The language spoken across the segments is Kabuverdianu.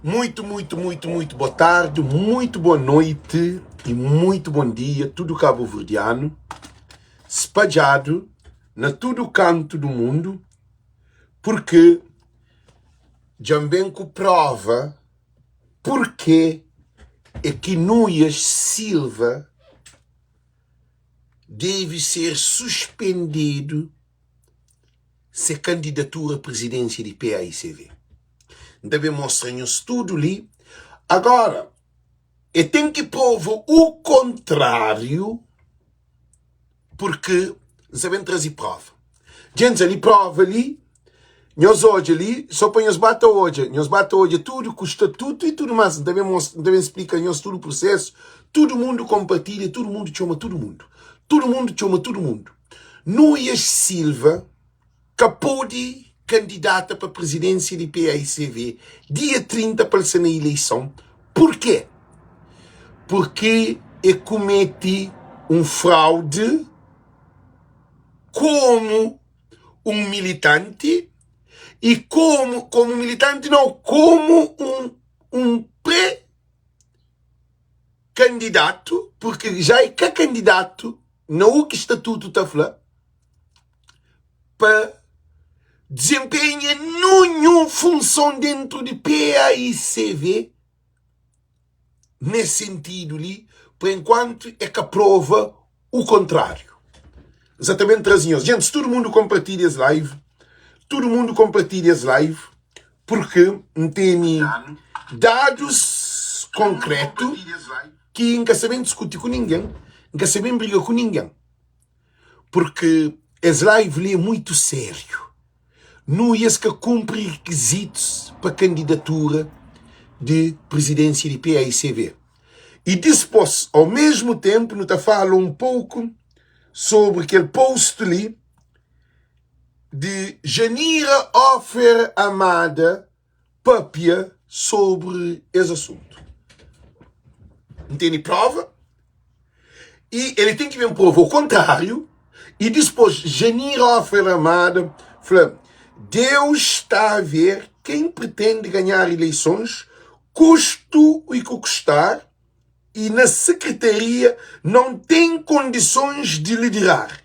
Muito, muito, muito, muito boa tarde, muito boa noite e muito bom dia, tudo cabo-verdiano, espalhado na tudo canto do mundo, porque dja ben ku prova porque é que Nuias Silva deve ser suspendido se kandidatura a presidência di PAICV. N ta ben mostra nhos tudu li. Agora, e ten ki prova o kontráriu, purki N sa ben traze prova. Djentis, ali prova li, nhos odja li, so pa nhos ba ta odja, nhos ba ta odja tudu ku statutu i tudu mas. N ta ben mostra, N ta ben splika nhos tudu prusesu, tudu mundu konpartilha, tudu mundu txoma tudu mundu, tudu mundu txoma tudu mundu. Nuias Silva ka pode kandidata pa prizidénsia di paicv dia 30 pa el sta na ileison. Purkê? Purkê e kumete un fraude komu un militanti i komu, komu militanti nau, komu un, un pre kandidatu, purkê ja e ka kandidatu na u ki statutu ta fla pa dizenpenha nunhun funson dentru di PAICV nes sentidu li, pa enkuantu e ka prova u kontráriu. N sa ta ben traze nhos. Gentis, tudu mundu konpartilha es live, tudu mundu konpartilha es live, purki N tene dadus konkretu ki N ka sa ben diskuti ku ningen, N ka sa ben briga ku ningen, purki es live li é muitu sériu. Nu i es ka kunpri rikizitus pa kandidatura di prizidénsia di paicv. I dispôs, au mesmu ténpu, nu ta fala un pouku sobri kel post li di Janira Ofer Amada papia sobri es asuntu. N tene prova i el ten ki ben prova o kontráriu. I dispôs Janira Ofer Amada fla, Deus sta a ver quem pretende ganhar eleições, custo o que custar, e na secretaria não tem condições de liderar,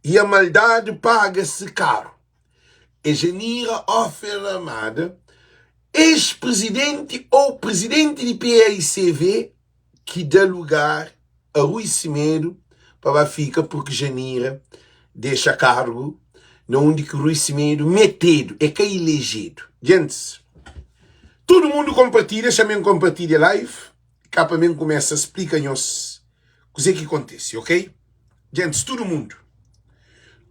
e a maldade paga-se caro. É Janira Ofer Amada, ex-presidente ou presidente di PAICV ki da lugar a Rui Semedo pa ba fika porque Janira dexa cargo na undi ki Rui Semedo metedu, é ka ilejedu. Gentis, tudu mundu kompartilha, xa-m kompartilha live, ka pa mi kumesa splika nhos kuzê ki kontise, ok? Gentis, tudu mundu,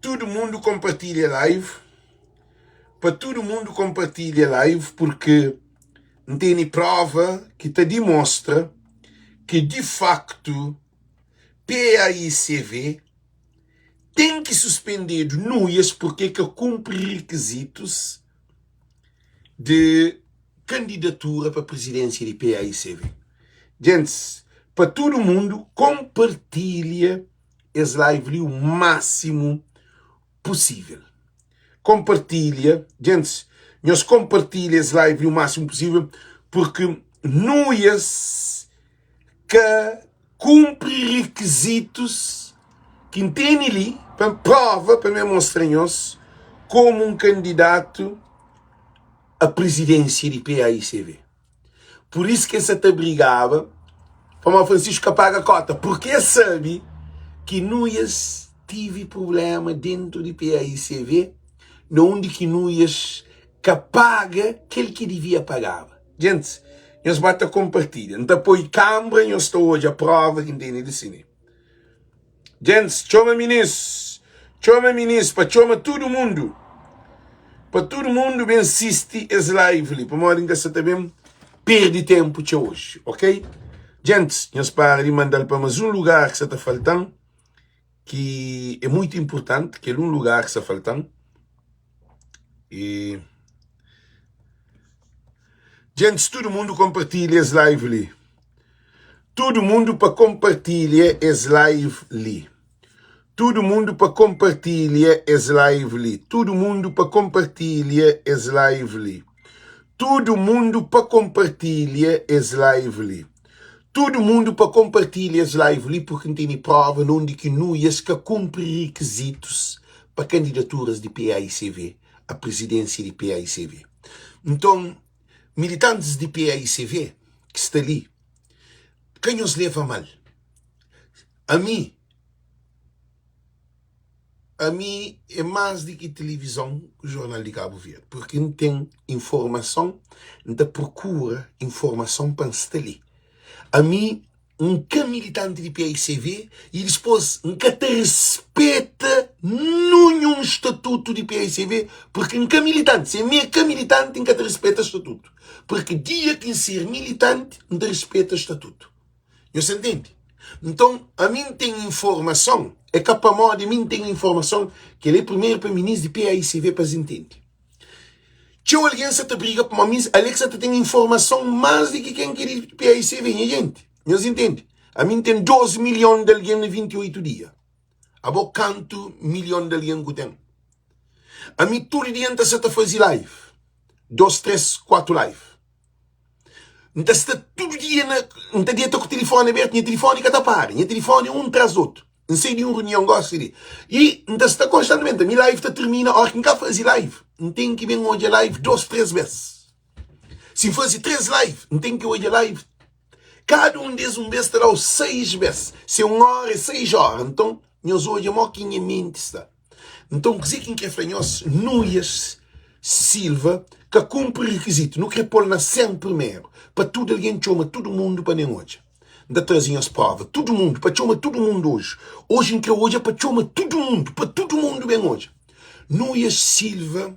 tudu mundu kompartilha live, pa tudu mundu kompartilha live, porque N tene prova ki ta dimostra ki di faktu PAICV ten ki suspendedu nuias porque ka kunpri rikizitus di kandidatura pa prizidénsia di PAICV. Gentis, pa tudu mundu konpartilha es live li u másimu pusível. Konpartilha, gentis, nhos konpartilha es live li u másimu pusível porque nuias ka kunpri rikizitus ki N tene li pa prova pa mi mostra nhos komu un kandidatu a prizidénsia di PAICV. Pur isu ki el sa ta brigaba pamodi Francisco ka paga kota, purki el sabe ki Nuias tive prubléma dentu di PAICV na undi ki Nuias ka paga kel ki divia pagaba. Gentis, nhos ba ta konpartilha. N ta poi kanbra, nhos ta odja prova ki N tene di sine. Gentis, txoma minis, txoma minis pa txoma tudu mundu, pa tudu mundu ben sisti es live li, pamodi N ka sa ta ben perde tenpu txeu oji, ok? Gentis, nhos para di manda-l pa mas un lugar ki sa ta falta-m, ki é muitu inpurtanti, kel un lugar ki sa falta-m. E Gentis, tudu mundu konpartilha es live li. Tudu mundu pa konpartilha es live li. Tudu mundu pa konpartilha es live li. Tudu mundu pa konpartilha es live li. Tudu mundu pa konpartilha es live li. Tudu mundu pa konpartilha es live li purki N tene prova na undi ki Nuias ka kunpri rikizitus pa kandidaturas di paicv a prizidensia di paicv. Nton, militantis di paicv ki sta li, ka nhos leva mal. Ami. Ami é más di ki tilivizon ku jornal di Kabu Verdi, purki N ten informason, N ta prokura informason pa N sta li. Ami N ka militanti di paicv y dispôs N ka ta rispeta ninhun statutu di paicv purki N ka militanti. Si ami é ka militanti N ka ta rispeta statutu, purki dia ki N ser militanti N ta rispeta statutu. Nhos ta ntende? Nton, ami N ten informason, é ka pamodi mi N ten informason, kel-li é primeru pa minis di PAICV pa es ntende. Txeu algen sa ta briga pamodi mi, ale ki sa ta ten informason más di ki ken ki é di PAICV, nha jenti. Nhos ntende? Ami N ten 12 milhon di algen na 28 dia. Abo kantu milhon di algen ku ten? Ami tudu dia N ta sa ta faze live, 2, 3, 4 live. N ta sta tudu dia na N ta deta ku tilifoni abertu, nha tilifoni ka ta para, nha tilifoni é un tras otu. N sai di un runion gosi li i N ta sta konstantimenti. Mi live ta tirmina óras ki N ka faze live, N ten ki ben odja live dos, tres bes. Si N faze tres live, N ten ki odja live kada un des un bes ta da-u seis bes. Si é un óra é seis óra. Nton, nhos odja mó ki nha menti sta. Nton, kuzê ki N krê fla nhos, Nuias Silva ka kunpri rikizitu. Nu krê pô-l na sen primeru, pa tudu algen txoma tudu mundu pa nen odja. N ta traze nhos prova, tudu mundu, pa txoma tudu mundu oji. Oji N krê odja pa txoma tudu mundu, pa tudu mundu ben odja. Nuias Silva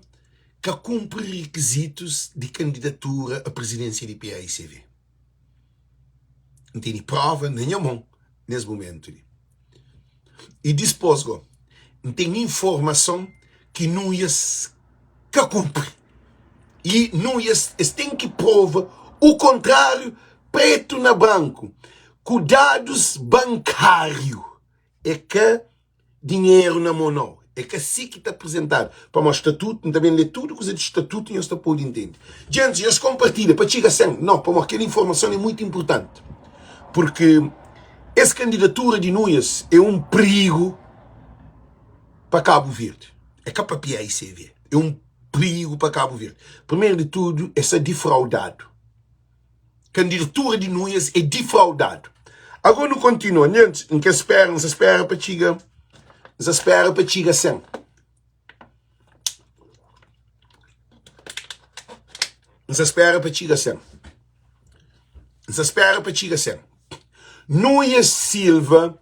ka kunpri rikizitus di kandidatura a prizidénsia di paicv. N tene prova na nha mon nes mumentu li. I dispos go, N ten informason ki Nuias ka kunpri. I Nuias, es ten ki prova u kontrariu, pretu na branku, ku dadus bankariu. É ka dinheru na mon nau. É ka si ki ta aprizentadu. Pamodi statutu, N ta ben lé tudu kuza di statutu nhos ta pode intende. Gentis, nhos konpartilha pa txiga 100. Nau, pamodi kel informason é mutu inpurtanti. Purki es kandidatura di Nunes é un prigu pa Kabu Verdi. É ka pa PAICV. É un prigu pa Kabu Verdi. Primeru di tudu, es sta difraudadu. Kandidatura di Nunes é difraudadu. Agora nu kontinua. Nhentis, N ka spera, N sa spera pa txiga, N sa spera pa txiga 100. N sa spera pa txiga 100. N sa spera pa txiga 100. Nunes Silva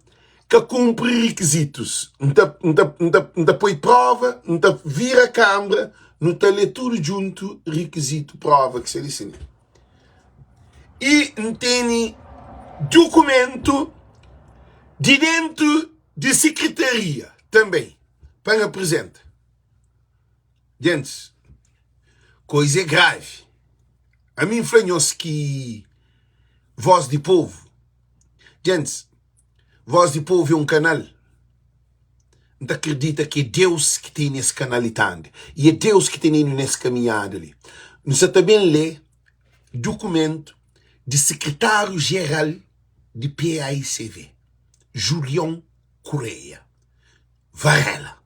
ka kunpri rikizitus. N ta, N ta, N ta, N ta poi prova, N ta vira kambra, nu ta lé tudu djuntu rikizitu, prova ki sta li sin. I N tene dukumentu di dentu di sikritaria tanbe pa N aprizenta. Gentis, koiza é gravi. Ami N fla nhos ki Voz di Povu, gentis, Voz di Povu é un kanal. N ta kridita ki é Deus ki tene es kanal li ta anda. I é Deus ki tene-nu nes kaminhada li. Nu sa ta ben lé dukumentu di Sekretáriu Jeral di PAICV, Julion Correia Varela.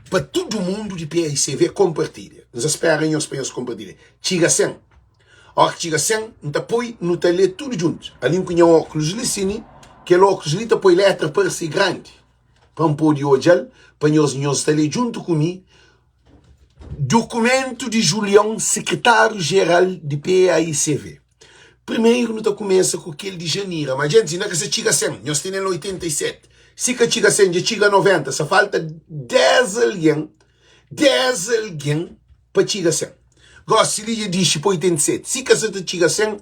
Pa tudu mundu di PAICV konpartilha. N sa spera nhos pa nhos konpartilha. Txiga 100. Óra ki txiga 100, N ta poi, nu ta lé tudu djuntu. Ali N ku nha óklus li si ni, kel óklus li ta poi létra parse grandi pa N pode odja-l, pa nhos, nhos ta lé djuntu ku mi dukumentu di Julion, sekretáriu jeral di PAICV. Primeru nu ta kumesa ku kel di Janira. Ma djentis, inda ka sa txiga 100, nhos tene la 87. Si ka txiga 100, dja txiga 90. Sa falta 10 algen, 10 algen pa txiga 100. Gosi li dja dixi pa 87. Si ka sa ta txiga 100,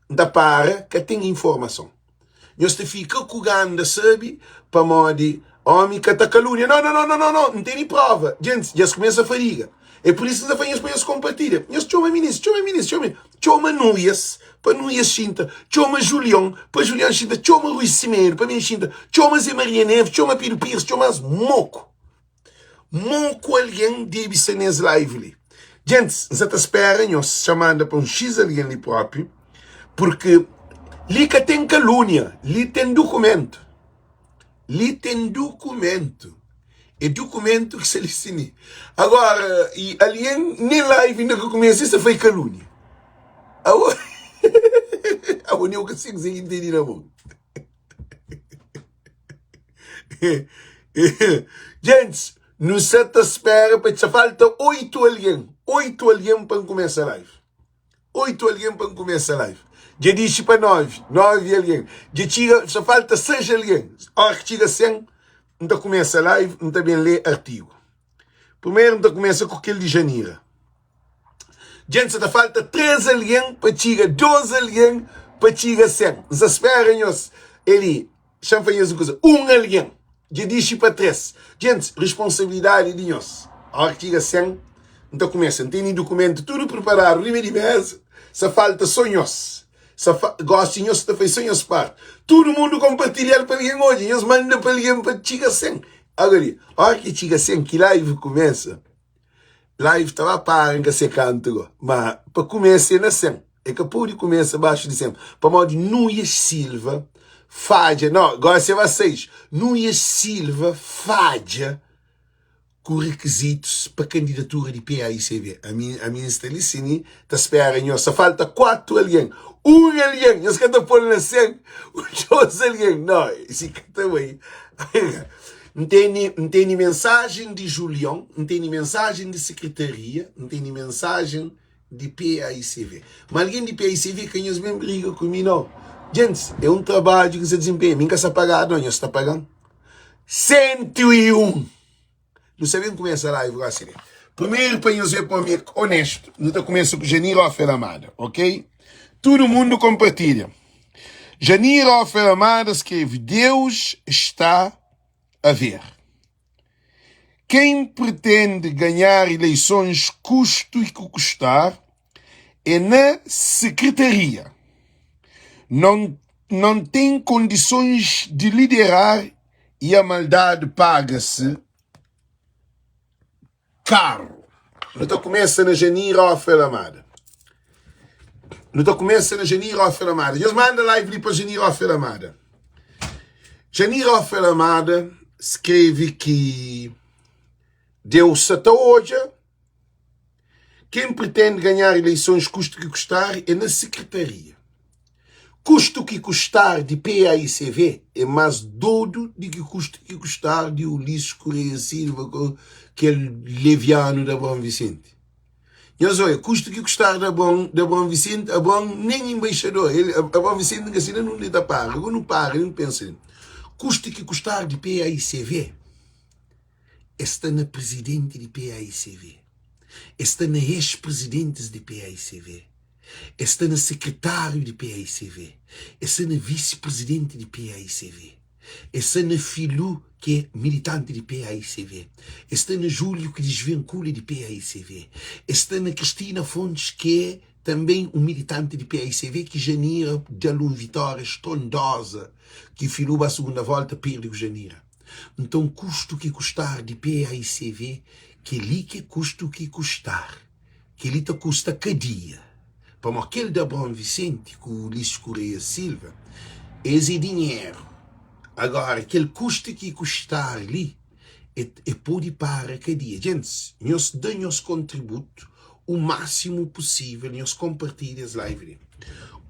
N ta para, ka ten informason. Nhos ta fika ku ganda sabi pamodi omi ka ta kalunia. No, no, no, no, no, no, N tene prova. Djentis, dja es kumesa fadiga. É pur isu ki N ta fla nhos pa nhos konpartilha. Nhos txoma minis, txoma minis, txoma, txoma Nuias, pa Nuias xinta, txoma Julion, pa Julion xinta, txoma Rui Simedu, pa ben xinta, txoma Ze Maria Neves, txoma Pedro Pires, txoma-s moku. Moku algen debe sta nes live li. Djentis, N sa ta spera nhos xa manda pa un xis algen li propi, purki li ka ten kalúnia, li ten dukumentu. Li ten dukumentu. É dukumentu ki sta li sin li. Agora, i algen nen live inda ka kumesa, e sta fai kalúnia. Awo, awo nen eu ka sei kuzê ki N tene na mon. Gentis, nu sa ta spera pa txa falta 8 algen, 8 algen pa N kumesa live. 8 algen pa N kumesa live. Dja dixi pa 9, 9 algen. Dja txiga, sa falta 6 algen. Ora ki txiga 100, N ta kumesa live, N ta ben lê artigu. Primeru N ta kumesa ku kel di Janira. Djent sa ta falta 3 algen pa txiga 2 algen pa txiga 100. N sa spera nhos. Eli, xa-m fla nhos un kuza. Un algen dja dixi pa 3. Djentis, responsabilidadi é di nhos. Óra ki txiga 100, N ta kumesa. N tene dukumentu tudu priparadu riba di meza. Sa falta so nhos. Sa fa gosi nhos ta fai so nhos parti. Tudu mundu konpartilha-l pa algen odja. Nhos manda pa algen pa txiga 100. Agora li, óra ki txiga 100, ki live kumesa. Live ta ba para nka se kantu go ma pa kumesa é na 100 é ka pode kumesa baxu di 100 pamodi Nuias Silva fadja no gosi é ba 6 Nuias Silva fadja ku requisitos pa candidatura di PAICV ami ami nsta li sini ta spera nhos sa falta 4 algen un algen nhos ka ta pol na 100 2 algen no si ka ta bai N tene, N tene mensajen di Julion, N tene mensajen di sekretaria, N tene mensajen di PAICV. Ma algen di PAICV ka nhos ben briga ku mi nau. Gentis, é un trabadju ki N sta dizenpenha. Mi N ka sta pagadu nau, nhos sta paga-m. 101! Nu sta ben kumesa live gosi li. Primeru pa nhos ver pa mi é onestu, nu ta kumesa ku Janir Ofer Amada, ok? Tudu mundu konpartilha. Janir Ofer Amada skreve, Deus está a ver. Quem pretende ganhar eleições custo e que custar é na secretaria. Não, não tem condições de liderar e a maldade paga-se caro. Nu ta kumesa na Janir Ofer Amada. Nu ta kumesa na Janir Ofer Amada. Nhos manda live li pa Janir Ofer Amada. Janir Ofer Amada skreve ki Deus sa ta odja Quem pretende ganhar eleições custe que custar é na secretaria. Custo que custar de PAICV é mais dodo de que custo que custar de Ulisses Correia Silva com aquele leviano de Abraão Vicente. Nhos olha, custo que custar de Abraão, de Abraão Vicente, Abraão nem embaixador, ele, Abraão Vicente nunca assina, não lhe dá para, agora não para, ele não pensa. Custo que custar de PAICV Es sta na prizidenti di paicv, es sta na ex-prizidentis di paicv, es sta na sekretáriu di paicv, es sta na visi-prizidenti di paicv, es sta na Filu ki é militanti di paicv, es sta na Júliu ki disvinkula di paicv, es sta na Cristina Fontes ki é tanben un militanti di paicv ki Janira da-l un vitória strondoza ki Filu ba segunda volta perde ku Janira. Nton kustu ki kustar di PAICV, kel-li ki é kustu ki kustar. Kel-li ta kusta kadia. Pamodi kel di Abraão Vicente ku Ulisses Correia Silva, es é dinheru. Agora, kel kustu ki kustar li, e pode para kadia. Gentis, nhos da nhos kontributu o máximo possível, nhos konpartilha es live li.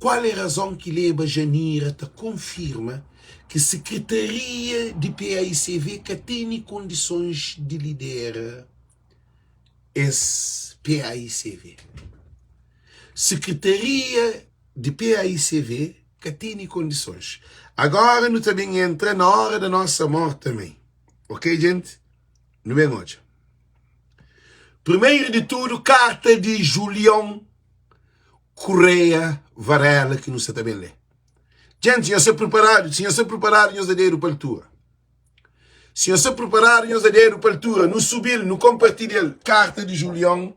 Kual é razon ki leba Janira ta konfirma ki sekretaria di PAICV ka tene kondisons di lidera es PAICV? Sekretaria di PAICV ka tene kondisons. Agora nu ta ben entra na hora da nossa morte também. Ok, gente? Nu ben odja. Primeiro de tudo, carta de Julião Correia Varela que nu sa ta ben lê. Gente, nhos sta preparado? Si nhos sta preparado, nhos da dedo pa altura. Si nhos sta preparado, nhos da dedo pa altura. Nu subi-l, nu compartilha-l. Carta de Julião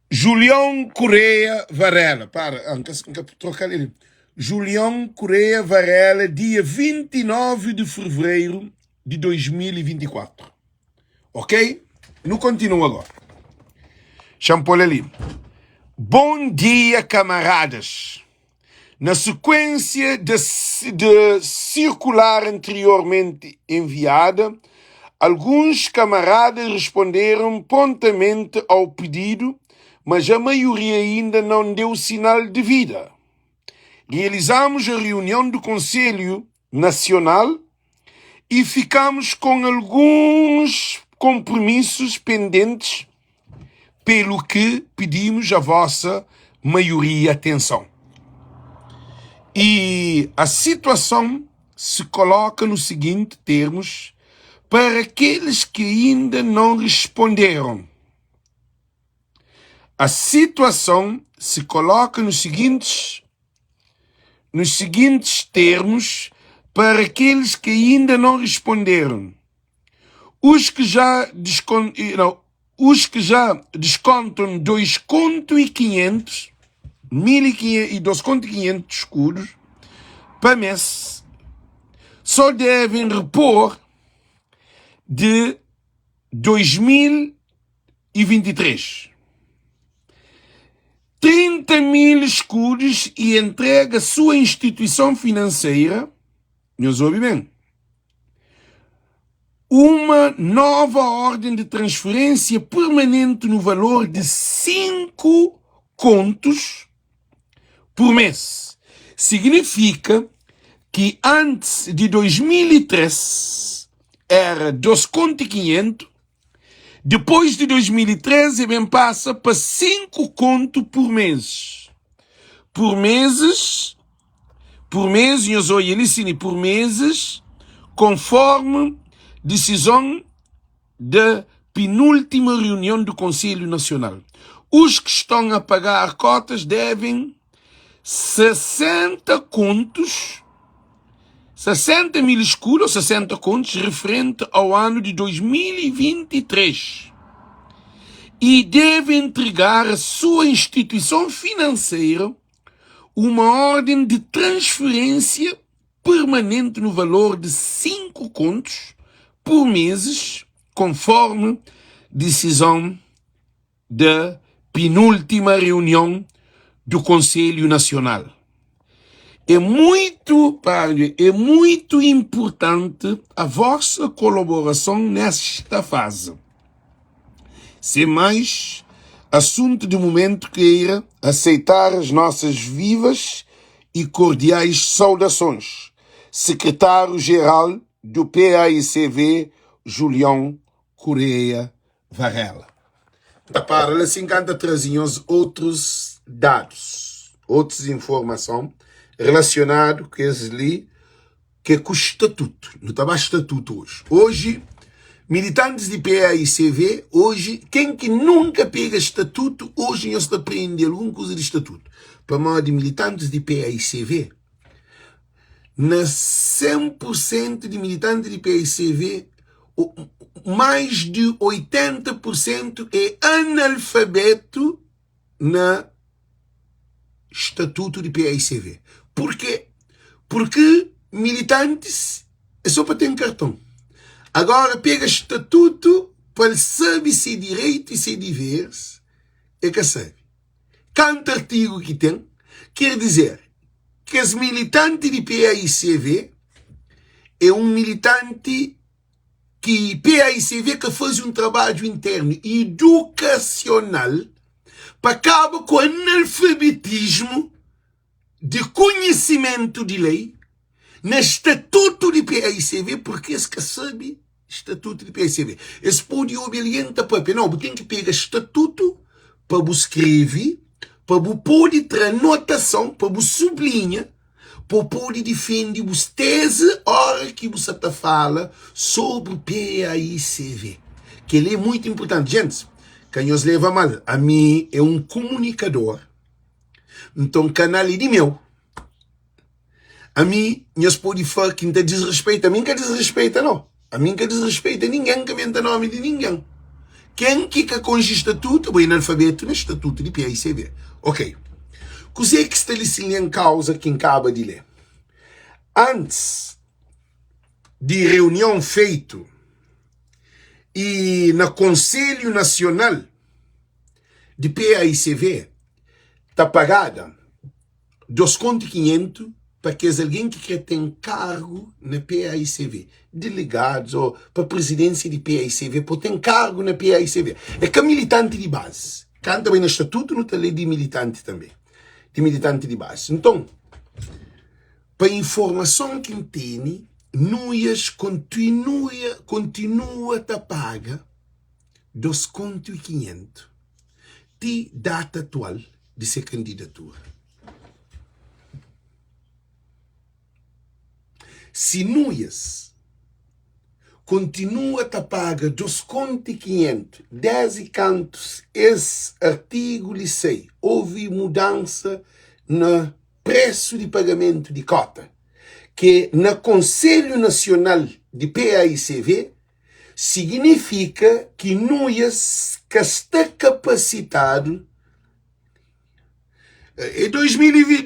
Julião Correia Varela. Para, ah, nka, nka troca ali. Julião Correia Varela, dia 29 de fevereiro de 2024. Ok? Nu kontinua agora. Xa-m pô-l ali. Bon dia kamaradas. Na sekuénsia de sirkular anteriormenti enviada, alguns kamaradas responderam prontamente ao pedido, mas a maioria ainda não deu sinal de vida. Realizamos a reunião do Conselho Nacional e ficamos com alguns compromissos pendentes, pelo que pedimos a vossa maioria atenção. E a situação se coloca no seguinte termos para aqueles que ainda não responderam. A situação se coloca nos seguintes nos seguintes termos para aqueles que ainda não responderam. Os que já, descon, não, os que já descontam 2 conto e 500, 1.500 e 2 conto e 500 escudos pa mês, só devem repor de 2023. 30 mil escudos e entrega a sua instituição financeira, nhos obi ben, uma nova ordem de transferência permanente no valor de 5 contos por mês. Significa que antes de 2003 era 2 conto e 500, depois de 2013 ben pasa pa 5 conto por mês. Por meses, por mês, nhos oia li sini, por meses, conforme decisão da penúltima reunião do Conselho Nacional. Os que estão a pagar cotas devem 60 contos, 60 mil escudos ou 60 contos referente ao ano de 2023 e devem entregar à sua instituição financeira uma ordem de transferência permanente no valor de 5 contos por meses, conforme decisão da penúltima reunião do Conselho Nacional. É muito, padre, é muito importante a vossa colaboração nesta fase. Sem mais, assunto de momento queira aceitar as nossas vivas e cordiais saudações. Secretário-Geral do PAICV, Julião Correia Varela. Ta para la sin kanta traze nhos otrus dadus, otrus informason relasionadu ku es li ke ku statutu. Nu ta ba statutu oji. Oji, militantis di PAICV, oji, ken ki nunka pega statutu, oji nhos ta prende algun kuza di statutu. Pamodi militantis di PAICV, na 100 pur sentu di militanti di PAICV, mais di 80 pur sentu é analfabetu na statutu di PAICV. Purkê? Purkê militantis é só pa ten karton. Agora pega statutu pa el sabe se direitu i se diveris, e ka sabe. Kantu artigu ki ten, ker dizer, kes militanti di PAICV é un militanti ki PAICV ka faze un trabadju internu idukasional pa kaba ku analfabetismu di konhisimentu di lei na statutu di PAICV purki es ka sabe statutu di PAICV. Es pode obi algen ta papia, nau, bu ten ki pega statutu pa bu skrebe, pa bu pode tra anotason, pa bu sublinha pa bu pode difende bu tezi ora ki bu sa ta fala sobri PAICV. Kel-li é muitu inpurtanti. Gentis, ka nhos leva mal, ami é un kumunikador, nton kanal é di meu. Ami, nhos pode fla ki N ta disrespeita, ami N ka disrespeita nau. Ami N ka disrespeita ningen, N ka menta nomi di ningen. Ken ki ka konxe statutu, bo é analfabetu na statutu di PAICV. Ok. Kuzê ki sta li sin en kauza ki N kaba di lé? Antis di reunion feitu i na Konselhu Nasional. Di PAICV ta pagada 2 kontu i 500 pa kes algen ki kre ten kargu na PAICV, delegadus ô pa prizidénsia di PAICV pa ten kargu na PAICV. É ka militanti di bazi. Kantu ta bai na statutu nu ta lé di militanti tanbe, di militanti di bazi. Nton, pa informason ki N tene, Nuias kontinua ta paga 2 kontu i 500 ti data atual di se kandidatura. Si Nuias kontinua ta paga 2 kontu i 500 desdi kantu es artigu li sai, ovi mudansa na presu di pagamentu di kota, ke na Konselhu Nasional di PAICV, siginifika ki Nuias ka sta kapasitadu É 2020,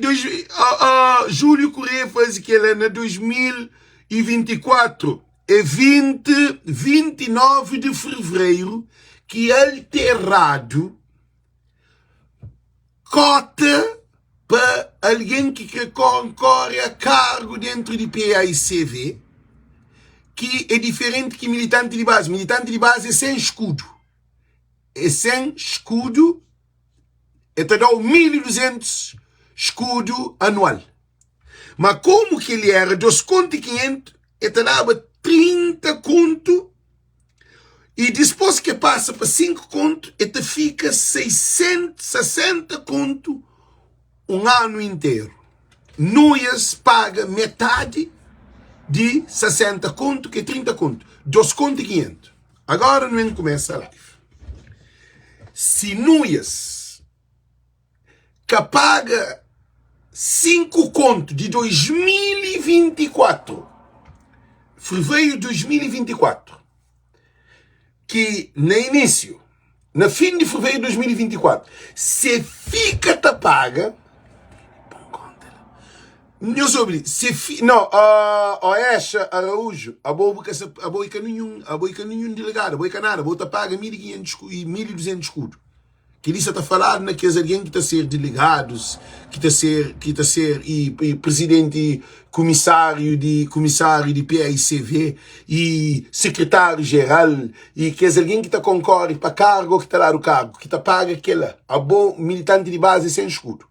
Júlio Correia faze kela na 2024, é 20, 29 de fevereiro ki alteradu kota pa algen ki kre konkore a kargu dentru di PAICV, ki é diferenti ki militanti di bazi. Militanti di bazi é sen skudu, é sen skudu, é ta da-u 1200 skudu anual. Ma komu kel-li éra 2 kontu i 500, é ta daba 30 kontu I dispôs ki e pasa pa 5 kontu, e ta fika 660 kontu un anu interu. Nuias paga metadi di 60 kontu, ki é 30 kontu, 2 kontu i 500. Agora nu ben kumesa live. Si Nuias ka paga 5 kontu di 2024, fevereru di 2024, ki na inísiu, na fin di fevereru di 2024, se fika ta paga, nhos obi li, se fi, no, Oecha Araújo, abo bu ka sa, abo i ka ninhun, abo i ka ninhun delegadu, abo i ka nada, abo ta paga 1500 i 1200 skudu. Kel-li sta ta faladu na kes algen ki ta ser delegadus, ki ta ser, ki ta ser i, i prizidenti kumisáriu di kumisáriu di PAICV i sekretáriu jeral i kes algen ki ta konkore pa kargu ô ki ta dadu kargu, ki ta paga kel-la. Abo, militanti di bazi sen skudu.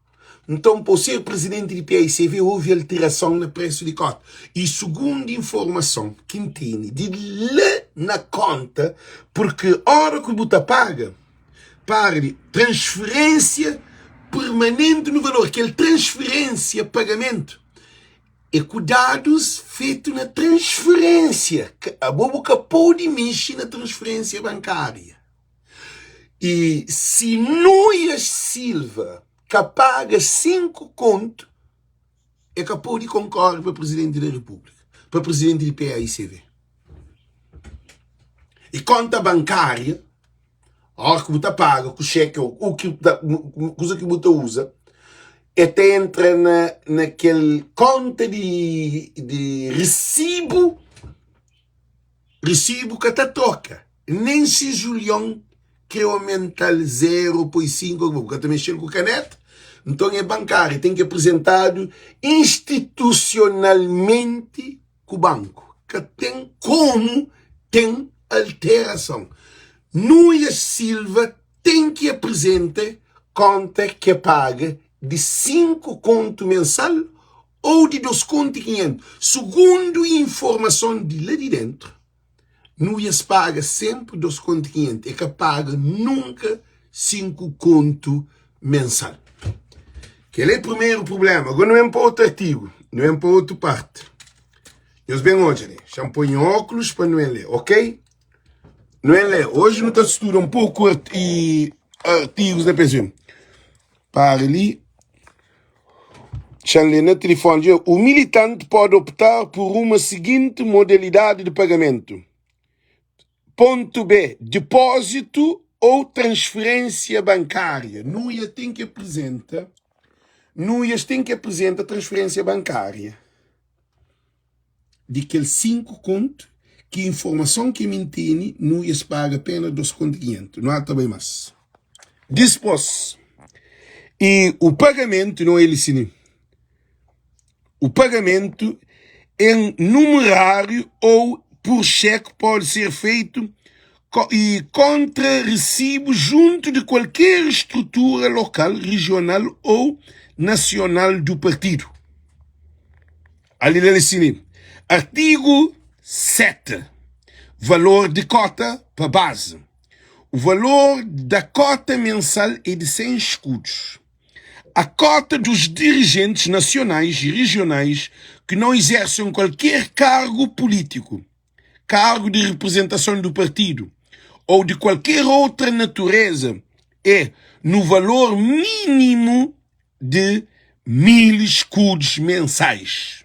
Nton, pa ser prizidenti di PAICV ovi alterason na presu di kota. I sugundu informason ki N tene di la na konta, purki ora ku bu ta paga, para di transferensia permanenti no valor, kel transferensia pagamentu é ku dadus fetu na transferensia, abo bu ka pode mexi na transferensia bankaria. I si Nuias Silva ka paga 5 kontu, e ka pode konkore pa prizidenti da Repúblika, pa prizidenti di PAICV. I konta bankária, óra ki bu ta paga ku xeke ô ki kuza ki bu ta uza, e ta entra na na kel konta di di risibu. Risibu ka ta troka, nen si Julion kre omental 0 poi 5, bu ka ta mexel ku kaneta, nton e bankariu, ten ki aprizentadu institusionalmenti ku banku, ka ten komu ten alterason. Nuias Silva ten ki aprizenta konta ke paga di 5 kontu mensal ou di 2 kontu i 500. Sugundu informason di la di dentru, Nuias paga senpri 2 kontu i 500, e ka paga nunka 5 kontu mensal. Kel é primeru prublema. Agora nu ben pa otu artigu, nu ben pa otu parti. Nhos ben odja li, xa N poi nha ókulus pa nu ben lé, ok? Nu ben lé. Oji nu ta studa un poku artigus na PSB. Para li. Xa N lé na tilifoni. Dja, O militante pode optar por uma seguinte modalidade de pagamento, Ponto B, depósito ou transferência bancária. Nuia ten ki apresenta, Nuias ten ki apresenta transferência bancária di kel 5 kontu ki informason ki mi N tene, Nuias paga apenas 2 kontu 500. Nu ata bai mas. Dispos, e o pagamento, não ele sim, o pagamento em numerário ou por cheque pode ser feito e contra recibo junto de qualquer estrutura local, regional ou nacional do partido. Ali la li Artigo 7. Valor de cota pa base. O valor da cota mensal é de 100 escudos. A cota dos dirigentes nacionais e regionais que não exercem qualquer cargo político, cargo de representação do partido ou de qualquer outra natureza é no valor mínimo de 1000 escudos mensais.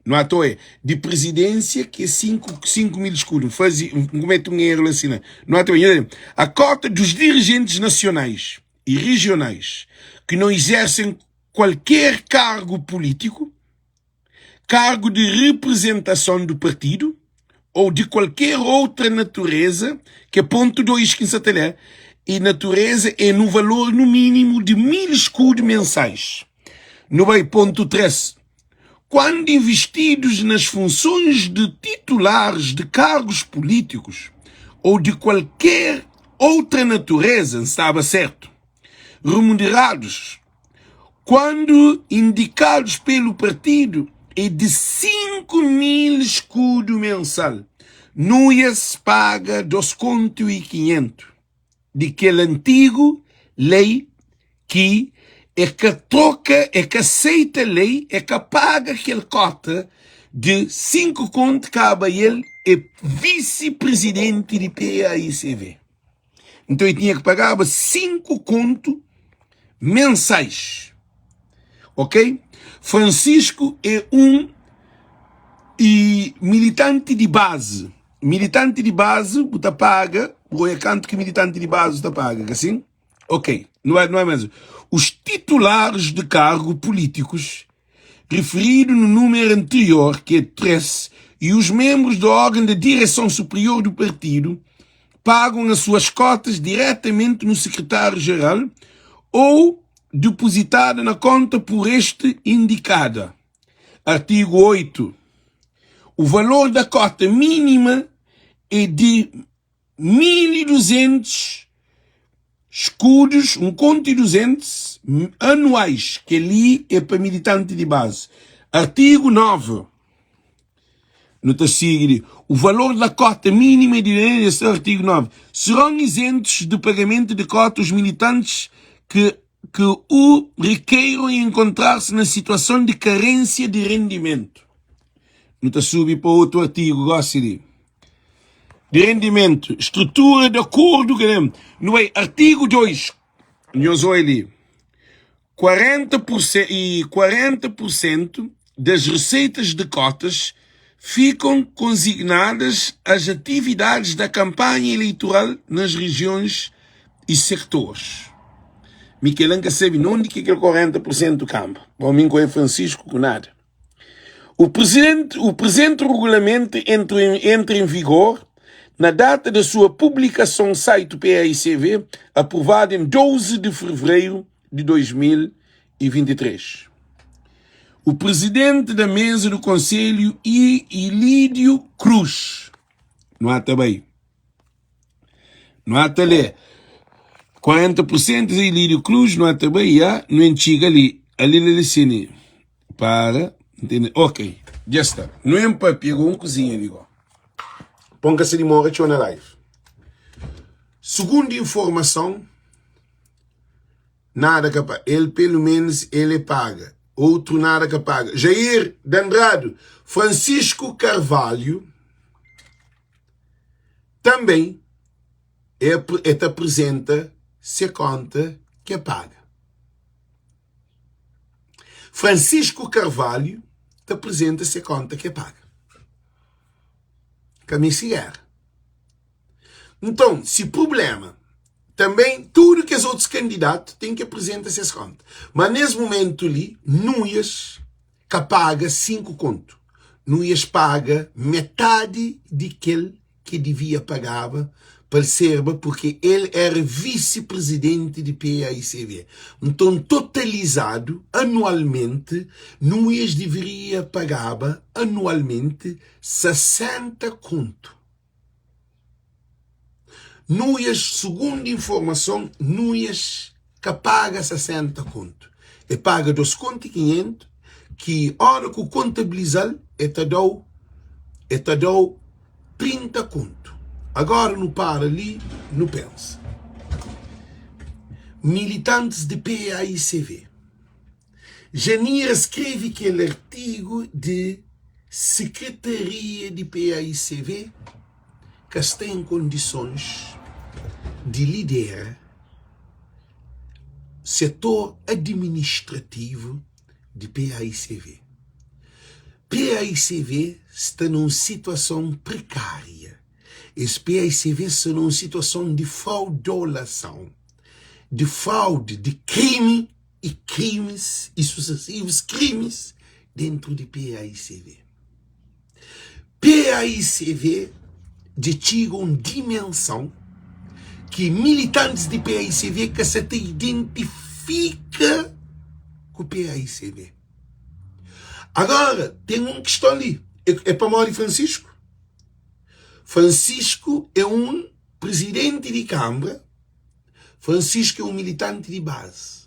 Não à toa é de presidência que é 5 mil escudos. Faz, comete um erro assim. Não, não à toa. A cota dos dirigentes nacionais e regionais que não exercem qualquer cargo político, cargo de representação do partido ou de qualquer outra natureza, que é ponto 2 que em e natureza é no valor no mínimo de 1000 escudos mensais. No bem, ponto 3. Quando investidos nas funções de titulares de cargos políticos ou de qualquer outra natureza, estava certo, remunerados, quando indicados pelo partido, é de 5 mil escudo mensal. Nuias paga 2 conto e 500 de kel antigo lei ki é ka troka, é ka aceita lei, é ka paga kel cota de 5 conto kaba el é vice-presidente di PAICV. Então ele tinha que pagaba 5 conto mensais. Ok? Francisco é um e militante de base. Militante de base, bu ta paga, ou é canto que militante de base ta paga, assim? Ok, não é mesmo. Os titulares de cargo políticos, referido no número anterior, que é 3, e os membros do órgão de direção superior do partido, pagam as suas cotas diretamente no secretário-geral ou depositada na conta por este indicada. Artigo 8. O valor da cota mínima é de 1.200 escudos, 1 conto e 200 anuais, que ali é para militante de base. Artigo 9. No ta sigui, o valor da cota mínima de esse artigo 9. Serão isentos de pagamento de cota os militantes que o requeiram e encontrar-se na situação de carência de rendimento. No ta subi pa outro artigo, gosto de rendimento, estrutura de acordo que no é artigo 2, nós ali 40% e 40% das receitas de cotas ficam consignadas às atividades da campanha eleitoral nas regiões e sectores. Miquel nunca sabe onde que aquele 40% campa. Bom, mim com Francisco com nada. O presente regulamento entra em vigor na data da sua publicação no site do PAICV, aprovado em 12 de fevereiro de 2023. O presidente da mesa do Conselho, Ilídio Cruz. Não há também. Não há talé. 40% de Ilídio Cruz, não há também, já, não antiga ali. Ali, ali, ali, para, entende? Ok, já está. Não é um papel, um cozinha ali, igual. Ponga-se de mora, na live. Segundo informação, nada capaz. Ele, pelo menos, ele paga. Outro nada que paga. Jair Dandrado, Francisco Carvalho, também é te apresenta se conta que paga. Francisco Carvalho te apresenta se conta que paga. Caminho Então, se problema, também tudo que os outros candidatos têm que apresentar essas contas. Mas nesse momento ali, Nuias que paga 5 conto. Nuias paga metade de aquele que devia pagar. Pa el serba purke el era visi-prizidenti di PAICV. Nton, totalizadu, anualmenti, Nuias diviria pagaba anualmenti 60 kontu. Nuias, sugundu informason, Nuias ka paga 60 kontu. E paga 2 kontu i 500 ki ora ku kontabiliza-l e ta da-u e ta da-u 30 kontu. Agora nu para li nu pensa. Militantis di PAICV. Janira skrebe kel artigu di Sekretaria di PAICV ka sta en kondisons di lidera setor adiministrativu di PAICV. PAICV sta na un situason prekária. Es PAICV sta na un situason di fraudolason, di fraudi, di krimi i krimis i susesivus krimis dentru di PAICV. PAICV dja txiga un dimensãu ki militantis di PAICV ka sa ta identifika ku PAICV. Agora, ten un kiston li, é pamodi Francisco? Francisco é un prizidenti di kanbra Francisco é un militanti di bazi.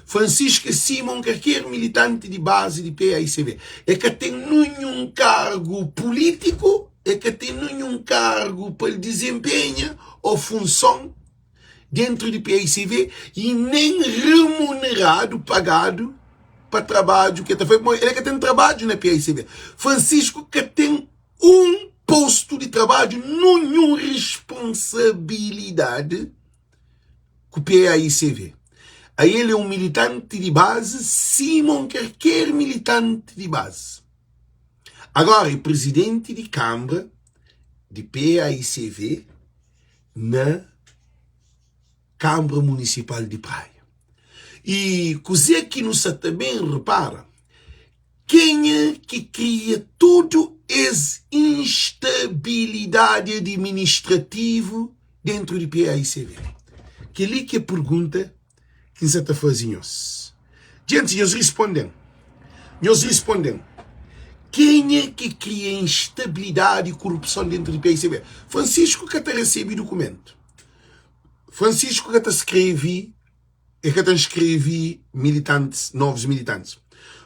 Francisco é sima un kalker militanti di bazi di PAICV. E ka ten ninhun kargu pulítiku, e ka ten ninhun kargu pa el dizenpenha ô funson dentru di PAICV i nen remuneradu, pagadu, pa trabadju ki el ta faze, pamodi el ka ten trabadju na PAICV. Francisco ka ten un postu di trabadju nunhun responsabilidadi ku PAICV. Ael é un militanti di bazi sima un karker militanti di bazi. Agora é prizidenti di kanbra di PAICV na Kanbra Munisipal di Praia. I kuzê ki nu sa ta ben repara? Kenha ki kria tudu es instabilidadi adiministrativu dentru di PAICV? Kel-li ki é pergunta ki N sa ta faze nhos. Djentis, nhos risponde-m. Nhos risponde-m. Kenha ki kria instabilidadi i korupson dentru di PAICV? Francisco ka ta resebe dukumentu. Francisco ka ta skrebe E ka ta nskrevi militantis, novus militantis.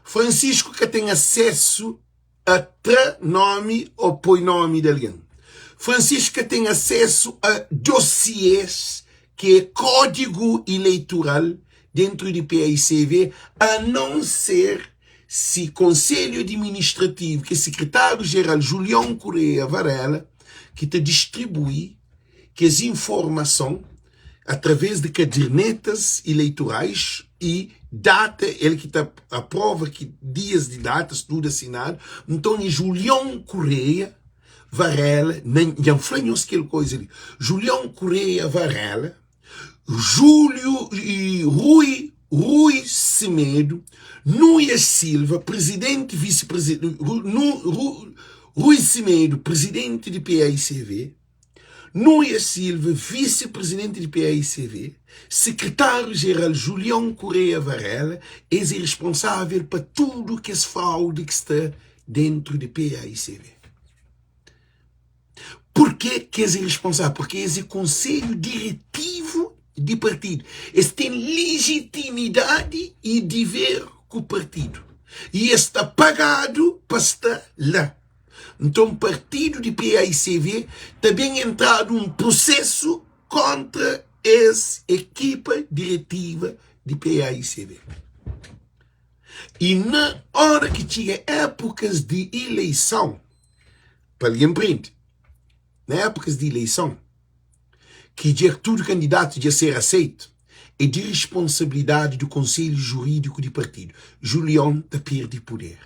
Francisco ka ten asesu a tra nomi o poi nomi di algen. Francisco ka ten asesu a dosiês ki é kódigu ileitural dentru di PAICV, a non ser si Konselhu Adiministrativu, ki é Sekretáriu-Jeral Julião Correia Varela, ki ta distribui kes informason através di kadernetas ileitorais i data, el ki ta aprova ki dias di datas tudu asinadu, nton e Julião Correia Varela, na dja-m fla nhos kel koiza li, Julião Correia Varela, Júlio i Rui Rui Semedo, Nuias Silva, prizidenti visi-prizidenti, Rui Semedo, prizidenti di PAICV, Nuia Silva, visi-prizidenti di PAICV, sekretáriu-jeral Julião Correia Varela, es é responsável pa tudu kes fraudi ki sta dentru di PAICV. Purkê ki es é responsável? Purkê es é konselhu diretivu di partidu. Es ten lijitimidadi i diver ku partidu. I es ta pagadu pa sta la. Nton partidu di PAICV ta ben entradu un prusesu kontra es ekipa diretiva di PAICV. I na ora ki txiga epukas di ileison, pa algen prende, na epukas di ileison, ki dja tudu kandidatu dja ser aseitu, é di risponsabilidadi di konselhu juridiku di partidu. Julion ta perde puder.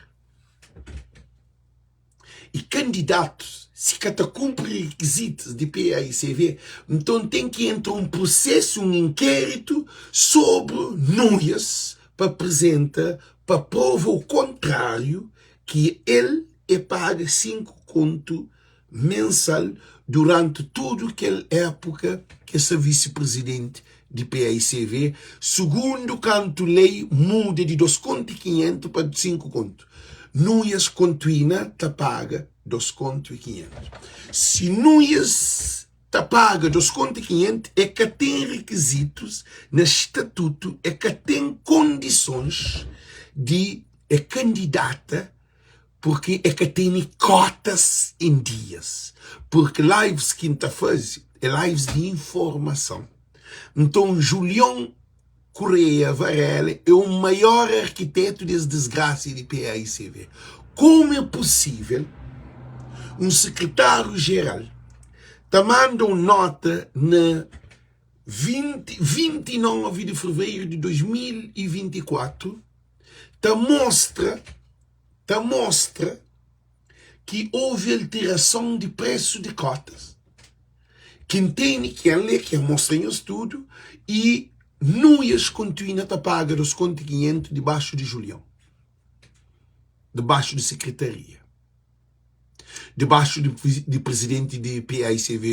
I kandidatus si ka ta kunpri rikizitus di PAICV, nton ten ki entra un prusesu, un inkéritu sobri Nuias pa prizenta pa prova o kontráriu ki el e paga 5 kontu mensal. duranti tudu kel épuka ki el sta visi-prizidenti di paicv, sugundu kantu lei muda di 2 kontu i 500 pa 5 kontu. Nuias kontuina ta paga 2 kontu i 500. Si Nuias ta paga 2 kontu i 500, e ka ten rikizitus na statutu, e ka ten kondisons di e kandidata Purki e ka tene kotas em dias. Purki lives ki N ta faze é lives di informason. Nton Julion Correia Varela é o maior arkitetu des disgrasia di PAICV. Komu é pusível un sekretáriu jeral ta manda un nota na 20, 29 di fevereiru di 2024 ta mostra ta mostra ki houve alterason di presu di kotas ki N tene ki N lé ki N mostra nhos tudu i Nuias kontinua ta paga 2 kontu i 500 dibaxu di Julion dibaxu di sekretaria dibaxu di prizidenti di PAICV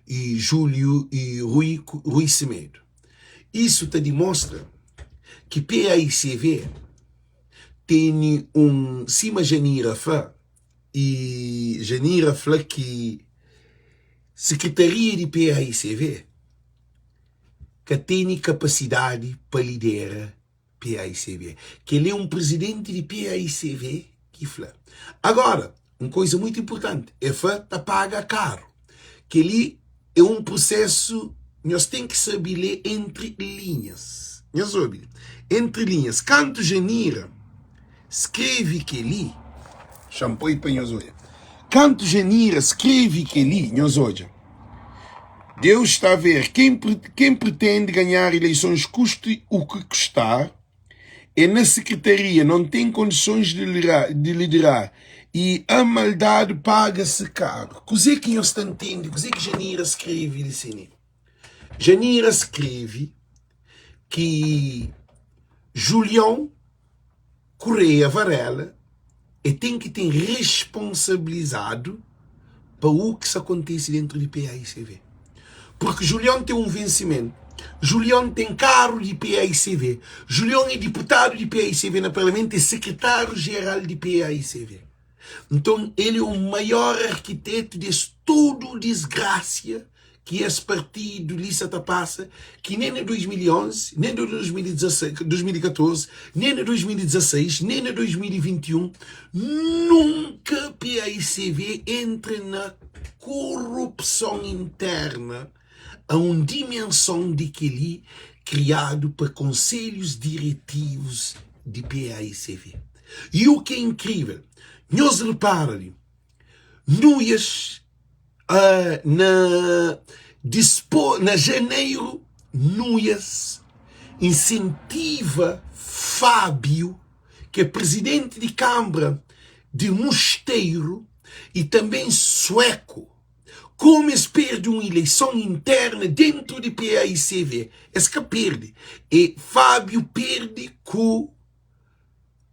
i Júlio i Rui Rui Semedo isu ta dimostra ki PAICV tene un sima Janira fla i Janira fla ki sekretaria di PAICV ka tene kapasidadi pa lidera PAICV. Kel-li é un prizidenti di PAICV ki fla. Agora, un koiza muitu inpurtanti, el fla ta paga karu. Kel-li é un prusésu, nhos ten ki sabe lé entri linhas. Nhos obi, entri linhas. Kantu Janira skrebe kel-li, xa-m poi pa nhos odja. Kantu Janira skrebe kel-li, nhos odja. Deus está a ver, quem, quem pretende ganhar eleições custe o que custar, é na secretaria, não tem condições de liderar, de liderar e a maldade paga-se caro. Kuzê ki nhos ta ntende? Kuzê ki Janira skrebe li sini? Janira skrebe ki Julião Correia Varela e ten ki ten responsabilizadu pa u ki sa kontisi dentru di PAICV. Purki Julion ten un vensimentu, Julion ten karu di PAICV, Julion é diputadu di PAICV na parlamentu, é sekretáriu jeral di PAICV. Nton el é o maior arkitetu des tudu disgrasia ki es partidu li sa ta pasa, ki nen na 2011, nen na 2014, nen na 2016, nen na 2021, nunka paicv entra na korupson interna a un dimenson di kel-li kriadu pa konselhus diretivus di paicv. I u ki é inkrivel, nhos repara li, Nuias na dispo na janeiro Nuias insentiva Fábio ki é prizidenti di kanbra di Musteiro i tanbê Sueco komu es perde un ileison interna dentru di PAICV es ka perde e Fábio perde ku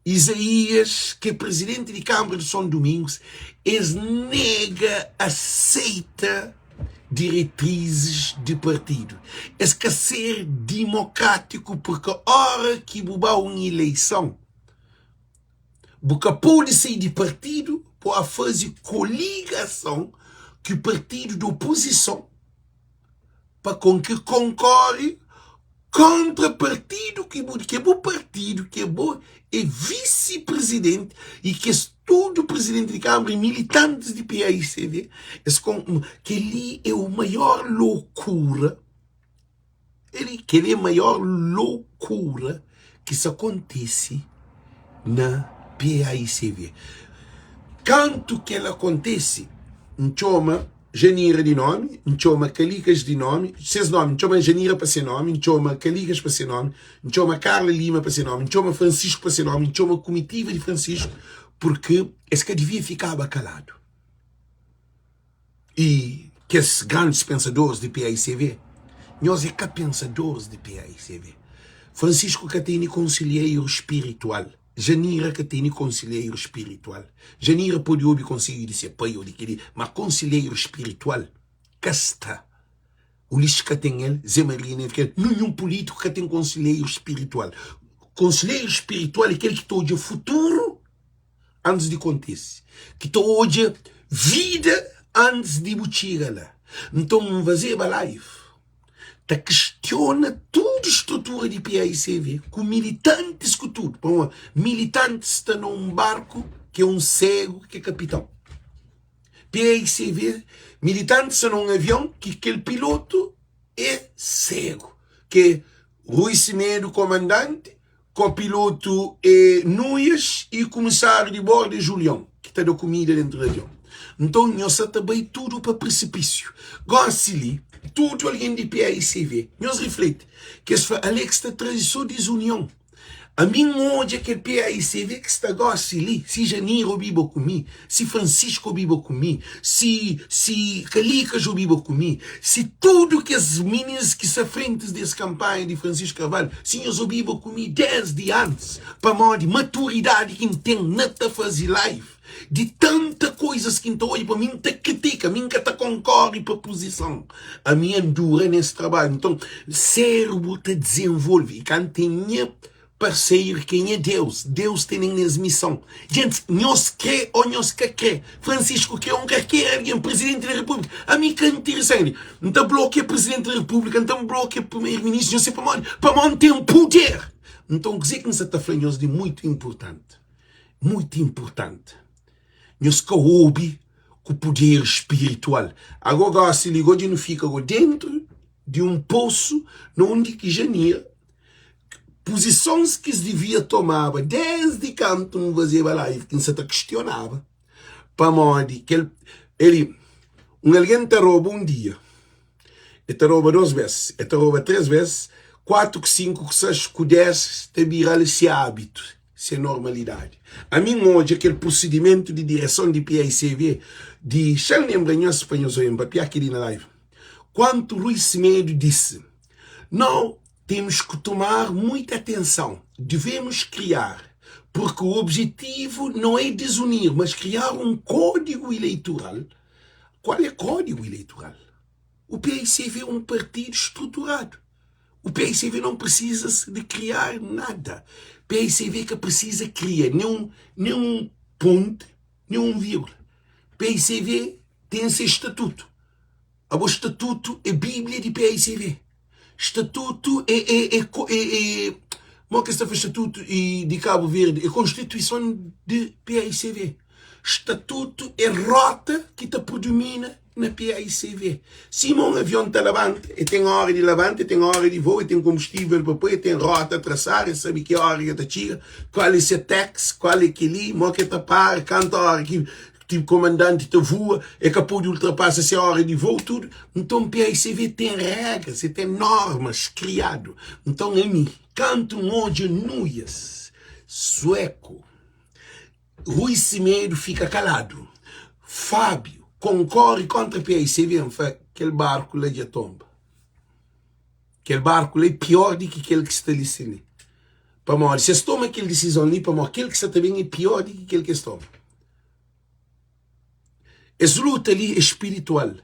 Izaías, ki é prizidenti di Kanbra di Son Dumingus, es nega aseita diretrizis di partidu. Es ka ser dimokrátiku purka óra ki bu ba un ileison, bu ka pode sai di partidu pa ba faze koligason ku partidu di opozison. pa kon ki konkore kontra partidu ki bu ki é bu partidu ki é bo é visi prizidenti i kes tudu prizidenti di kanbra i militantis di PAICV es kon kel-li é o maior lokura kel-li é maior lokura ki sa kontise na PAICV kantu kel-la kontise N txoma Janira di nomi, N txoma Kalikas di nomi, ses nomi, N txoma Janira pa se nomi, N txoma Kalikas pa se nomi, N txoma Carla Lima pa se nomi, N txoma Francisco pa se nomi, N txoma kumitiva di Francisco, purki es ka divia fikaba kaladu. I kes grandis pensadoris di PAICV, nhos é ka pensadoris di PAICV. Francisco ka tene konsilheiru spiritual. Janira ka tene konsilheiru spiritual. Janira pode obi konsedju di se pai ô di kel-li, má konsilheiru spiritual. Ka sta. Ulisses ka ten el, Zé Maria nen kel. Ninhun pulítiku ka ten konselheiru spiritual. Konselheiru spiritual é kel ki ta odja futuru antis di kontise, ki ta odja vida antis di bu txiga la. Nton, N fazeba live ta kistiona tudu strutura di PAICV ku militantis ku tudu. Pamodi militantis sta na un barku ki é un segu ki é kapiton. PAICV, militantis sta na un avion ki kel pilotu é segu, ki é Rui Semedo komandanti, kopilotu é Nuias i kumisáriu di bordu é Julion, ki ta da kumida dentu di avion. Nton, nhos sa ta bai tudu pa prisipísiu. Gósi li, tudu algen di PAICV, nhos rifleti, ki es fla, Alex ta traze sô dizunion. Ami N odja kel PAICV ki sta gosi li, si Janira obiba ku mi, si Francisco obiba ku mi, si si Kalikas obiba ku mi, si tudu kes minis ki sta frentis di es kanpanha di Francisco Carvalho, si nhos obiba ku mi desdi antis, pamodi maturidadi ki N ten na ta fazi live. Di tanta koizas ki N ta odja, pa mi N ta kritika, mi N ka ta konkori pa puzison. Ami N dura nes trabadju. Nton, sérbru ta dizenvolve. I kantu é nha parseru ki é nha Deus, Deus tene-m nes mison. Gentis, nhos kre ô nhos ka kre, Francisco kre ô N ka kre algen Prizidenti di Repúblika, ami ka interesanti. N ta blokia Prizidenti di Repúblika, N ta blokia Primeru-Ministru, nhos sabe pamodi? Pamodi N ten puder. Nton, kuzê ki N sa ta fla nhos di mutu inpurtanti? Mutu inpurtanti nhos ka obi ku puder spiritual. Ago gosi li go dja nu fika go dentru di un posu na undi ki ja mira puzisons ki es divia tomaba desdi kantu nu fazeba live ki N sa ta kistionaba pamodi kel eli un algen ta roba un dia E ta roba dos bes, e ta roba tres bes, kuatu ku sinku ku seis ku des ta bira-l se abitu, se normalidadi. Ami N odja kel prosidimentu di direson di PAICV di xa-m lenbra nhos pa nhos oia-m papiá kel-li na live. Kuantu Rui Semedo disse, Não temos que tomar muita atenção, devemos criar, porque o objetivo não é desunir, mas criar um código eleitoral Qual é código eleitoral? O PICV é um partido estruturado. O PICV não precisa de criar nada. PICV que precisa criar nem nem um ponto, nem um vírgula. PICV tem seu estatuto. O estatuto é Bíblia de PICV. Statutu é é é é é Mo ki es ta fla statutu i di Kabu Verdi é konstituison di paicv. Statutu é rota ki ta predomina na paicv. Sima un avion ta labanta, e ten ora di labanta, e ten ora di voa, e ten konbustivel pa poi, e ten rota trasadu, e sabe ki ora ki e ta txiga, kual é se tax, kual é keli, mo ki e ta para, kantu ora ki Ti komandanti ta vua, e ka pode ultrapasa se ora di vou, tudu. Nton, PAICV ten regras, e ten normas kriadu. Nton, ami, kantu N odja Nuias, Sueku, Rui Semedo fika kaladu, Fábio konkore kontra PAICV, N fla, kel barku la dja tonba. Kel barku la é pior di ki kel ki sta li sin li. Pamodi, si es toma kel disizon li, pamodi kel ki sta ta ben é pior di ki kel ki es toma. Es luta li é spiritual.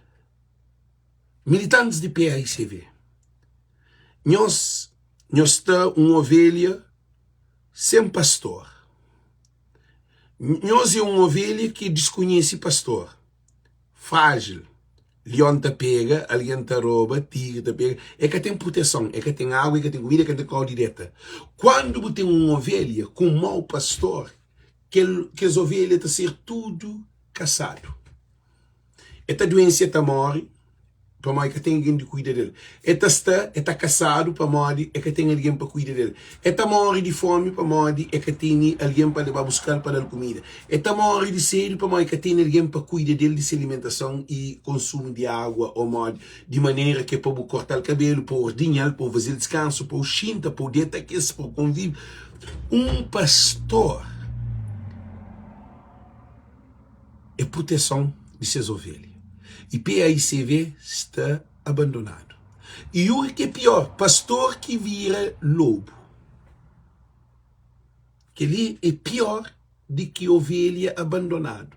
Militantis di PAICV, nhos, nhos sta un ovelha sen pastor. Nhos é un ovelha ki diskonhese pastor, frájil. Lion ta pega, algen ta roba, tigri ta pega. E ka ten proteson, e ka ten agu, e ka ten kumida, e ka ten kau di deta. Kuandu bu ten un ovelha ku un mau pastor, kel kes ovelha ta ser tudu kasadu. E ta duense, e ta móre, pamodi ka ten algen di kuida del. E ta sta, e ta kasadu, pamodi e ka ten algen pa kuida del. E ta móre di fómi, pamodi e ka tene algen pa leba buska-l pa da-l kumida. E ta móre di sedi, pamodi ka tene algen pa kuida del, di se alimentason i konsumu di agua ô modi, di manera ki é pa bu korta-l kabelu, pa bu ordinha-l, pa bu faze-l diskansu, pa bu xinta, pa bu deta kes, pa bu konvive. Un pastor é proteson di ses ovelha. I PAICV sta abandonadu. I u ki é pior, pastor ki vira lobu. Kel-li é pior di ki ovelha abandonadu.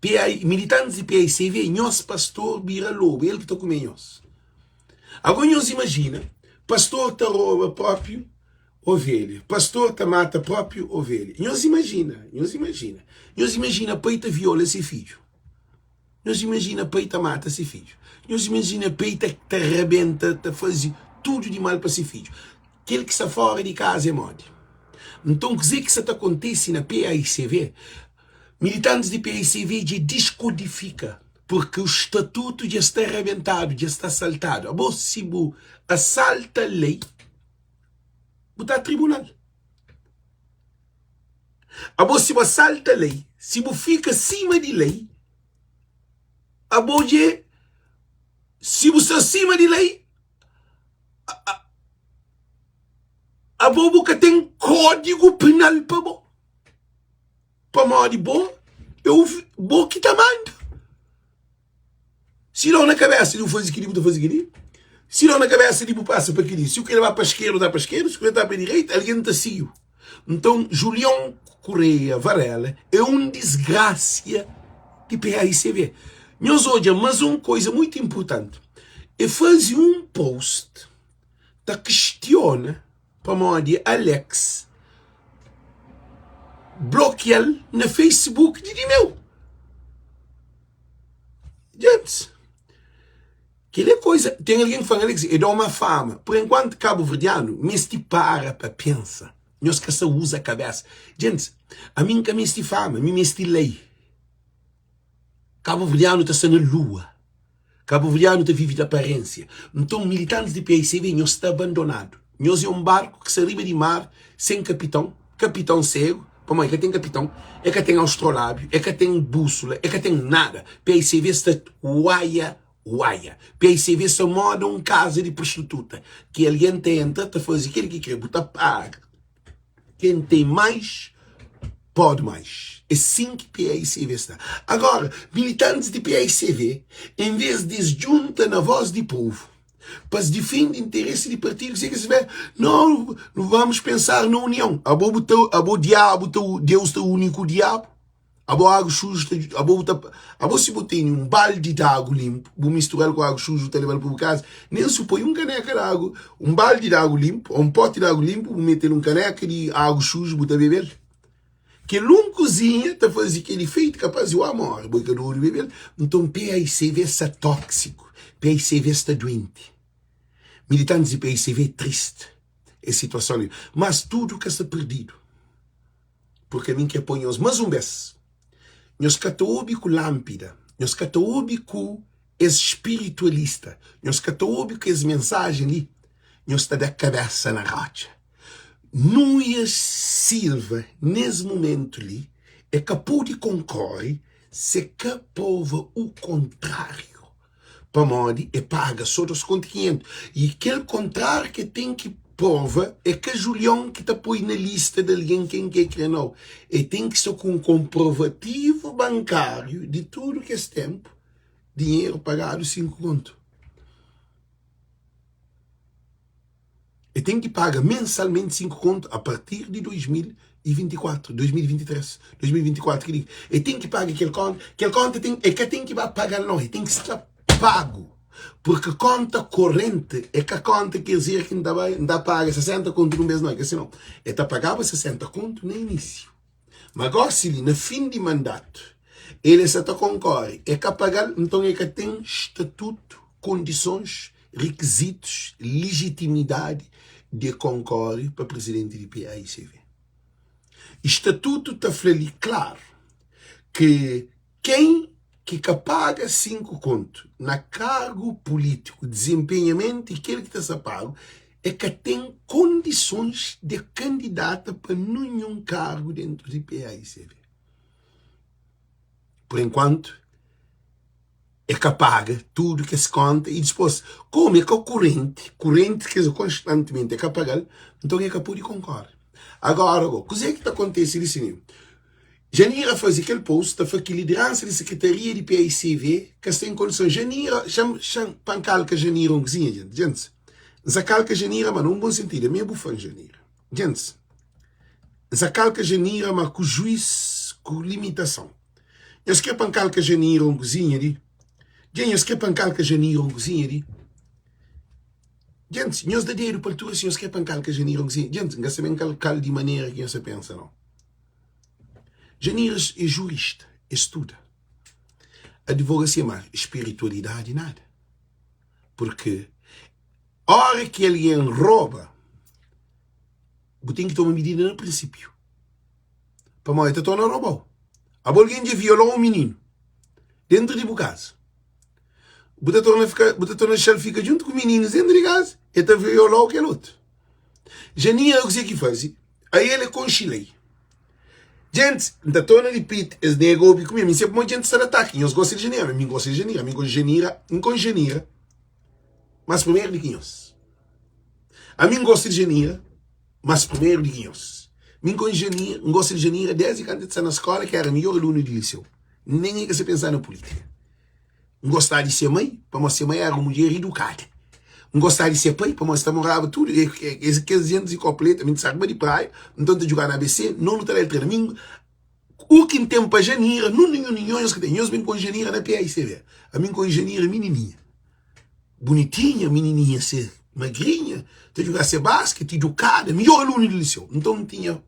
PAI, militantis di PAICV, nhos pastor bira lobu, el ki ta kume nhos. Agora nhos imajina, pastor ta roba própi ovelha, pastor ta mata própi ovelha. Nhos imajina, nhos imajina, nhos imajina pai ta viola se fidju. Nhos imajina pai ta mata se fidju. Nhos imajina pai ta, ta rabenta, ta faze tudu di mal pa se fidju. Kel ki sta fora di kaza é modi? Nton, kuzê ki sta ta kontise na PAICV? Militantis di PAICV dja diskodifika, purki o statutu dja sta rabentadu, dja sta asaltadu. Abo, si bu asalta lei, bu ta tribunal. Abo, si bu asalta lei, si bu fika sima di lei, abo dja, si bu sta sima di lei, Abo bu ka ten kódigu penal pa bo, pamodi bo é o bo ki ta manda. Si dau na kabésa di bu faze kel-li, bu ta faze kel-li. Si dau na kabésa di bu pasa pa kel-li, si bu krê ba pa skerda, bu ta pa skerda, si bu krê ba pa direita, algen ta sigi-u. Nton, Julion Correia Varela é un disgrasia di PAICV. Nhos odja mas un koisa muitu inpurtanti, e faze un post ta kistiona pamodi Alex blokia-l na Facebook di di-meu. Djents. Kel é koisa, ten algen ki fla Alex é da uma fama. Por enquanto kabuverdianu mesti para pa pensa. Nhos ka sa uza kabesa. Djents, ami N ka mesti fama, mi mesti lei. Kabuverdianu ta sta na lua. Kabuverdianu ta vive di aparênsia. Nton militantis di PICV nhos sta abandonadu. Nhos é un barku ki sta riba di mar sen kapiton, kapiton segu, pamodi ka ten kapiton, e ka ten austrolábiu, e ka ten búsula, e ka ten nada. PICV sta uaia Uaia. PICV sta moda un kaza di prostituta ki algen ta entra ta faze kel ki kre, bu ta paga. Ken ten mais pode mais. É sin ki PICV sta. Agora, militantis di PICV, en vez di es djunta na voz di povu pa es difende interesi di partidu, kuzê ki es fla? No, no vamos pensar na união. Abo bu ta, abo diabu ta, Deus ta uni ku diabu? Abo agu suju ta abo bu ta abo si bu tene un baldi di agu linpu bu mistural ku agu suju bu ta lebal pa bu kaza nen si bu poi un kaneka di agu un baldi di agu linpu o un poti di agu linpu bu metel un kaneka di agu suju bu ta bebel kel un kuzinha ta faze kel ifeitu kapas di omi mori bo i ka duru bebel nton PAICV sta tóksiku PAICV sta duenti militantis di PAICV é tristi es situason li mas tudu ka sta perdidu. Purki ami N kre poi nhos más un bês. Nhos ka ta obi ku lánpida, nhos ka ta obi ku es spiritualista, nhos ka ta obi ku es mensajen li, nhos ta da kabésa na rótxa. Nuias Silva, nes mumentu li, e ka pode konkore se ka prova u kontráriu. Pamodi e paga so 2 kontu 500 i kel kontráriu ki e ten ki prova e ka Julion ki ta poi na lista di algen ken ki e kre nau. E ten ki sta ku un konprovativu bankáriu di tudu kes tenpu dinheru pagadu 5 kontu. E ten ki paga mensalmenti 5 kontu a partir di 2024, 2023, 2024 ki diga. E ten ki paga kel konta, kel konta ten, e ka ten ki ba pagal no, e ten ki sta pagu. Porque konta korrente e ka konta ker dizer ki N ta bai, N ta paga 60 kontu di un bes no, e ka si no. E ta pagaba 60 kontu na inísiu. Ma gosi li, na fin di mandatu, el e sa ta konkore, e ka paga-l, nton e ka ten statutu, kondisons, rikizitus, lijitimidadi di e konkore pa prizidenti di PAICV. I statutu ta fla li klaru ki ken ki ka paga 5 kontu na kargu pulitiku, dizenpenhamenti kel ki ta sta pagu, e ka ten kondisons di kandidata pa ninhun kargu dentu di PAICV. Pur enkuantu, e ka paga tudu kes konta i dispos, komu e ka kurenti, kurenti kes konstantimenti e ka paga-l, nton e ka pudi konkore. Agora go, kuze ki ta kontese li sini? Janira faze kel post ta fla ki lideransa di sekretaria di PAICV ka sta en kondison. Janira, xa-m, xa-m, pa N kalka Janira un kuzinha, jenti. Jentis, N sa kalka Janira, ma na un bon sentidu, ami é bu fan, Janira. Jentis, N sa kalka Janira, ma ku juis, ku limitason. Nhos kre pa N kalka Janira un kuzinha di? Dja nhos kre pa N kalka Janira un kuzinha di? Djentis, nhos da dedu pa altura si nhos kre pa N kalka Janira un kuzinha. Djentis, N ka sabe N kalka-l di manera ki nhos ta pensa nau. Janira é jurista, é studa advogasia, ma spiritualidadi nada. Purki ora ki algen roba, bu ten ki toma midida na prinsipiu. Pamodi el ta torna roba-u. Abo algen dja viola-u un mininu dentru di bu kaza. Bu ta torna fika, bu ta torna dexa-l fika djuntu ku mininus dentru di kaza, el ta viola-u kel otu. Janina kuzê ki faze? Ael é konxe lei. Djentis, N ta torna ripiti, es nega obi ku mi. Mi N sabe pamodi djentis sta na ataki. Nhos gosta di Janira? Mi N gosta di Janira. Mi N konxe Janira, N konxe Janira más primeru di ki nhos. Ami N gosta di Janira. Mas primeru di ki nhos. Mi N konxe Janira, N gosta di Janira desdi kantu el sta na skola ki era midjor alunu di liseu. Nen el ka sa pensa na pulitika. N gosta di se mai pamodi se mai era un mudjer idukada. N gosta di se pai pamodi es ta moraba tudu es kes jentis di Kopuleta, mi N ta riba di praia, nton N ta djuga na ABC, nonu ta da el trena. Mi u ki N ten pa Janira, nun ninhun di nhos ka ten. Nhos ben konxe Janira na PAICV. Ami N konxe Janira minininha. Bunitinha, minininha se magrinha, ta djuga se basket, idukada, midjor alunu di liseu. Nton N tinha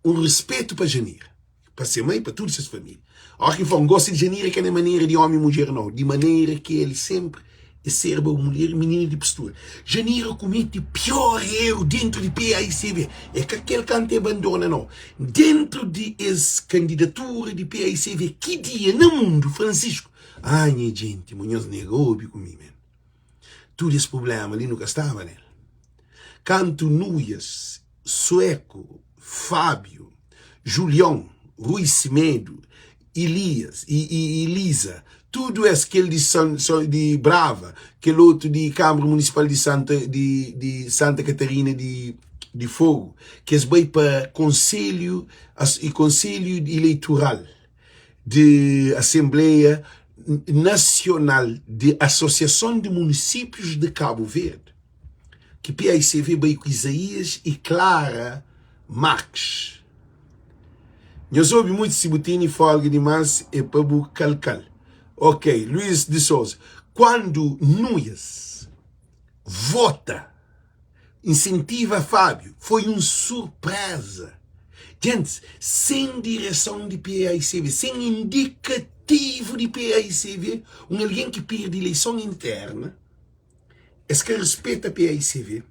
un rispetu pa Janira, pa se mai, pa tudu ses familia. Óra ki N fla N gosta di Janira ka na manera di omi i mudjer nau, di manera ki el senpri e serba un mulher i minina di postura. Janira kumete pior eru dentru di PAICB. É ka kel kantu e bandona nau. Dentru di es kandidatura di PAICB, ki dia na mundu Francisco Ah nha jenti, mo nhos nega obi ku mi men. Tudu es prublema li nu ka staba nel. Kantu Nuias, Sueku, Fábiu, Julion, Rui Semedo, Ilias i i Elisa, tudu es, kel di San di Brava, kel otu di Kâmara Munisipal di Santa di di Santa Katarina di di Fogu, ki es bai pa Konselhu i Konselhu Ileitural. di Asenbleia Nasional di Asosiason di Munisípius di Kabu Verdi, ki PAICV bai ku Izaías y Clara Marques. Nhos obi muitu si bu tene folga dimás é pa bu kalka-l. Ok, Luís de Sousa, kuandu Nuias vota Insentiva Fábio foi un surpreza. Djentis, sen direson di PAICV, sen indikativu di PAICV, un algen ki perde ileison interna, es ka rispeta PAICV,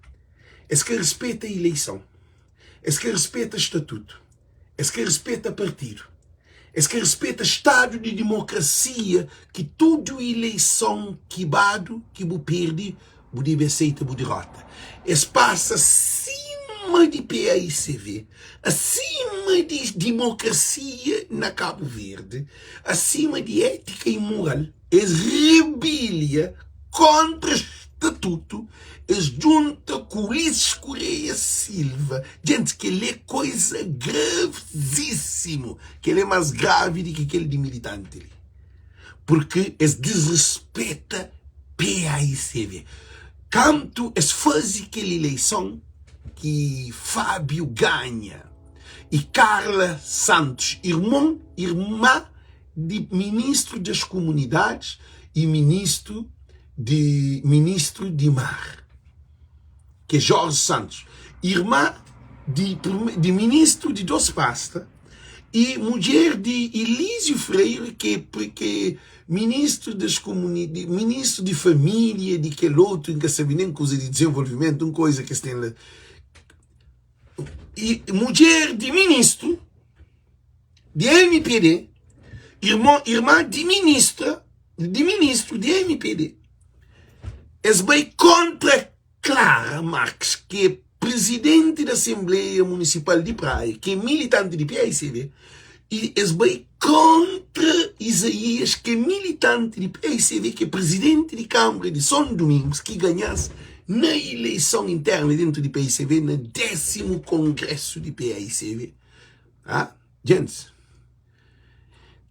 es ka rispeta ileison, es ka rispeta statutu, Es ka rispeta partidu. Es ka rispeta stadu di dimokrasia ki tudu ileison ki badu ki bu pirdi bu debe aseita bu dirota. Es pasa sima di paicv, asima di dimokrasia na Kabu Verdi, asima di etika i mural. Es rebelia kontra statutu, es djunta ku Ulisses Correia Silva. Djentis, kel-li é koiza gravizísimu. Kel-li é más gravi di ki kel di militanti li. Purki es disrispeta PAICV. Kantu es faze kel ileison ki Fábio ganha i Carla Santos, irmon, irma, di Ministru das Comunidades e Ministru di Ministru di Mar, ki é Jorge Santos, irmã di, di Ministru di dos pasta e mudjer di Elísio Freire, ki é, ki é Ministru das Comuni, di, Ministru di Família, di kel otu, N ka sabe nen kuza di desenvolvimentu, un koisa ki es ten la. E mudjer di Ministru di mpd, irmon, irmã di ministra, di ministru di mpd, es bai kontra Clara Marques, ki é presidenti di Asenbleia Munisipal di Praia, ki é militanti di paicv, i es bai kontra Isaías, ki é militanti di paicv, ki é presidenti di Kâmara di Son Domingos, ki ganha-s na ileison interna dentu di paicv na désimu kongrésu di paicv. Ah, gentis,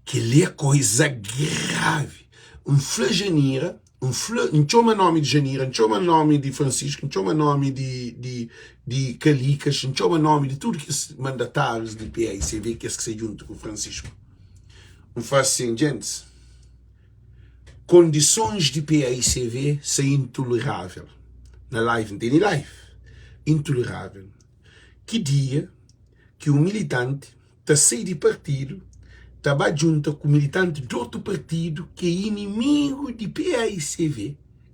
kel-li é koiza gravi. N fla Janira, N fla, N txoma nomi di Janira, N txoma nomi di Francisco, N txoma nomi di, di, di Kalikas, N txoma nomi di tudu kes mandatárius di PAICV, kes ki sta djuntu ku Francisco. N fla asin, Djentis, kondisons di PAICV sa intolerável. Na live, N tene live. Intolerável. Ki dia ki un militanti ta sai di partidu ta ba djunta ku militanti di otu partidu ki é inimigu di PAICV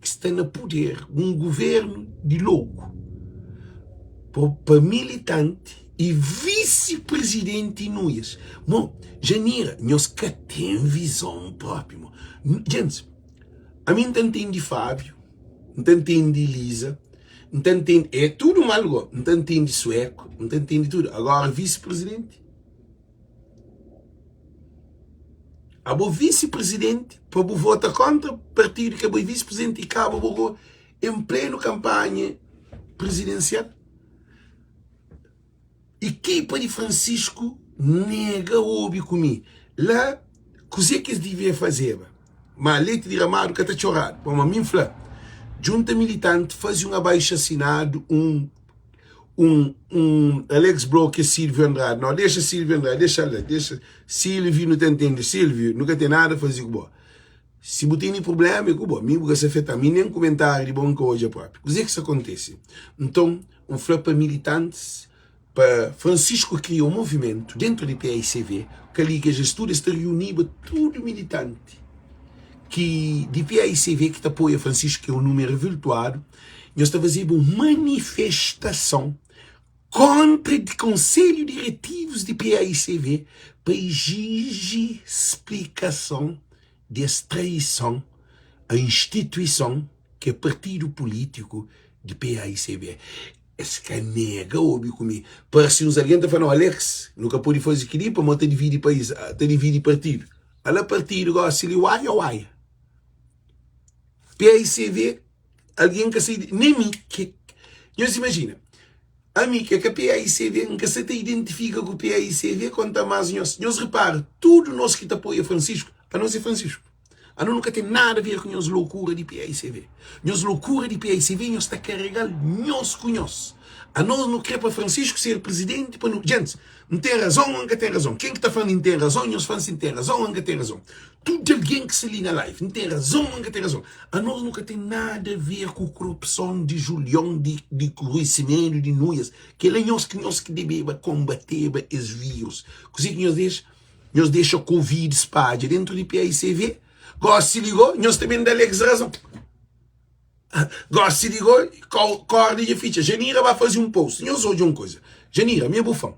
ki sta na puder, un guvernu di louku pa militanti i visi prizidenti Nuias. Mo, Janira, nhos ka ten vizon propi mo. Djentis, ami N ta ntende Fábio, N ta ntende Elisa, N ta ntende, é tudu mal go, N ta ntende Sueco, N ta ntende tudu. Agora visi prizidenti? Abo visi prizidenti pa bu vota kontra partidu ki abo é visi prizidenti i kaba bo go en plenu kanpanha prizidensial? Ekipa di Francisco nega obi ku mi la kuze ki es divia fazeba ma leti diramadu ka ta txoradu pamodi mi N fla djunta militanti fazi un abaixu asinadu un un un Alex Bro ke Silvio Andrade no dexa Silvio Andrade dexa la dexa Silvio nu ta entende Silvio nu ka ten nada faze ku bo si bu tene problema é ku bo mi bu ka sa afeta mi nen kumentariu di bo N ka odja propi kuze ki sa kontese nton N fla pa militantis pa Francisco kria un movimentu dentu di PAICV kali ke es tudu es ta riuniba tudu militanti ki di PAICV ki ta apoia Francisco ki é un numeru avultuadu Nhos ta fazeba un manifestason kóntra di Konselhu Diretivus di PAICV pa iziji splikason di es traison a instituison ki é partidu pulítiku di PAICV. Es ka nega obi ku mi. Parse uns algen ta fla, Nau, Alex, nu ka pode faze kel-li pamodi ta dividi país, ta dividi partidu. Ala partidu gósi li, uaia, uaia. PAICV Algen ka sai di. Nen mi ki. Nhos imajina, ami ki é ka PAICV, N ka sa ta identifika ku PAICV konta más nhos. Nhos repara, tudu nos ki ta apoia Francisco, anos é Francisco. Anos nu ka ten nada a ver ku nhos lokura di PAICV. Nhos lokura di PAICV nhos ta karega-l nhos ku nhos. Anos nu kre pa Francisco ser prizidenti pa nu. Djentis, N ten razon ô N ka ten razon? Ken ki ta fla-m N ten razon, nhos fla-m si N ten razon ô N ka ten razon. Tudu algen ki sta li na live, N ten razon ô N ka ten razon? Anos nu ka ten nada a ver ku korupson di Julion, di di Rui Semedo, di Nuias. Kel-la nhos ki nhos ki debeba konbateba es vírus. Kuzê ki nhos dexa? Nhos dexa Covid spadja dentu di PAICV. Gósi li gó, nhos ta ben da Alex razon. Gósi li gó, kórda dja fitxa. Janira ba faze un post. Nhos odja un kuza. Janira, mi é bu fan.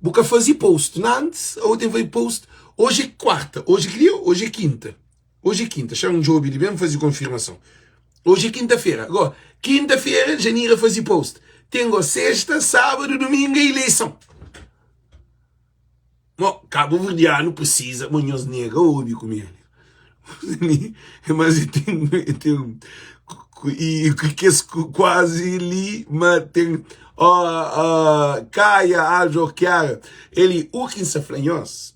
Bu ka faze post na antis, ou ten faze post. Oji é kuarta, oji ki dia? Oji é kinta. Oji é kinta, xa-m djobe li ben faze konfirmason. Oji é kinta-fera. Agora, kinta-fera, Janira faze post. Ten go sexta, sábadu, dumingu é ileison. Mo, kabuverdianu presiza, mo nhos nega obi ku mi. Mas e ten, e ten, e kes kuazi li, ma ten, ó, ó, Kaia, Alves, Kiara, eli, u ki N sa fla nhos,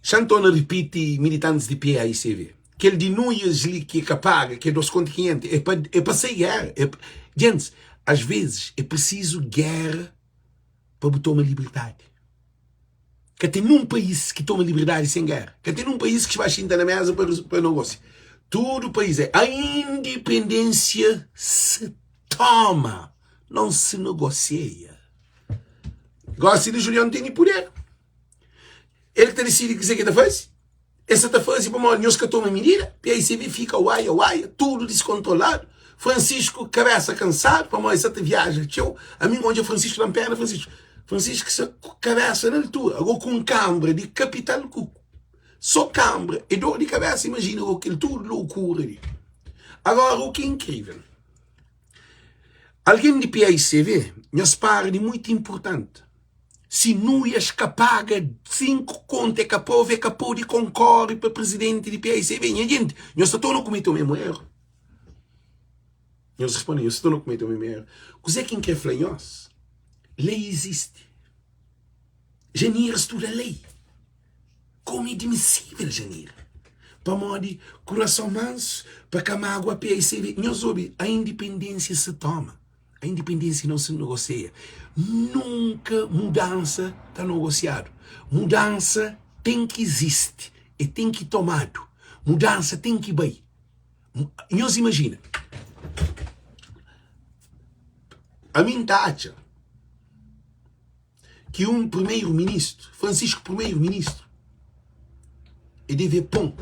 Xa N torna ripiti militantis di PAICV, kel di Nuias li ki ka paga, ki é 2 kontu 500, é pa, é pa sai géra. É, gentis, às vezes é prisizu géra pa bu toma liberdadi. Ka ten nun país ki toma liberdadi sen géra. Ka ten nun país ki ba xinta na mesa pa, pa negosia. Tudu país é a independência se toma, não se negocia. Gosi di Julião tene puder. El ki ta disidi kuzê ki el ta faze. El sa ta faze pamodi nhos ka toma midida. PICV fika uaia uaia, tudu diskontroladu. Francisco kabesa kansadu pamodi el sa ta viaja txeu. Ami N odja Francisco da-m pena Francisco. Francisco sa ku kabesa na altura. Ago ku un kanbra di kapital ku so kanbra é dor di kabesa. Imajina ago kel tudu lokura li. Agora u ki é inkrivel, algen di PICV nhos para di muitu inpurtanti. Si Nuias ka paga 5 kontu e ka prova e ka pode konkore pa presidenti di PAICV. Nha jenti, nhos ta torna kumete o mesmu eru. Nhos responde, nhos ta torna kumete o mesmu eru. Kuzê ki N kre fla nhos? Lei izisti. Janira studa lei. Komu é dimisível, Janira. Pamodi kurason mansu pa ka magua PAICV. Nhos obi, a indipendênsia se toma. A independência não se negocia. Nunka mudansa ta nogosiadu. Mudansa. ten ki izisti, e ten ki tomadu, mudansa ten ki bai. Nhos imajina, ami N ta atxa ki un primeru ministru, Francisco primeru ministru, e deve pon.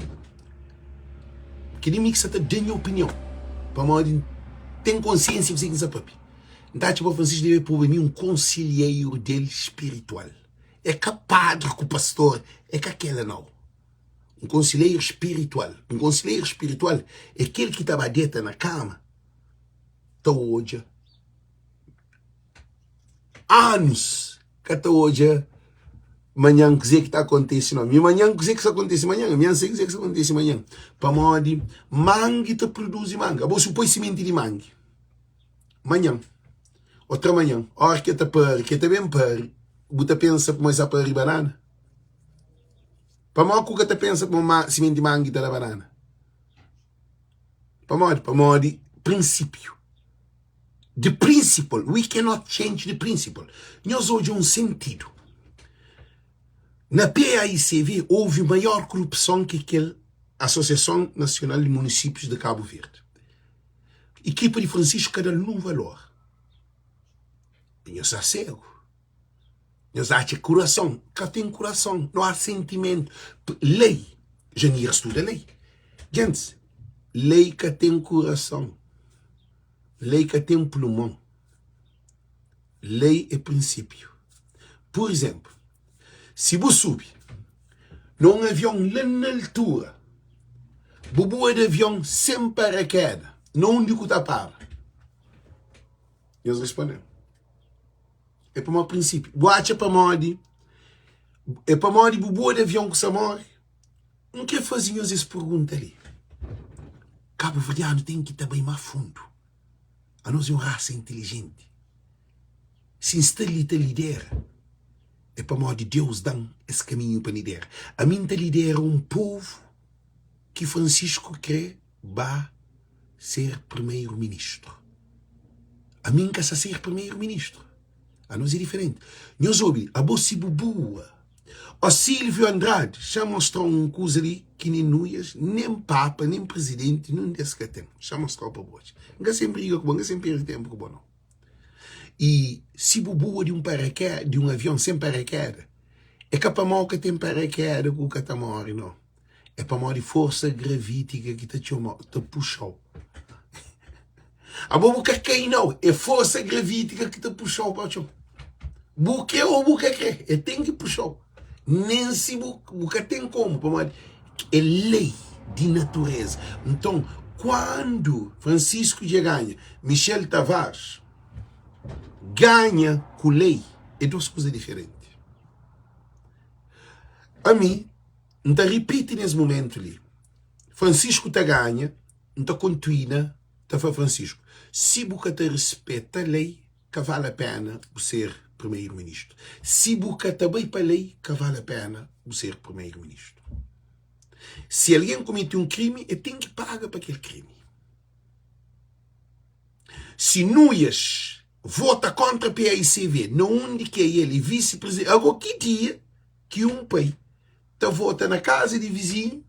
Kel-li mi ki sa ta da nha opinion, pamodi N ten konsiensia kuzê ki N sa papia. N ta atxa ma Francisco debe poba mi un konselheiru del spiritual. É ka padri ku pastor, é ka kela nau. Un konselheiru spiritual. Un konselheiru spiritual é kel ki ta ba deta na kama ta odja anus ka ta odja manhan kuzê ki ta kontise nau. Mi manhan kuzê ki sta kontise manhan? Mi N sai kuzê ki sta kontise manhan. Pamodi mangi ta produzi mangi. Abo si bu poi simenti di mangi manhan ô tramanhan, óras ki el ta pari, ki el ta ben pari, bu ta pensa kuma el sta pari banana? Pamodi ku ka ta pensa kuma simenti mangi ta da banana? Pamodi? Pamodi prinsipiu. The principle, we cannot change the principle. Nhos odja un sentidu. Na PAICV houve maior korupson ki kel Asosiason Nasional di Munisípius di Kabu Verdi. Ekipa di Francisco ka da-l nun valor. Nhos sta segu. Nhos atxa kurason. Ka ten kurason. No há sentimentu. Lei. Janira studa lei. Gentis, lei ka ten kurason. Lei ka ten plumon. Lei é prinsípiu. Pur izénplu, si bu subi na un avion la na altura, bu bua di avion sen parakéda, na undi ku ta para? Nhos responde-m. É pamodi prinsípiu. Bu atxa pamodi é pamodi bu bua di avion ku sa móre? N krê faze nhos es pergunta li. Kabuverdianu ten ki ta bai má fundu. Anos é un rasa intilijenti. Si N sta li ta lidera, é pamodi Deus da-m es kaminhu pa lidera. Ami N ta lidera un povu ki Francisco krê ba ser primeru-ministru. Ami N ka sa ser primeru-ministru. Anos é diferenti. Nhos obi, abo si bu bua. Ó Silvio Andrade, xa mostra-u un kuza li ki nen Nuias, nen Papa, nen Prizidenti, nun des ka ten. Xa mostra-u pa bu odja. N ka sen briga ku bo, N ka sen perde tenpu ku bo, nau. I si bu bua di un parakéda, di un avion sen parakéda, é ka pamodi ka ten parakéda ku ka ta móre, nau. É pamodi forsa gravítika ki ta txoma, ta puxa-u. Abo bu ka kai nau, é forsa gravítika ki ta puxa-u pa txon. Bu kre ô bu ka kre, el ten ki puxa-u. Nen si bu, bu ka ten komu, pamodi é lei di natureza. Nton, kuandu Francisco dja ganha, Michel Tavares ganha ku lei, é dos kuza diferenti. Ami, N ta ripiti nes mumentu li, Francisco ta ganha, N ta kontuina ta fla Francisco, si bu ka ta rispeta lei, ka vale a pena bu ser primeiro ministro. Si bu ka ta bai pa lei, ka vale a pena bu ser primeiro ministro. Si algen kumeti un krimi, el ten ki paga pa kel krimi. Si Nuias vota kontra PAICV, na undi ki é el é visi-presidenti, ago ki dia ki un pai ta vota na kaza di vizinhu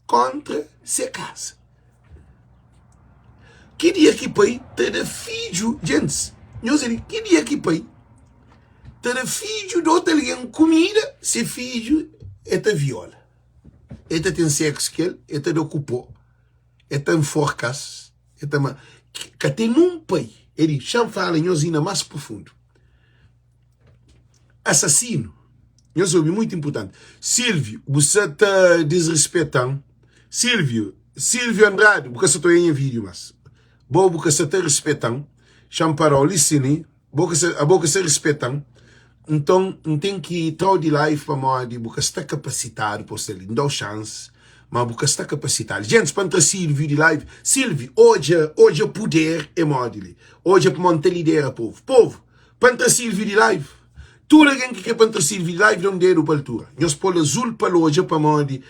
kontra se kaza. Ki dia ki pai ta da fidju, gentis, nhos ali, ki dia ki pai ta da fidju di otu algen kumida, se fidju e ta viola, e ta ten seksu ku el, e ta da ku po, e ta nforka-s, e ta ma, ka ten un pai, e di, xa-m fala nhos inda más profundu. Assassino Nhos obi muito importante Silvio bu sa ta disrespetan Silvio Silvio Andrade bu ka sa ta oia nha video mas bo bu ka sa ta respetan Xa-m parau li si ni bo ka sa abo ka sa respetan nton N ten ki trau di live pamodi bu ka sta kapasitadu pa bu sta li N dau chance ma bu ka sta kapasitadu Gentis pa N tra Silvio di live Silvio odja odja puder é modi li odja pamodi N ta lidera povo povo Pa N tra Silvio di live? Tudu algen ki kre pa N tra Silvio di live da un dedu pa altura. Nhos pô-l azul pa L odja pamodi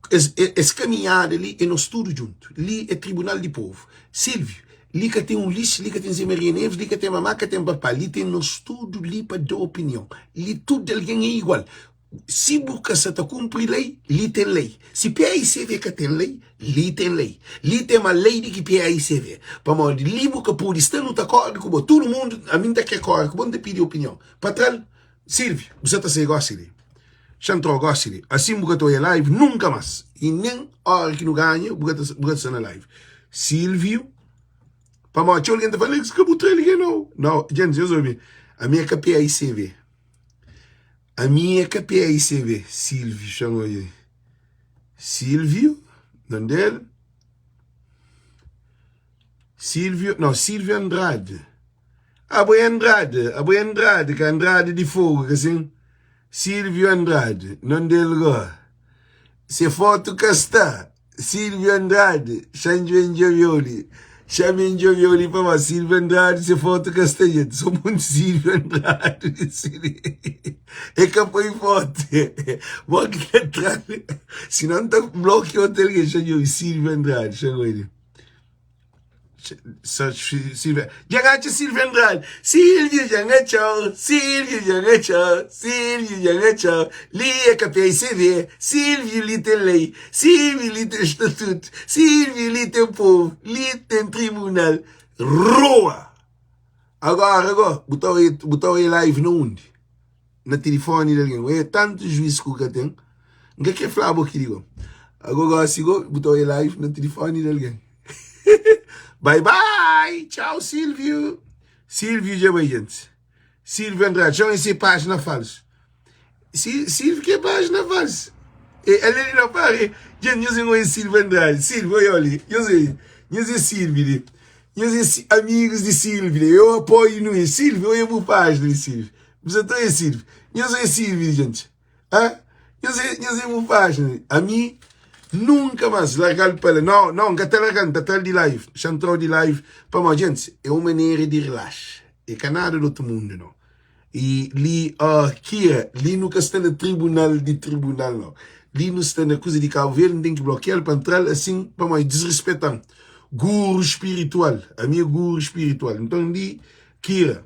es es kaminhada li é nos tudu djuntu. Li é tribunal di povu. Silvio, li ka ten Ulisses, li ka ten Zé Maria Neves, li ka ten mamá, ka ten papá. Li ten nos tudu li pa da opinion. Li tudu algen é igual. Si bu ka sa ta kunpri lei, li ten lei. Si PAICV ka ten lei, li ten lei. Li ten ma lei di ki PAICV. Pamodi li bu ka pudi sta nu ta kore ku bo. Tudu mundu, ami N ta kre kore ku bo, N ta pidi opinion. Pa tra-l, Silvio, bu sa ta sai gosi li. Xa N tra-u gosi li. Asin bu ka ta oia live nunka mas. I nen ora ki nu ganha, bu ka ta bu ka ta sta na live. Silvio, pamodi txeu algen ta fla, Alex, ka bu tra algen nau. Nau, djentis, nhos obi, ami é ka PAICV. Ami é ka PAICV. Silvio, xa N oia li. Silvio, nome del. Silvio, não, Silvio Andrade. Abo é Andrade, abo é Andrade, ka Andrade di Fogo, ka sin? Silvio Andrade, nome del go. Se foto ka sta. Silvio Andrade, xa-m djobe djobe-u li. Xa-m djobe-u li pamodi Silvio Andrade se foto ka sta djente. So monti Silvio Andrade nesse li. E ka poi foto. Bo ki ta tra-l. Sinon N ta blokia otu algen. Xa-m djobe Silvio Andrade, xa-m odja li. Silvia Dja N atxa Silvia Andrade Silvia dja N atxa-u Silvia dja N atxa-u Silvia dja N atxa-u Li é ka PICV Silvia li ten lei Silvia li ten statutu Silvia li ten povu Li ten tribunal Rua! Agora go bu ta oia bu ta oia live na undi? Na tilifoni di algen Oia tantu juiz ku ka ten N ka kre fla bo kili go Ago gosi go bu ta oia live na tilifoni di algen Bye bye Tchau Silvio Silvio dja bai gente Silvio Andrade Txeu esse página falso Silvio que página falso E ali não pare Gente nhos é Silvio Andrade Silvio olha ali Nhos é Nhos é Silvio li Nhos é amigos de Silvio li Eu apoio no Silvio olha bu página de Silvio Você tá é Silvio Nhos é Silvio gente Ah, nhos é, nhos é bu página. Ami nunka más larga-l pa la. Não, não, N ka ta larga-l, N ta tra-l di live. Xa-m tra-u di live. Pamodi, gentis, é un manera di relaxa. É ka nada di otu mundu, não. I li, oh, Kira, li nu ka sta na tribunal di tribunal, não. Li nu sta na kuza di Kabu Verdi, N ten ki blokia-l pa N tra-l asin, pamodi disrispeta-m. Guru spiritual, ami é guru spiritual. Nton li, Kira,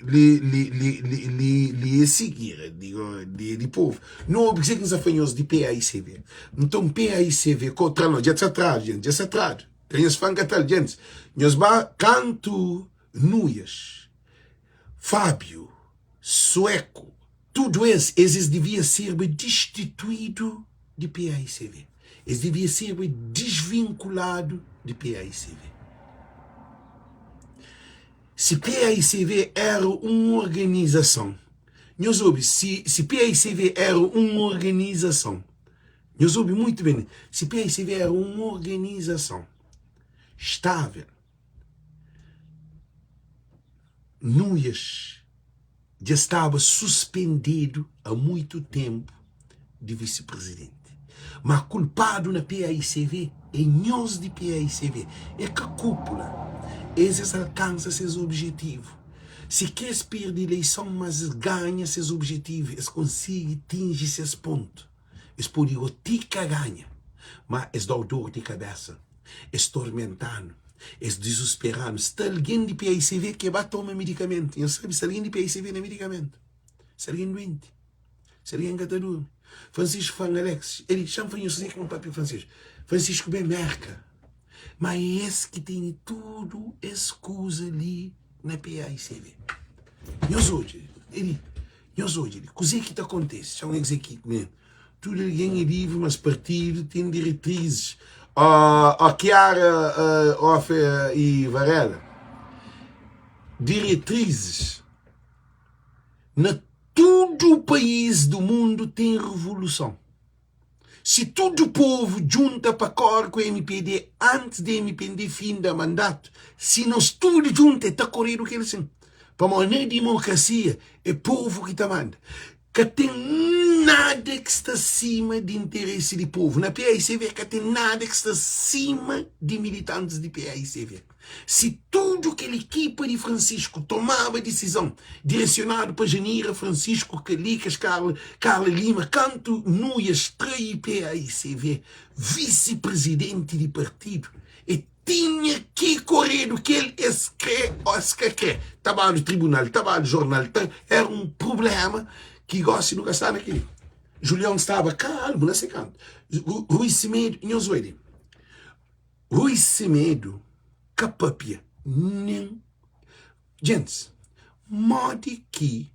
li, li, li, li, li, li é si, Kira, digo, li é di povo. Nu obi kuzê ki N sa fla nhos di PAICV. Nton, PAICV, ko tra no, dja sa tradu, djent, dja sa tradu. Ka nhos fla N ka tra-l, djentis. Nhos ba kantu Nuias, Fábio, Sueco, tudu es, es es devia serba distituidu di PAICV. Es devia serba disvinkuladu di PAICV. Si PAICV éra un organizason, nhos obi, si, si PAICV éra un organizason, nhos obi muitu ben, si PAICV éra un organizason estável, Nuias dja staba suspendedu a muitu tenpu di visi-prizidenti. Ma kulpadu na PAICV é nhos di PAICV, é ka kúpula. Es es alkansa ses objetivu. Si kre es perde ileison, mas es ganha ses objetivu, es konsigi tinji ses pontu. Es pode go ti ka ganha, ma es da-u dor di kabésa, es tormenta-nu, es dizuspera-nu. Sta algen di PAICV ki ba toma midikamentu. Nhos sabe, sta algen di PAICV na midikamentu. Sta algen duenti. Sta algen ka ta durmi. Francisco fla-m, Alex, el xa-m fla nhos kuzê ki N papia Francisco. Francisco ben Merka, ma é es ki tene tudu es kuza li na PAICV. Nhos odja, el. Nhos odja li kuzê ki ta kontise. Txeu nhos ki me tudu algen é livri, mas partidu ten diretrizis. Ó Kiara Ofe i Varela, diretrizis na tudu país du mundu ten revoluson. Si tudu povu djunta pa kore ku mpd antis di mpd finda mandatu, si nos tudu djunta e ta koredu kel sin. Pamodi na dimokrasia e povu ki ta manda. Ka ten nada ki sta sima di interesi di povu. Na paicv ka ten nada ki sta sima di militantis di paicv. Si tudu kel ekipa di Francisco tomaba disizon diresionadu pa Janira, Francisco, Calicas, Carla, Carla Lima, kantu Nuias trai PAICV, visi prizidenti di partidu, e tinha ki koredu kel es kre o es ka kre. Ta badu tribunal, ta badu jornal, ta era un prublema ki gosi nu ka sta na kel. Julião staba kalmu na se kantu. Rui Semedo, nhos oi li. Rui Semedo ka papia nen. Gentis, modi ki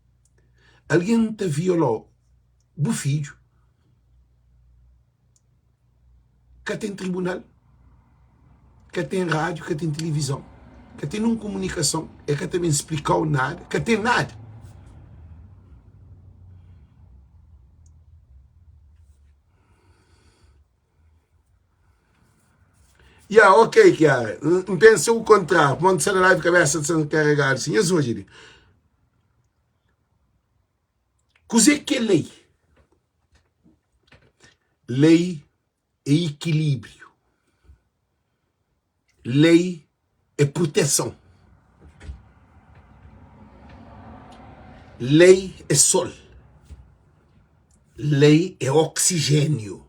algen ta viola-u bu fidju? Ka ten tribunal, ka ten rádiu, ka ten tilivizon, ka ten nun kumunikason, e ka ta ben splika-u nada, ka ten nada. Ya, ok, Kiara, N pensa u kontráriu, pamodi N sta na live kabesa sta nkaregadu si. Nhas odja li. Kuzê ki é lei? Lei é ikilíbriu. Lei é proteson. Lei é sol. Lei é oksijéniu.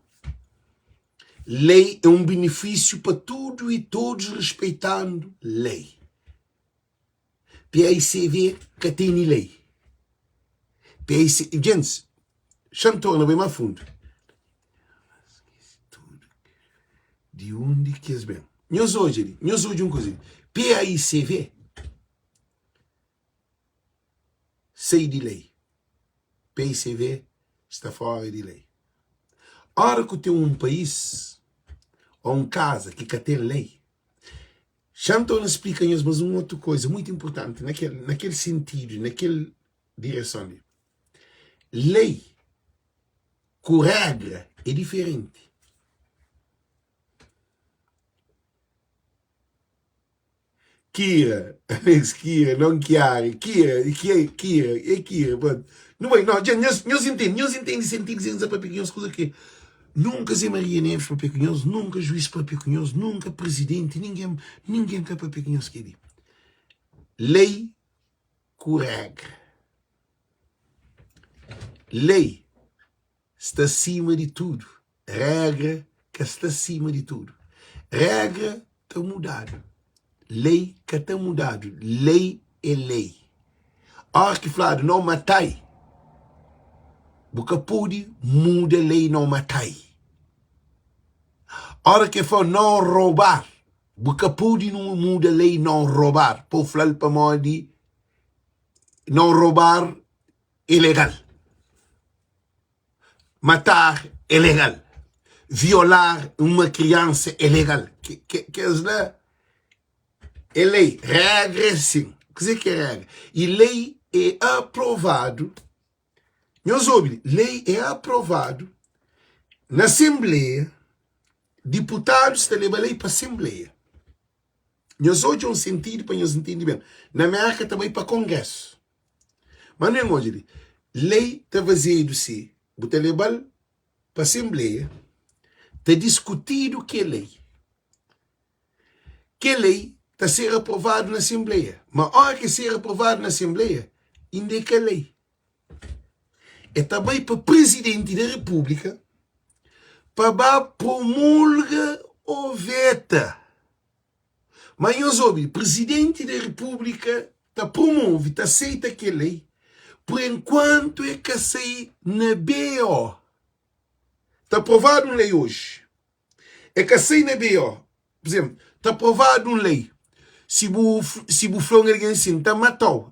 Lei é un benefísiu pa tudu i todos respeitandu lei. PAICV ka tene lei. PAIC, gentis, xa-m torna bai más fundu. Di undi ki es ben? Nhos odja li, nhos odja un kuza li. PAICV sai di lei. PAICV sta fora di lei. Ora ku ten un país ô un kaza ki ka ten lei, Xa N torna splika nhos mas un otu koza mutu inpurtanti na kel, na kel sintidu, na kel direson li. Lei ku regra é diferenti. Kira, amigus Kira, non Kiara, Kira, Kira, é Kira, pronto. Nu bai, no, dja nhos, nhos intende, nhos intende sentidu di N sa papia ku nhos kuza ki Nunka Zé Maria Neves papia ku nhos, nunka juiz papia ku nhos, nunka prizidenti, ningen, ningen ka papia ku nhos kel-li. Lei ku régra. Lei sta sima di tudu, régra ka sta sima di tudu. Régra ta mudadu, lei ka ta mudadu. Lei é lei. Óras ki fladu no matai, bu ka pode muda lei no matai. Óras ki el fla no robar, bu ka pode muda lei no robar pa bu fla-l pamodi no robar é legal. Matar é legal. Violar uma criança é legal. Kes la é lei. Regra é sin. Kuzê ki é regra? E lei é aprovadu. Nhos obi, lei é aprovadu na asenbleia. Diputadus ta leba lei pa asenbleia. Nhos odja un sentidu pa nhos ntende ben. Na Mérka ta bai pa kongrésu. Má nu ben odja li, lei ta fazedu si bu ta leba-l pa asenbleia, ta diskutidu kel lei. Kel lei ta ser aprovadu na asenbleia. Má óra ki el ser aprovadu na asenbleia, inda é ka lei. El ta bai pa prizidenti di repúblika pa ba promulga ô veta. Má nhos obi, prizidenti di repúblika ta promove, ta seita kel lei, pur enkuantu el ka sai na BO. Ta aprovadu un lei oji, E ka sai na BO. Por exemplo, ta aprovadu un lei. Si bu, si bu fla un algen sin, N ta mata-u.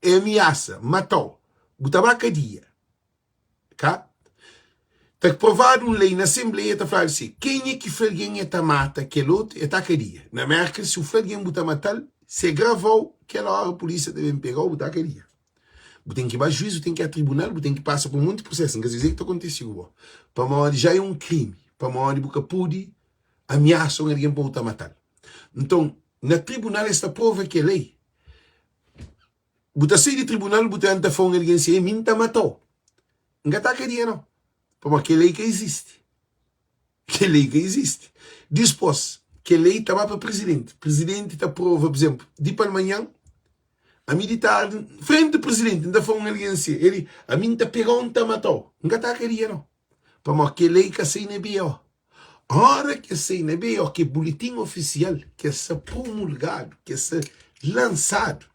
É amiasa, mata-u. Bu ta ba kadia. Ka? Ta aprovadu un lei na asenbleia, ta fladu si, kenha ki fla algen e ta mata kel otu, e ta kadia. Na Merka, si bu fla algen bu ta mata-l, si e grava-u, kel ora pulísia ta ben pega-u, bu ta kadia. Bu ten ki ba juiz, bu ten ki a tribunal, bu ten ki pasa pa un monti prosesu. N ka sabe kuzê ki ta kontise ku bo. Pamodi ja é un krimi. Pamodi bu ka pudi amiasa un algen pa bu ta matal. Nton, na tribunal es ta prova kel lei. Bu ta sai di tribunal, bu ta tenta fla un algen si, mi N ta matau. N ka ta kadia nau. Pamodi kel lei ka izisti. Kel lei ka izisti. Dispos, kel lei ta ba pa prizidenti. Prizidenti ta prova, pur izenplu, di palmanhan, ami di tardi, frenti prizidenti, N ta fla un algen si, el, ami N ta pega-u, N ta mata-u. N ka ta kadia nau. Pamodi kel lei ka sai na BO. Ora ki el sai na BO, ki é bulitin ofisial, ki el sta promulgadu, ki el sta lansadu,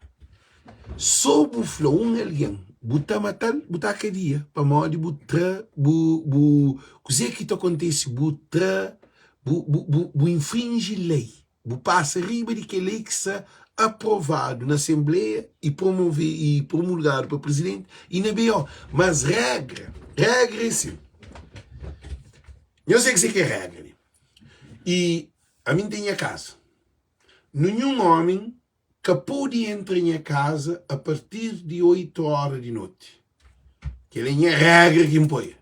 so bu fla un algen. Bu ta mata-l, bu ta kadia pamodi bu tra bu bu kuzê ki ta kontise bu tra bu bu bu infrinji lei, bu pasa riba di kel lei ki sta aprovadu na asenbleia i promove i promulgadu pa prizidenti i na BO. Mas regra, regra é si. Nhos é kuzê ki é regra li. I ami N ten nha kaza. Ninhun ómi ka pode entra nha kaza a partir di 8 óra di noti. Kel é nha régra ki N poi.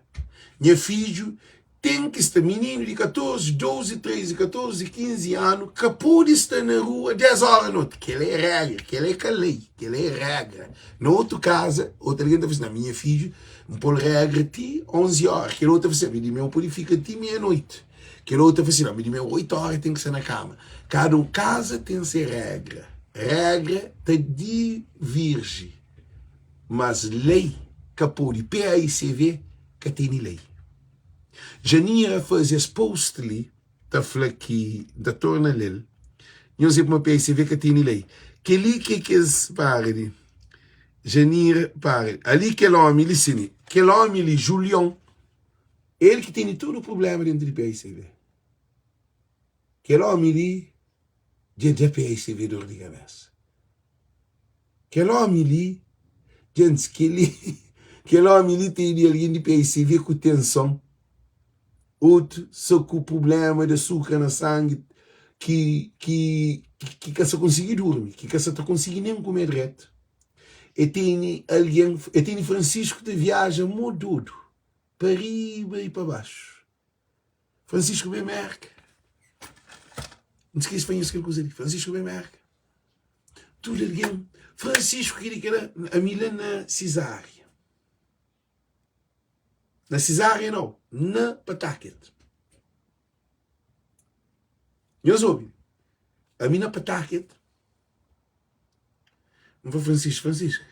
Nha fidju ten ki sta, mininu di 14, 12, 13, 14, 15 anu ka pode sta na rua 10 óra di noti. Kel é régra, kel é ka lei, kel é régra. Na otu kaza, otu algen ta fla si, na mi nha fidju N pô-l régra ti 11 óra. Kel otu ta fla si, ami di meu pode fika ti meia-noiti. Kel otu ta fla si, Ami di meu 8 óra ten ki sta na kama. Kada un kaza ten se régra. Régra ta divirji, mas lei ka pode. PAICV ka tene lei. Janira faze es post li ta fla ki, N ta torna le-l, Nhos é pamodi PAICV ka tene lei. Kel-li ki é kes, para di, Janira, para, ali kel ómi li, sini, kel ómi li, Julion, El ki tene tudu prubléma déntu di PAICV. Kel ómi li dja da PAICV dor di kabésa. Kel ómi li, djentis, kel-li, kel ómi li tene algen di PAICV ku tenson, otu sa ku prubléma di asukra na sangi ki, ki, ki ka sa konsigi durmi, ki ka sa ta konsigi nen kume dretu. E tene algen, e tene Francisco ta viaja mó dodu. Pa riba i pa baxu. Francisco ben Merka. N skese fla nhos kel kuza li. Francisco ben Merka. Tudu algen. Francisco kel-li kel-la. Ami la na Sizaria. Na Sizaria nau. Na Pawtucket. Nhos obi. Ami na Pawtucket. N fla Francisco, Francisco.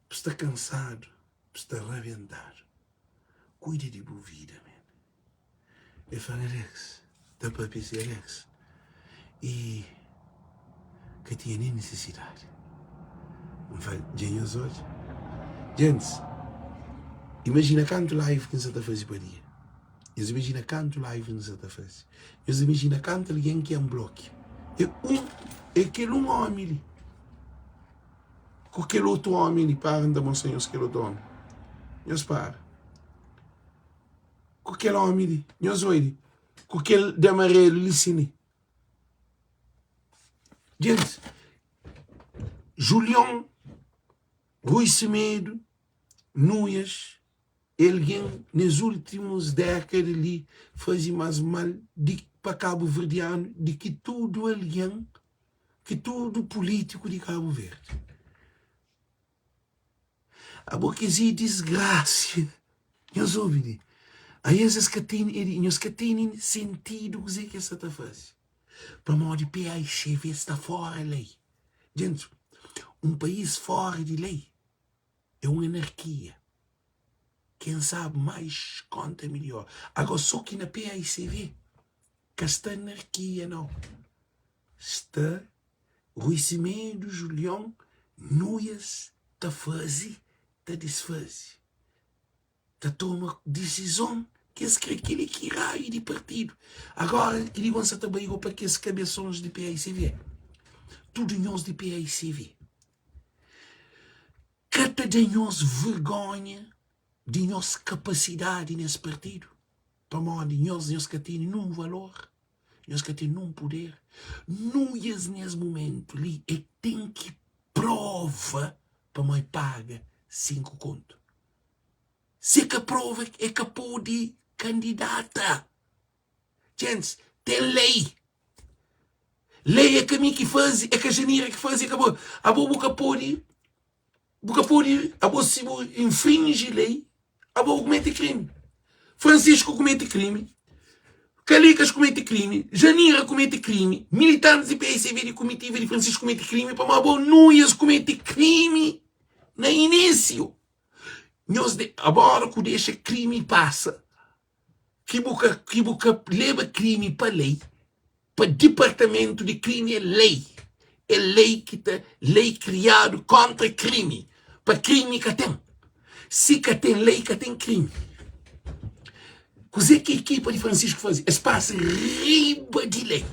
Bu sta kansadu, bu sta rabentadu. Kuida di bu vida, man. El fla-m, Alex, ta papia si, Alex, i ka tinha nen nisisidadi. N fla, dja nhos odja? Gentis, imajina kantu live ki N sa ta faze pa dia. Nhos imajina kantu live N sa ta faze. Nhos imajina kantu algen ki N blokia. É un, é kel un ómi li. Ku kel otu ómi li. Para, N ta mostra nhos kel otu ómi. Nhos para. Ku kel ómi li. Nhos oi li. Ku kel di amarelu li sin li. Gentis, Julion, Rui Semedo, Nuias, é algen nes últimus dékada li faze más mal di pa kabuverdianu di ki tudu algen ki tudu pulítiku di Kabu Verdi. Abo kes é disgrasia. Nhos obi li. Aes es ka tene, nhos ka tene sentidu kuzê ki es sa ta faze. Pamodi PAIGV sta fora lei. Gentis, un país fora di lei é un anarkia. Ken sabe mais konta midjor. Ago so ki na PAICV ka sta anarkia nau. Sta Rui Semedo, Julion, Nuias ta faze, ta disfaze, ta toma disizon ki es kre. Keli ki raiu di partidu. Agora keli go N sa ta bai go pa kes kabesons di PAICV. Tudu nhos di PAICV. Ka ta da nhos vergonha di nhos kapasidadi nes partidu? Pamodi nhos, nhos ka tene nun valor, nhos ka ten nun puder. Nuias nes mumentu li e ten ki prova pamo e paga 5 kontu. Si e ka prova e ka pode kandidata. Gentis, ten lei. Lei é ka mi ki faze, é ka Janira ki faze, é ka bo. Abo bu ka pode, bu ka pode, abo si bu infringi lei, abo bu kumete krimi. Francisco kumete krimi, Kalikas kumete krimi, Janira kumete krimi, militantis di PICV di kumitiva di Francisco kumete krimi, pamodi abo Nuias kumete krimi na inísiu. Nhos de, abora ku dexa krimi pasa. Ki bu ka ki bu ka leba krimi pa lei, pa dipartamentu di krimi é lei, é lei ki ta lei kriadu kontra krimi. Pa krimi ka ten. Si ka ten lei, ka ten krimi. Kuzê ki ekipa di Francisco faze? Es pasa riba di lei.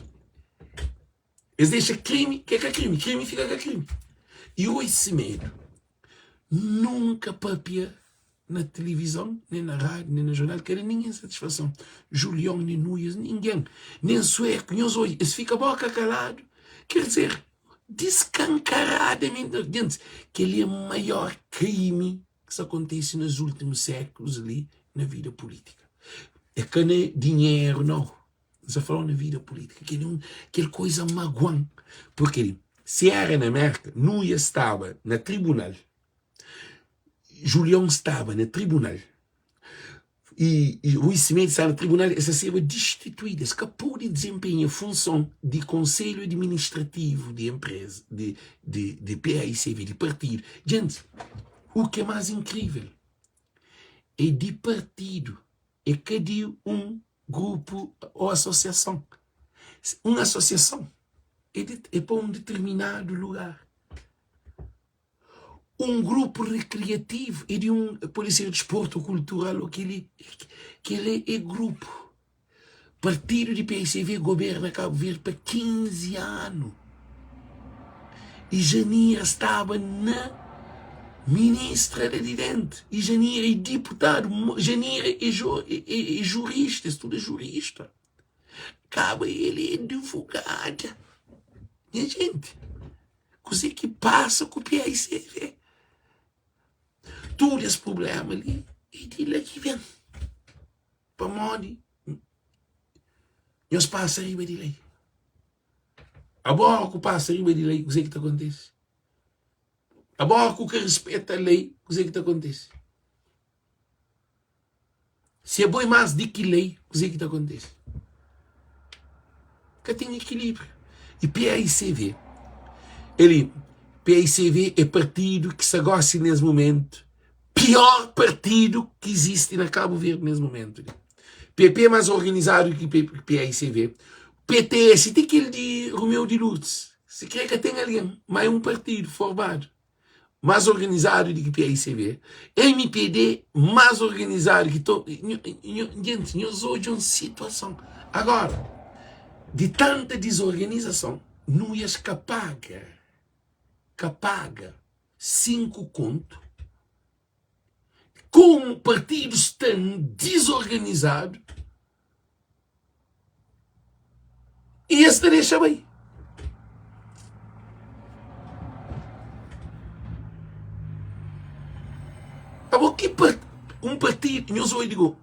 Es dexa krimi ki é ka krimi, krimi fika ka krimi. I oi Semedo nunka papia na tilivizon, nen na rádiu, nen na jornal, ka da ningen satisfason. Julion, nen Nuias, ningen, nen Sueku, nhos odja, es fika boka kaladu. Ker dizer, diskankaradamenti, gentis, kel-li é maior krimi ki sta kontise nes últimus sékulus li na vida pulítika. É ka na dinheru, nau. N sta fala-u na vida pulítika. Kel un kel koisa magua-m. Purki si éra na Mérka, Nuia staba na tribunal, Julion staba na tribunal, i i Rui Semedo staba na tribunal, es ta serba distituídu, es ka pode dizenpenha funson di konselhu administrativu di enpreza, di di di PAICV, di partidu. Djentis, u ke más inkrível é di partidu, é ka di un grupu ô asosiason. Un asosiason é di é pa un ditirminadu lugar. Un grupu rikriativu é di un pode ser disportu kultural ô kel-li kel-li é grupu. Partidu di PICV goberna Kabu Verdi pa 15 anu i Janira staba na ministra la di dentu i Janira é diputadu Janira é é jurista es tudu é jurista kaba el é advogada nha jenti kuze ki pasa ku PICV tudu es prublema li é di la ki ben. Pamodi nhos pasa riba di lei. Abo ora ku pasa riba di lei, kuzê ki ta kontise? Abo ora ku ka rispeta lei, kuzê ki ta kontise? Si abo é más di ki lei, kuzê ki ta kontise? Ka ten ekilíbriu. I PAICV, eli, PAICV é partidu ki sta gósi nes mumentu pior partidu ki izisti na Kabu Verdi nes mumentu li. PP é más organizadu ki PAICV. PTS ti kel di Romeu di Lourdes, si kre ka ten algen, má é un partidu formadu más organizadu di ki PAICV. MPD más organizadu ki to Gentis, nhos odja un situason. Agora, di tanta dizorganizason, nuias ka paga, ka paga. 5 kontu, komu partidu sta dizorganizadu i es ta dexa bai. Abo ki part, un partidu, nhos oi digo,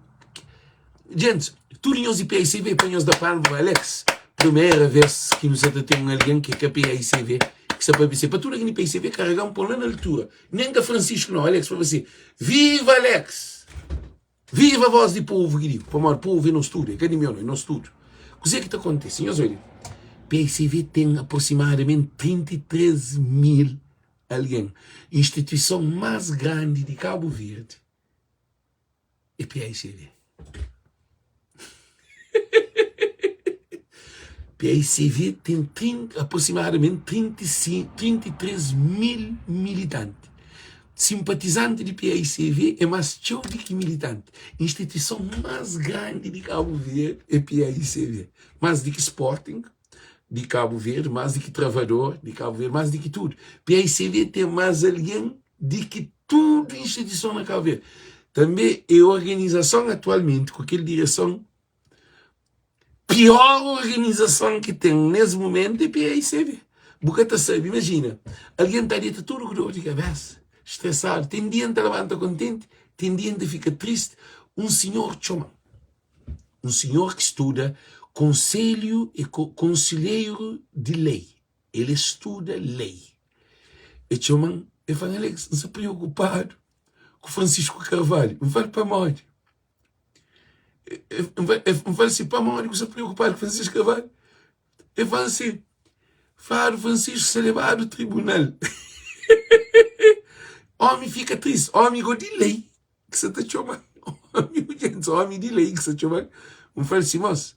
Djentis, tudu nhos di PICV pa nhos da palma pa Alex. Primeira vez ki nu sa ta ten un algen ki é ka PICV ki sta papia si. Pa tudu algen di PICV karega-m pô-m la na altura. Nen ka Francisco nau, Alex papia si, Viva Alex! Viva voz di povu ki digo. Pamodi povu é nos tudu, é ka di meu nau, é nos tudu. Kuzê ki ta kontise? Nhos odja, PICV ten aproximadamenti 33 mil algen. Instituison más grandi di Kabu Verdi. É PICV. PICV tem 30, aproximadamente 35, 33 mil militanti. Simpatizanti di PICV é más txeu di ki militanti. Instituison más grandi di Kabu Verdi é PICV. Más di ki Sporting di Kabu Verdi, más di ki Travador di Kabu Verdi, más di ki tudu. PICV ten más algen di ki tudu instituison na Kabu Verdi. Tanbe e organizason atualmenti ku kel direson pior organizason ki ten nes mumentu é PAICV. Bu ka ta sabe, imajina, algen ta deta tudu ku dor di kabesa, stresadu, ten dia N ta labanta kontenti, ten dia N ta fika tristi. Un sinhor txoma-m, un sinhor ki studa konselhu e konselheiru di lei, el e studa lei. E txoma-m, e fla-m, Alex, N sta preokupadu ku Francisco Carvalho. N fla-l, pamodi? N fla-l si, pamodi ku sta preokupadu ku Francisco Carvalho? E fla-m si, fladu Francisco sta lebadu tribunal. Omi fika tristi, omi go di lei ki sa ta txoma-l. Omi, djentis, omi di lei ki sa txoma-l. N fla-l si, mos,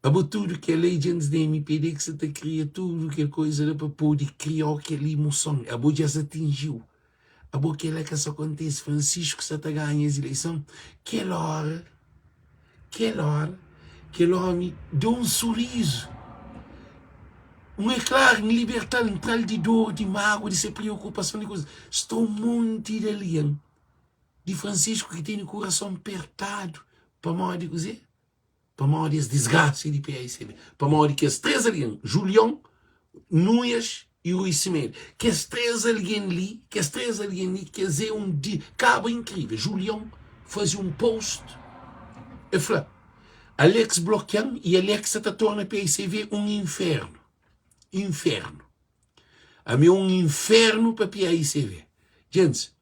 abo tudu kel lei djentis di MPD ki sa ta kria tudu kel koiza la pa pode kria-u kel imuson, abo dja sa atinjiu. Abo kela ka sa kontise, Francisco sa ta ganha es ileison. Kel ora, kel ora, kel omi da un surizu, un eklar, N liberta-l, N tra-l di dor, di mágua, di se priokupason, di kuza. Sta un monti di algen di Francisco ki tene kurason pertadu pamodi kuzê? Pamodi es disgrasia di PAICB. Pamodi kes 3 algen, Julion, Nuias i Rui Semedo. Kes 3 algen li, kes 3 algen li, kes é un di kaba inkrivel. Julion faze un post, el fla, Alex blokia-m i Alex sa ta torna PAICV un infernu. Infernu. Ami é un infernu pa PAICV. Gentis,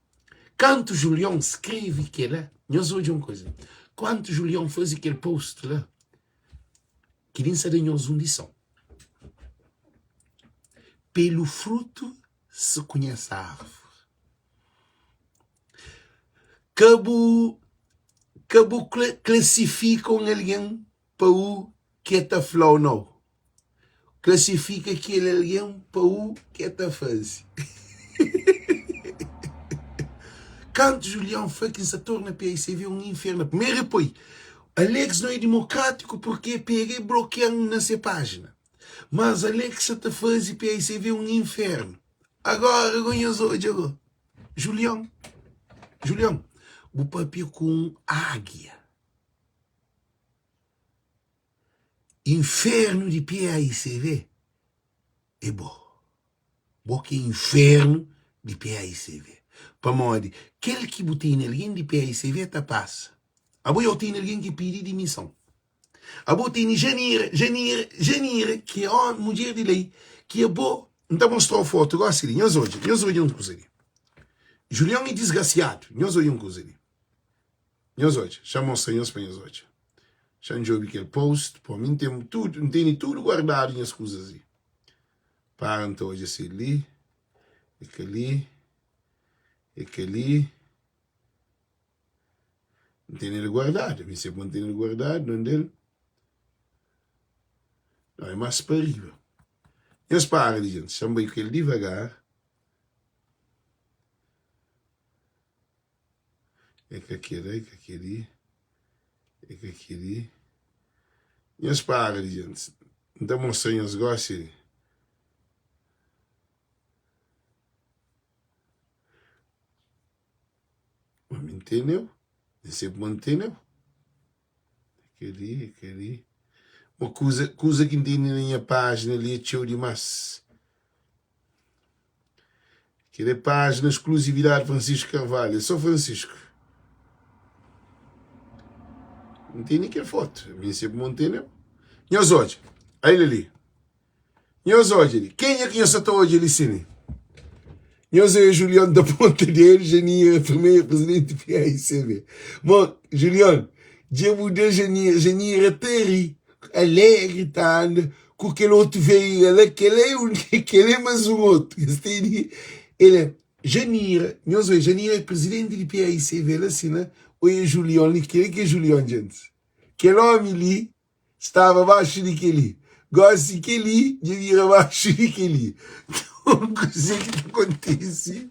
Kantu Julion skrebe kel-la, nhos odja un kuza, kantu Julion faze kel post la, kel-li N sta da nhos un lison, Pelu frutu se konhese árvore. Ka bu ka bu klasifika un algen pa u ke ta fla ô nau. Klasifika kel algen pa u ke ta faze. Kantu Julião fla ki N sa torna PICV un infernu, primeru e poi, Alex no é dimokrátiku purki e pega e blokia-m na se pájina. Mas Alex sa ta faze PICV un infernu. Agora go nhos odja go. Julião, Julião, bu papia ku un águia. Infernu di PAICV é bo. Bo ki é infernu di PAICV. Pamodi kel ki bu tene algen di PAICV ta pasa. Abo yo tene algen ki pidi dimison. Abo tene Janira, Janira, Janira ki é omi, mudjer di lei, ki é bo. N ta mostrau fotu gosi li. Nhos odja, nhos odja un kuza li. Julion é disgrasiadu. Nhos odja un kuza li. Nhos odja, xa mostra nhos pa nhos odja. Xa N djobe kel post, po mi N ten tudu, N tene tudu guardadu nhas kuzas li. Para N ta odja se li, é kel-li, é kel-li. N tene el guardadu, mi se po N tene el guardadu, nonde el? Não, é más pa riba. Nhos para li, jenti, xa N bai ku el divagar. É ka kel-la, é ka kel-li, é ka kel-li. Nhos para di gentis. N ta mostra nhos gósi li. Ma mi N tene-u, N sebe ma N tene-u. É kel-li, é kel-li. Ma kuza, kuza ki N tene na nha pájina li é txeu dimás. Kel é pájina Exclusividade Francisco Carvalho. É só Francisco. N tene kel foto. Mi N sebe ma N tene-u. Nhos odja. Ai-l li. Nhos odja li. Kenha ki nhos sa ta odja li si li? Nhos odja Julion da ponta dedu, Janira, primeru presidenti PAICB. Bon, Julion, dja bu da Janira, Janira ta ri, alegri ta anda ku kel otu veira la, kel é un, kel é mas un otu. Es tene, el é, Janira, nhos odja, Janira é presidenti di PAICB la si la, odja Julion li, kel ki é Julion, djentis? Kel omi li Staba baxu di kel-li. Gósi kel-li dja bira baxu di kel-li. Nton, kuzê ki ta kontise?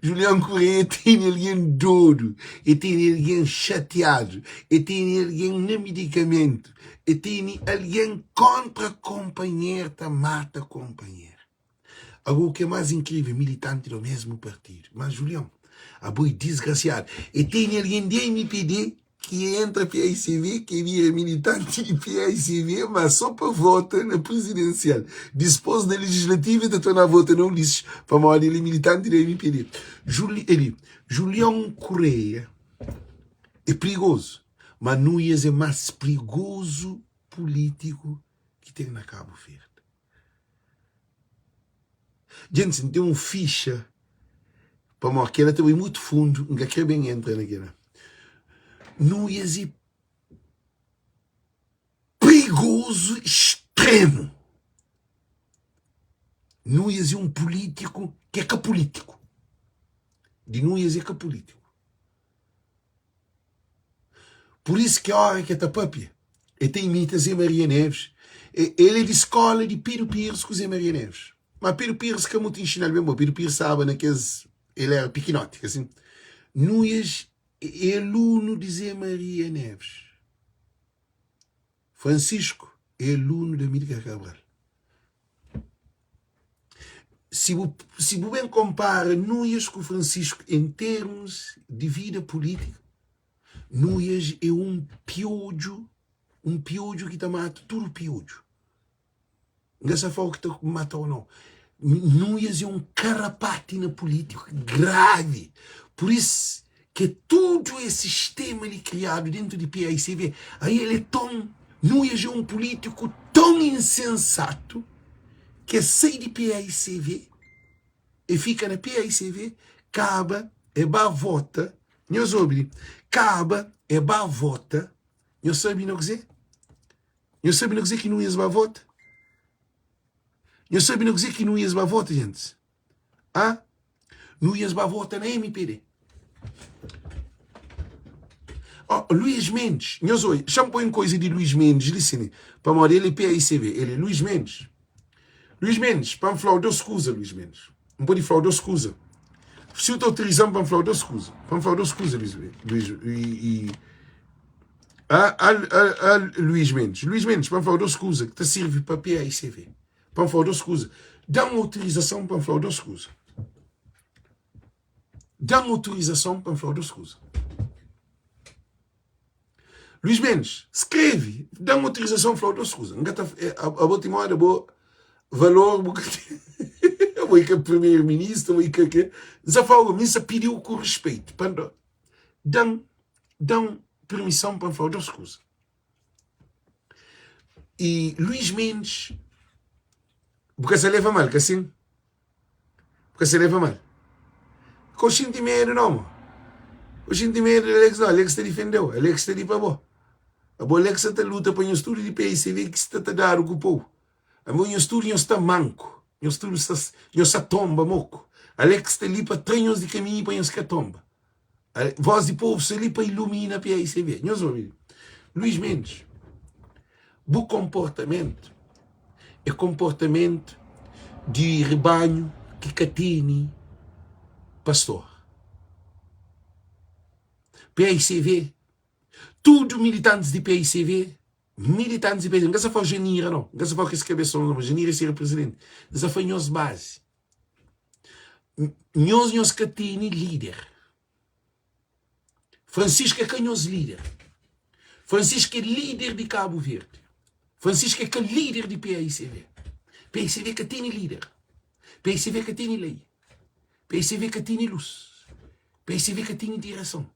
Julian Correia tene algen dodu, e tene algen xatiadu, e tene algen na midikamentu, e tene algen kóntra konpanher, ta mata konpanher. Agora o que é mais incrível, militante do mesmo partido. Mas Julião, abo é desgraciado. E tem alguém de MPD que entra PICV, que vira militante de PICV, mas só para vota na presidencial. Depois da legislativa, ele torna a vota na Ulisses, para modo ele é militante da MPD. Juli, ele, Julião Correia é perigoso, mas Nunes é mais perigoso político que tem na Cabo Verde. Djentis, N ten un fixa pamodi kel-la ta bai mutu fundu, N ka kre ben entra na kel-la. Nuias é prigozu extremu. Nuias é un pulítiku ki é ka pulítiku. Di Nuias é ka pulítiku. Pur isu ki óra ki el ta pâpia, el ta imita Zé Maria Neves. El é di skóla di Pedro Pires ku Zé Maria Neves. Má Pedro Pires ka mutu inxina-l ben, bo Pedro Pires staba na kes. El éra pikinoti, ka sin? Nuias é alunu di Zé Maria Neves. Francisco é alunu di Amílcar Cabral. Si bu, si bu ben konpara Nuias ku Francisco en termus di vida pulítika, Nuias é un piodju, un piodju ki ta mata tudu piodju. N ka sa fla-u ki ta mata-u nau. Nuias é un karapati na pulítika gravi. Pur is ke tudu es sistema li kriadu dentu di paicv, ai el é ton, Nuias é un pulítiku ton insensatu ke sai di paicv, e fika na paicv, kaba e ba vota, nhos obi li, kaba e ba vota, nhos sabi na kuze? Nhos sabe na kuzê ki Nuias ba vota? Nhos sabe na kuzê ki Nuias ba vota, gentis? Ah? Nuias ba vota na MPD. Oh, Luís Mendes, nhos oi, xa-m poi un koisa di Luís Mendes li sini, pamodi el é PAICB, el é Luís Mendes. Luís Mendes, pa N fla-u dos kuza, Luís Mendes. N pode fla-u dos kuza. Si u ta autoriza-m pa N fla-u dos kuza. Pa N fla-u dos kuza, Luís, Luís, i, i, a, a, a, a, Luís Mendes. Luís Mendes, pa N fla-u dos kuza ki ta sirvi pa PAICV. Pa N fla-u dos kuza. Da-m autorizason pa N fla-u dos kuza. Da-m autorizason pa N fla-u dos kuza. Luís Mendes, skreve, da-m autorizason fla-u dos kuza. N ka ta, abo ti moda bo valor bu ka ten. Abo i ka primeiro-ministro, abo i ka ke. N sa fla-u, mi N sa pidi-u ku respeito pa N da-m, da-m permison pa N fla-u dos kuza. I Luís Mendes, bu ka sa leva mal, ka sin? Bu ka sa leva mal. Ka bu xinti medu nau mo. Ka bu xinti medu di Alex nau. Alex ta difendeu. Alex sta li pa bo. Abo Alex sa ta luta pa nhos tudu di PICV ki sta ta dadu ku pou. Abo nhos tudu nhos sta manku. Nhos tudu sta nhos sa tomba moku. Alex sta li pa tra nhos di kaminhu pa nhos ka tomba. Voz di povu sta li pa ilumina PICV. Nhos obi li. Luís Mendes, bu konportamentu é konportamentu di ribanhu ki ka tene pastor. PICV, tudu militantis di PICV, militantis di PICV, N ka sta fla Janira nau, N ka sta fla kes kabesons nau, Janira é se reprezentante, N sta fla nhos bazi. Nhos nhos ka tene líder. Francisco é ka nhos líder. Francisco é líder di Cabo Verde. Francisco é ka líder di PAICV. PAICV ka tene líder. PAICV ka tene lei. PAICV ka tene luz. PAICV ka tene direson.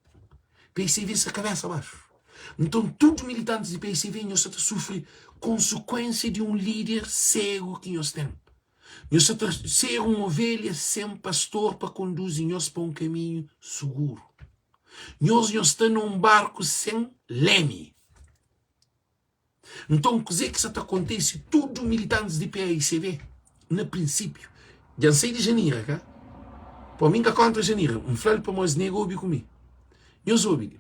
PAICV sta kabesa baxu. Nton tudu militantis di PAICV nhos sa ta sufri konsekuensia di un líder segu ki nhos ten. Nhos sa ta ser un ovelha sen pastor pa konduzi nhos pa un kaminhu suguru. Nhos nhos sta na un barku sen lemi. Nton, kuzê ki sa ta kontese? Tudu militantis di paicv, na prinsipiu, dja N sai di Janira, ka? Po, mi N ka kontra Janira, N fla-l pamodi es nega obi ku mi. Nhos obi li,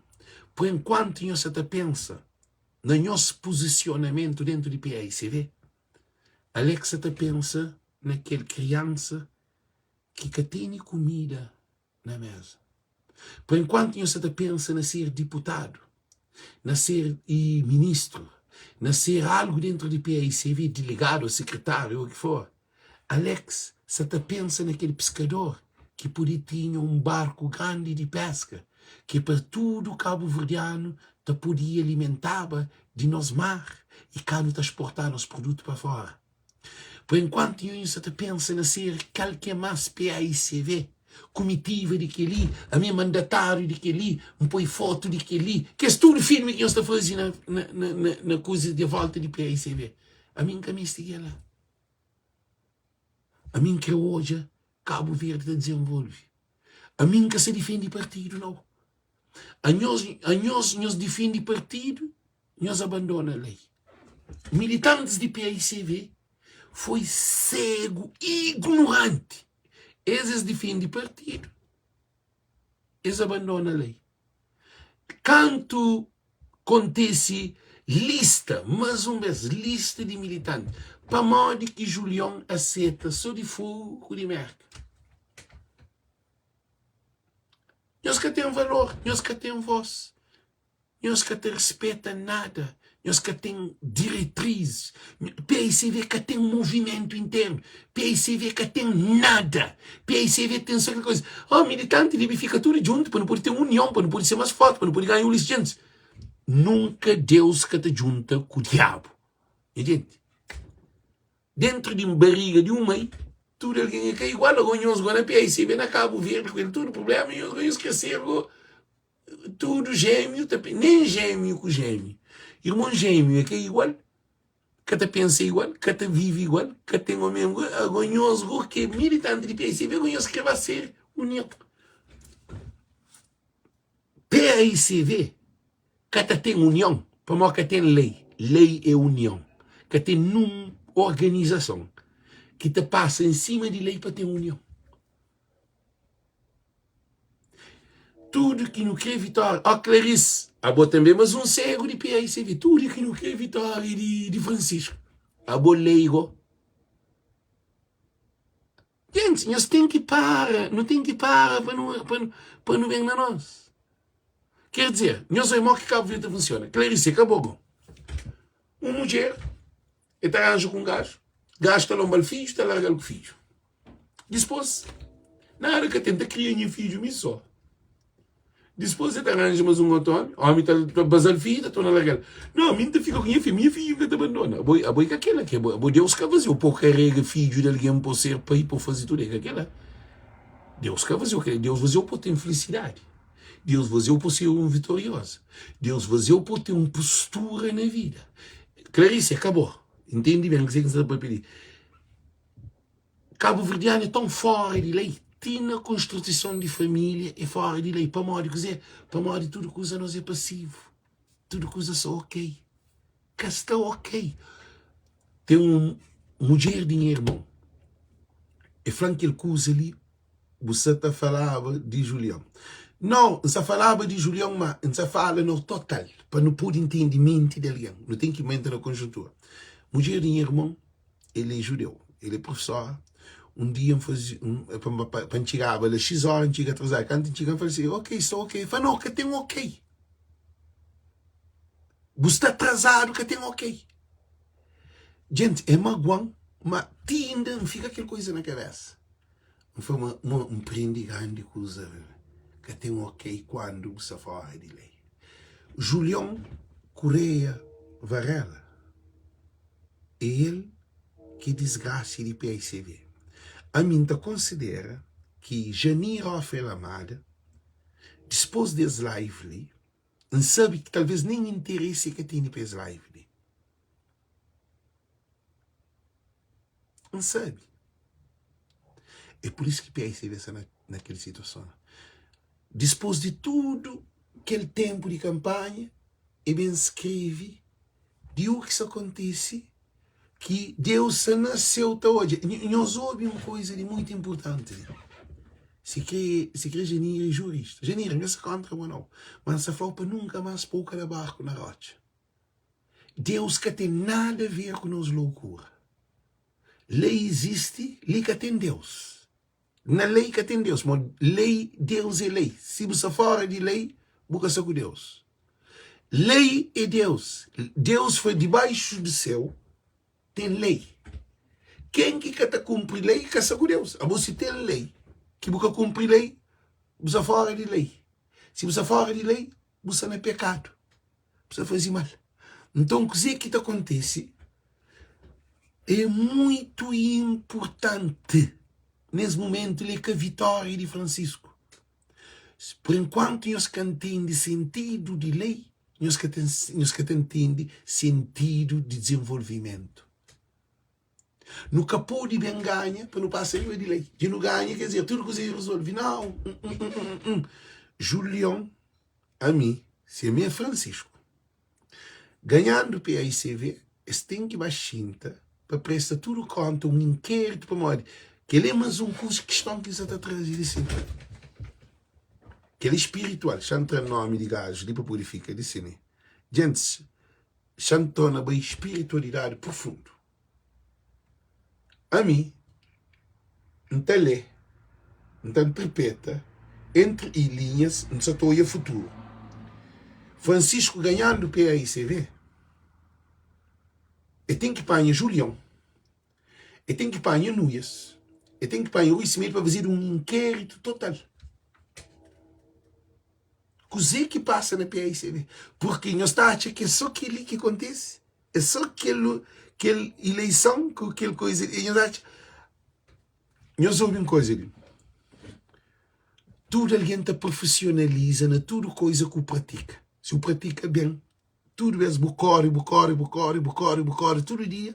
pur enkuantu nhos sa ta pensa na nhos puzisionamentu dentu di paicv, Alexa ta pensa na kel kriansa ki ka tene kumida na meza. Pa enkuantu nhos sa ta pensa na ser diputadu, na ser ministru, na ser algu dentru di PAICV, diligadu, sekretariu o ki for, Alex sa ta pensa na kel piskador ki pode tinha un barku grandi di peska ki pa tudu kabuverdianu ta podia alimentaba di nos mar i ka nu ta sportá nos produtu pa fora. Por enkuantu nho sa ta pensa na ser kal ki é más PAICV, kumitiva di kel-li, ami é mandatáriu di kel-li, N poi fotu di kel-li, kes tudu filmi ki nhos ta faze na na na na kuzas di volta di PAICV. Ami N ka meste kel-la. Ami N kre odja Kabu Verdi ta dizenvolve. Ami N ka sa difende partidu nau. Anhos, anhos, nhos difende partidu, nhos abandona lei. Militantis di PAICV foi segu, ignoranti. Es es difende partidu, es abandona lei. Kantu kontise lista, mas un bes, lista di militanti, pamodi ki Julion aseta so di Fogu ku di Merka? Nhos ka ten valor, nhos ka ten vós, nhos ka ta rispeta nada, nhos ka ten diretrizis. PICV ka ten movimentu internu, PICV ka ten nada. PICV ten só kel koza, oh, militanti debe fika tudu djuntu pa nu pode ten union, pa nu pode ser más forti, pa nu pode ganha ulis djentis. Nunka Deus ka ta djunta ku diabu. Nha jenti, dentru di bariga di un mai, tudu algen é ka igual. Ago nhos go na PICB na Kabu Verdi ku el tudu prubléma, nhos go nhos kre ser go tudu jémiu ta nen jémiu ku jémiu. Irmon jémiu é ka igual, ka ta pensa igual, ka ta vive igual, ka ten omesmu. Ago nhos go ki é militanti di PICB, ago nhos kre ba ser union. PAICV ka ta ten union pamodi ka ten lei. Lei é union. Ka ten nun organizason ki ta pasa en sima di lei pa ten union. Tudu ki nu kre vitória. Ó Clarice, abo tanbe mas un segu di PAICV. Tudu ki nu kre vitória di, di Francisco. Abo leigo. Gentis, nhos ten ki para, nu ten ki para pa nu, pa nu, pa nu ben na nos. Ker dizer, nhos oi mo ki Kabu Verdi ta funsiona. Clarice, ka bo go. Un mudjer, e ta ranja ku un gaju, gaju ta lonba-l fidju, ta larga-l ku fidju. Dispôs, nada ka ten, ta kria nha fidju mi só. Dispôs e ta ranja más un otu ómi, ómi ta ta baza-l fidju, ta torna larga-l. Nau, mi N ta fika ku nha fidju, nha fidju N ka ta bandona. Abo, abo é ka kela ki abo, abo Deus ka faze-u pa bu karega fidju di algen pa bu ser pai, pa bu faze tudu, é ka kela. Deus ka faze-u kela, Deus faze-u pa bu ten filisidadi, Deus faze-u pa bu ser un vitorioza, Deus faze-u pa bu ten un postura na vida. Clarice, é ka bo, ntende ben kuzê ki N sta ta papia li. Kabuverdianu é tãu fóra di lei, ti na konstrutison di família é fóra di lei. Pamodi kuzê? Pamodi tudu kuza nos é pasivu, tudu kuza sta ok. Ka sta ok. Ten un mudjer di nha irmon, e fla-m kel kuza li, bu sa ta falaba di Julion. Nau, N sa falaba di Julion, ma N sa fala no total, pa nu pode ntende menti di algen. Nu ten ki entra na konjuntura. Mudjer di nha irmon, El é judeu, el é profesóra. Un dia N faze, pa N txigaba la xis óra, N txiga atrazadu. Kantu N txiga, N fla si, ok, sta ok. El fla, no, ka ten ok. Bu sta atrazadu, ka ten ok. Jenti, é magua-m, ma ti inda N fika kel kuza na kabésa. N fla ma, ma N prende grandi kuza, ka ten ok kuandu bu sta fóra di lei. Julion Correia Varela. É el ki é disgrasia di paicv. Ami N ta konsidera ki Janir Ofel Amada, dispos di es live li, N sabe ki talves nen interesi e ka tene pa es live li. N sabe. É pur isu ki paicv sta na kel situason la. Dispos di tudu kel tenpu di kanpanha, e ben skrebe Di u ki sta kontise ki Deus sta na séu ta odja. Nhos obi un kuza di mutu inpurtanti li. Si kre, si kre Janira é jurista. Janira, N ka sta kóntra bo nau, ma N sta fla-u pa nunka más pô-u kada barku na rótxa. Deus ka ten nada ver ku nos loukura. Lei izisti, li ka ten Deus. Na lei ka ten Deus, ma lei, Deus é lei. Si bu sta fora di lei, bu ka sta ku Deus. Lei é Deus. Deus foi dibaixu di séu, ten lei. Ken ki ka ta kunpri lei ka sta ku Deus. Abo si ten lei ki bu ka kunpri lei, bu sta fora di lei. Si bu sta fora di lei, bu sta na pekadu. Bu sta faze mal. Nton, kuzê ki ta kontise é muitu inpurtanti nes mumentu li é ka vitória di Francisco. Por enkuantu nhos ka ntende sentidu di lei, nhos ka ten, nhos ka ta ntende sentidu di dizenvolvimentu. Nu ka pode ben ganha pa nu pasa riba di lei. Dja nu ganha, ker dizer, tudu kuza rezolve. Nau! Julion, ami, si ami é Francisco, Ganhandu PAICV, es ten ki ba xinta pa presta tudu konta un inkéritu pamodi kel é mas un kus kiston ki N sa ta traze li sin. Kel é spiritual. Xa N tra nomi di gaju li pa pode fika li sin. Gentis, xa N torna bai spiritualidadi profundu. Ami, N ta lé, N ta nterpreta. Entri i linhas, N sa ta oia futuru. Francisco ganhandu PAICV, e ten ki panha Julião, e ten ki panha Nuias, e ten ki panha Rui Semedo pa fazedu un inkéritu total. Kuzê ki pasa na PAICV? Purki nhos ta atxa ki é so kel-li ki kontise? É so kel kel ileison ku kel koiza li? Nhos atxa? Nhos obi un koiza li, tudu algen ta profisionaliza na tudu koiza ku pratika. Si bu pratika ben, tudu bes bu kóre, bu kóre, bu kóre, bu kóre, bu kóre tudu dia,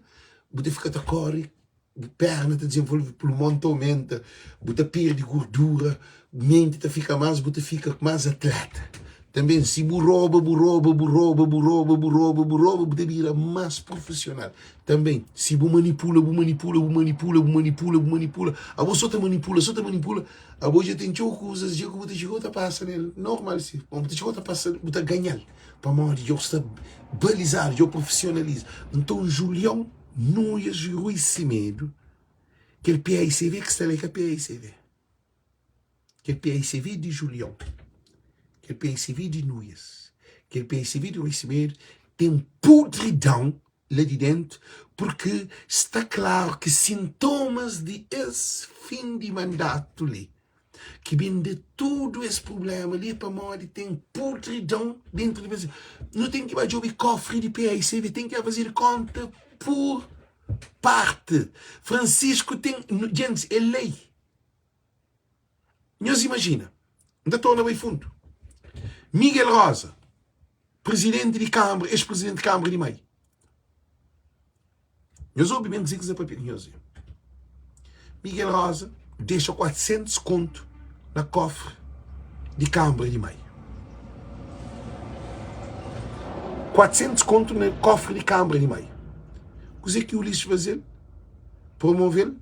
bu ta fika ta kóre, bu perna ta dizenvolve, pulmon ta omenta, bu ta perde gordura, menti ta fika más, bu ta fika más atleta. Tanbe, si bu roba, bu roba, bu roba, bu roba, bu roba, bu roba, bu ta bira más profisional. Tanbe, si bu manipula, bu manipula, bu manipula, bu manipula, bu manipula, abo so ta manipula, so ta manipula, abo dja ten txeu kuzas dja ku bu ta txiga bu ta pasa nel, normal si, ma bu ta txiga bu ta pasa, bu ta ganhal, pamodi dja bu sta balizadu, dja bu profisionaliza. Nton, Julion Nuias Rui Semedo, kel PAICV ki sta la é ka PAICV. Kel PAICV di Julion, kel PAICV di Nuias, kel PAICV di Rui Semedo ten pudridon la di dentu purki sta klaru ki sintomas di es fin di mandatu li ki ben da tudu es prublema li é pamodi ten pudridon dentu di PAICV. Nu ten ki ba djobe kofri di PAICV, ten ki ba fazedu konta pur parti. Francisco ten, djentis, é lei. Nhos imajina, N ta torna bai fundu, Miguel Rosa, prizidenti di kanbra, ex-prizidenti di kanbra di Mai. Nhos obi ben kuzê ki N sta papia ku nhos. Miguel Rosa dexa 400 kontu na kofri di kanbra di Mai. 400 kontu na kofri di kanbra di Mai. Kuzê ki Ulisses faze-l? Promove-l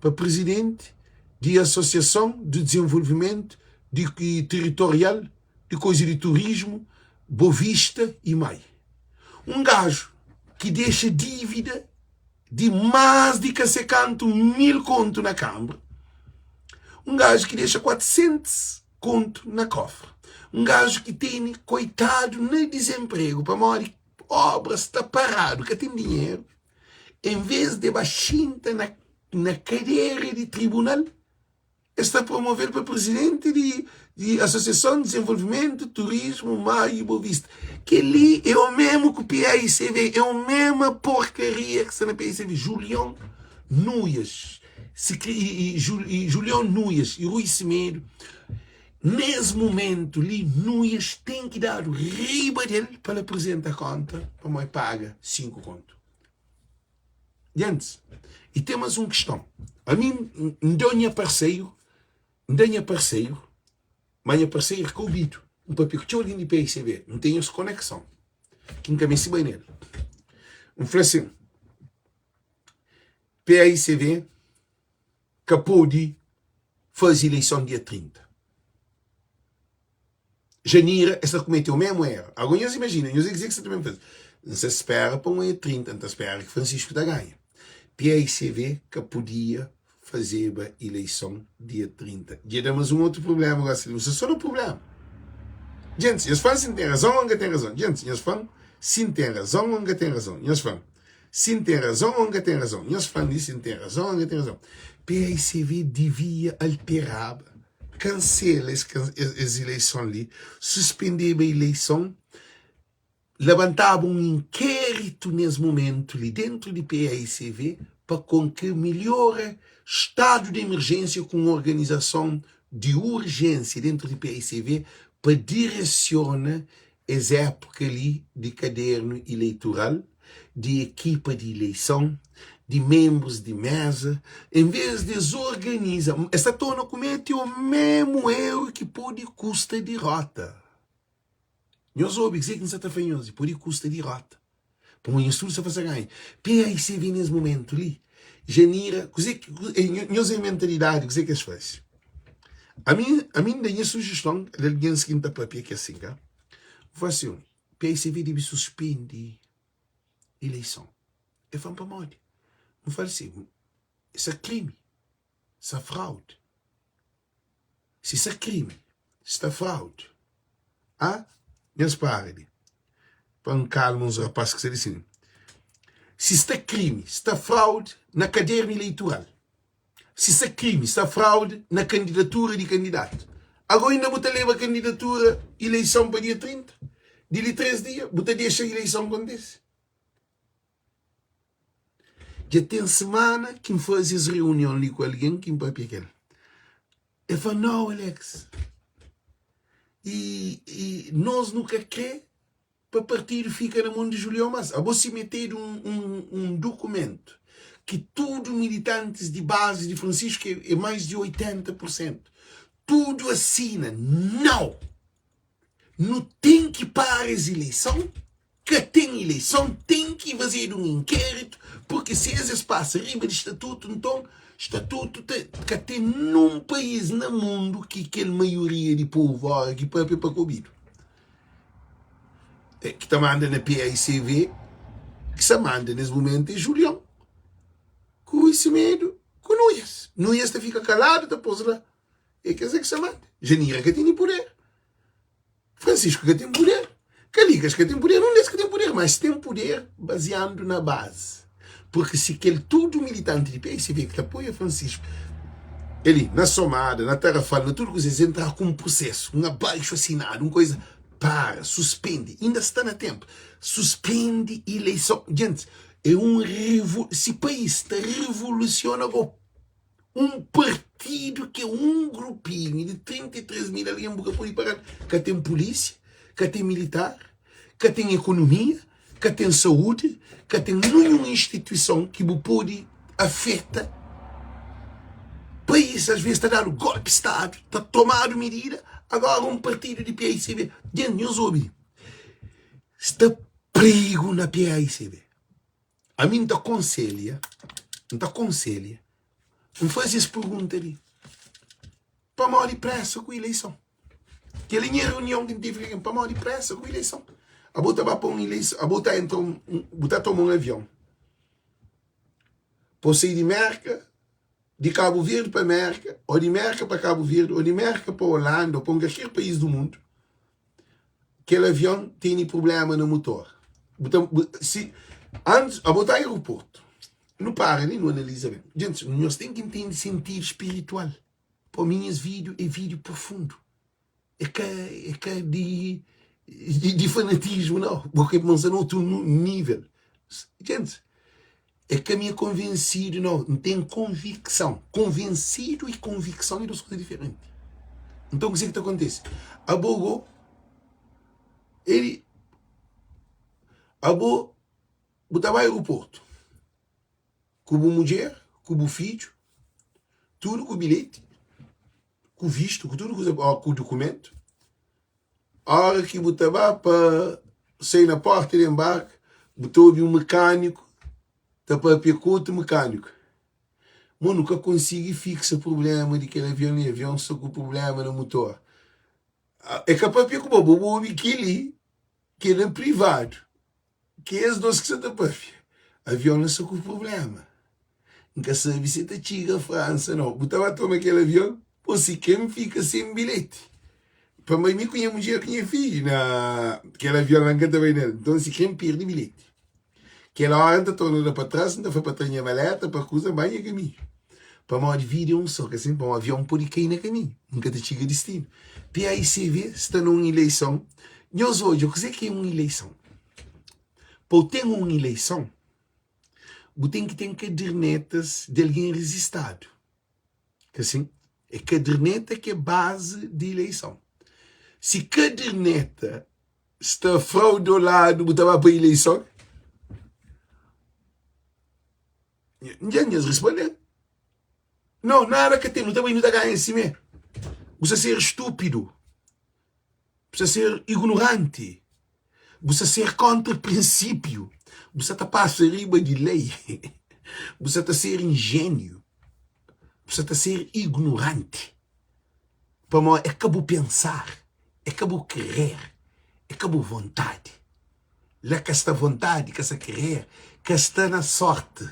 pa prizidenti di Asosiason di Dizenvolvimentu di Teritorial di Koiza di Turismu Bovista i Mai. Un gaju ki dexa dívida di más di ka se kantu mil kontu na kanbra, un gaju ki dexa 400 kontu na kofri, un gaju ki tene koitadu na dizenpregu pamodi obra sta paradu, ka ten dinheru. En vês de ba xinta na na kadera di tribunal, es ta promove-l pa prizidenti di di Asosiason di Dizenvolvimentu Turismu Maio i Bovista. Kel-li é omemu ku PAICV, é omema porkaria ki sta na PAICV. Julion Nuias si kre i i Julion Nuias i Rui Semedo, nes mumentu li, Nuias ten ki dadu riba del pa el aprizenta konta pamodi paga 5 kontu. Gentis, i ten mas un kiston. Ami N da nha parseru, N da nha parseru, ma nha parseru ka obidu. N papia ku txeu algen di PICB, N ten es konekson ki N ka meste bai nel. N fla sin, PICB ka pode faze ileison dia 30. Janira, es ta kumete o mesmu eru. Ago nhos imajina, nhos é kuzê ki sta ta ben faze. N sa spera pa un e 30, N ta spera ki Francisco ta ganha. PAICV ka podia fazeba ileison dia 30. Dja da mas un otu prublema gosi li. N sta so na prublema. Djentis, nhos fla-m si N ten razon o N ka ten razon. Djentis, nhos fla-m si N ten razon o N ka ten razon. Nhos fla-m si N ten razon o N ka ten razon. Nhos fla-m li si N ten razon o N ka ten razon. PAICV divia alteraba kansela es ileison li, suspendeba ileison, labantaba un inkéritu nes mumentu li dentu di paicv pa konke milhora stadu di emerjénsia ku un organizason di urjénsia dentu di paicv pa diresiona Es épuka li di kadernu ileitural, di ekipa di ileison, di menbrus di meza, en ves di es organiza, es ta torna kumete omemu eru ki pode kusta dirota. Nhos obi kuzê ki N sa ta fla nhos, pode kusta dirota. Pamodi nhos tudu sta fase ganha. PAICV nes mumentu li, Janira, kuze ki, nhos é mentalidadi, kuze ki es fase? Ami, ami N da nha sujiston di algens ki N ta papia ki asin ka, N fla asin, PAICV debe suspendi ileison. El fla-m pamodi? N fla-l sin, sa krimi, sa fraudi. Si sa krimi. Sta fraude. Ah, nhos para di. Pa N kalma uns rapaz ki sta li sin. Si sta krimi, sta fraude na kadernu ileitural. Si sta krimi, sta fraude na kandidatura di kandidatu. Ago inda bu ta leba kandidatura ileison pa dia 30? Di li 3 dia, bu ta dexa ileison kontise? Dja ten semana ki N faze es reunion li ku algen ki N papia ku el. El fla, Nau, Alex, i, i nos nu ka kre pa partidu fika na mon di Julião mas abo si metedu un, un, un dukumentu ki tudu militantis di bazi di Francisco é, é mais di 80 pur sentu, tudu asina, nau! Nu ten ki para es ileison, ka ten ileison, ten ki fazedu un inkéritu, purki si es es pasa riba di statutu, nton statutu ta, ka ten nun país na mundu ki kel maioria di povu ora ki papia pa ka obidu. É, ki ta manda na PAICV, ki sa manda nes mumentu é Julião ku Rui Semedo ku Nuias. Nuias ta fika kaladu ta pos la. É kes é ki sa manda. Janira ka tene puder. Francisco ka ten puder. Kalikas ka ten puder. Nun des ka ten puder. Mas ten puder baziandu na bazi. Porque si kel tudu militanti di PSB ki ta apoia Francisco, eli na Somada, na Tarrafal, na tudu kuza, es entra ku un prosesu, un abaixo assinado, un koisa, para, suspende, inda sta na tempu, suspende ileison. Gente, é un revo, si país ta revoluciona go. Un partidu ki é un grupinhu di 33 mil algen bu ka pode para-l. Ka ten pulísia, ka ten militar, ka ten ekonomia, ka ten saúdi, ka ten ninhun instituison ki bu pode afeta país. Às vezes ta dadu golpi stadu, ta tomadu midida. Agora un partidu di PAICB, dja nhos obi, sta prigu na PAICB. Ami N ta konselha, N ta konselha, N faze es pergunta li, pamodi presa ku ileison? Kel li nha reunion ki N tevi ku algen, pamodi presa ku ileison? Abo ta ba pa un ileison, abo ta entra un, bu ta toma un avion pa bu sai di Merka, di Kabu Verdi pa Merka, ô di Merka pa Kabu Verdi, ô di Merka pa Holanda, ô pa un kalker país du mundu, kel avion tene prubléma na mutor. Bu ta, bu, si, antis, abo ta aeroportu, nu para li, nu analiza ben. Gentis, nhos ten ki ntende sentidu spiritual. Pa mi, es vídiu é vídiu profundu. É ka, é ka di, di, di fanatismu, nau. Bo ka pensa na otu nível. Gentis, é ka mi é konvensidu, nau. N ten konvikson. Konvensidu i konvikson é dos kuza diferenti. Nton, kuzê ki ta kontise? Abo go, el, abo bu ta bai aeroportu ku bu mudjer, ku bu fidju, tudu ku bilheti, ku vistu, ku tudu kuza, ó, ku dukumentu. Óra ki bu ta ba pa sai na porta di enbarka, bu ta obi un mekaniku ta papia ku otu mekaniku. Mo nu ka konsigi fiksa prubléma di kel avion li, avion sta ku prubléma na mutor. E ka papia ku bo, bo bu obi kel-li ki é na privadu. Ki es dos ki sa ta papia. Avion la sta ku prubléma. N ka sabe si ta txiga Fransa nau. Bu ta ba toma kel avion? Pô, si ke N fika sen bilheti pa N bai mi ku nha mudjer ku nha fidju na kel avion la, N ka ta bai nel. Nton, si ke N perde bilheti, kel óra N ta torna da pa tras, N ta fla pa tra nha maleta, pa kuza, N bai nha kaminhu. Pamodi vida é un sô, ka sin? Pamodi avion pode kai na kaminhu, N ka ta txiga distinu. PAICV sta na un ileison. Nhos odja kuzê ki é un ileison. Pa bu ten un ileison, bu ten ki ten kadernetas di algen rijistadu. Ka sin? É kaderneta ki é bazi di ileison. Si kaderneta sta fraudoladu, bu ta ba pa ileison? Dja nhos responde-m. Nau, nada ka ten, nu ta bai nu ta ganha simé. Bu sta ser stúpidu. Bu sta ser ignoranti. Bu sta ser kontra prinsípiu. Bu sta ta pasa riba di lei. Bu sta ta ser injéniu. Bu sta ta ser ignoranti. Pamodi é ka bu pensar, é ka bu kerer, é ka bu vontadi. La ka sta vontadi, ka sta kerer, ka sta na sorti,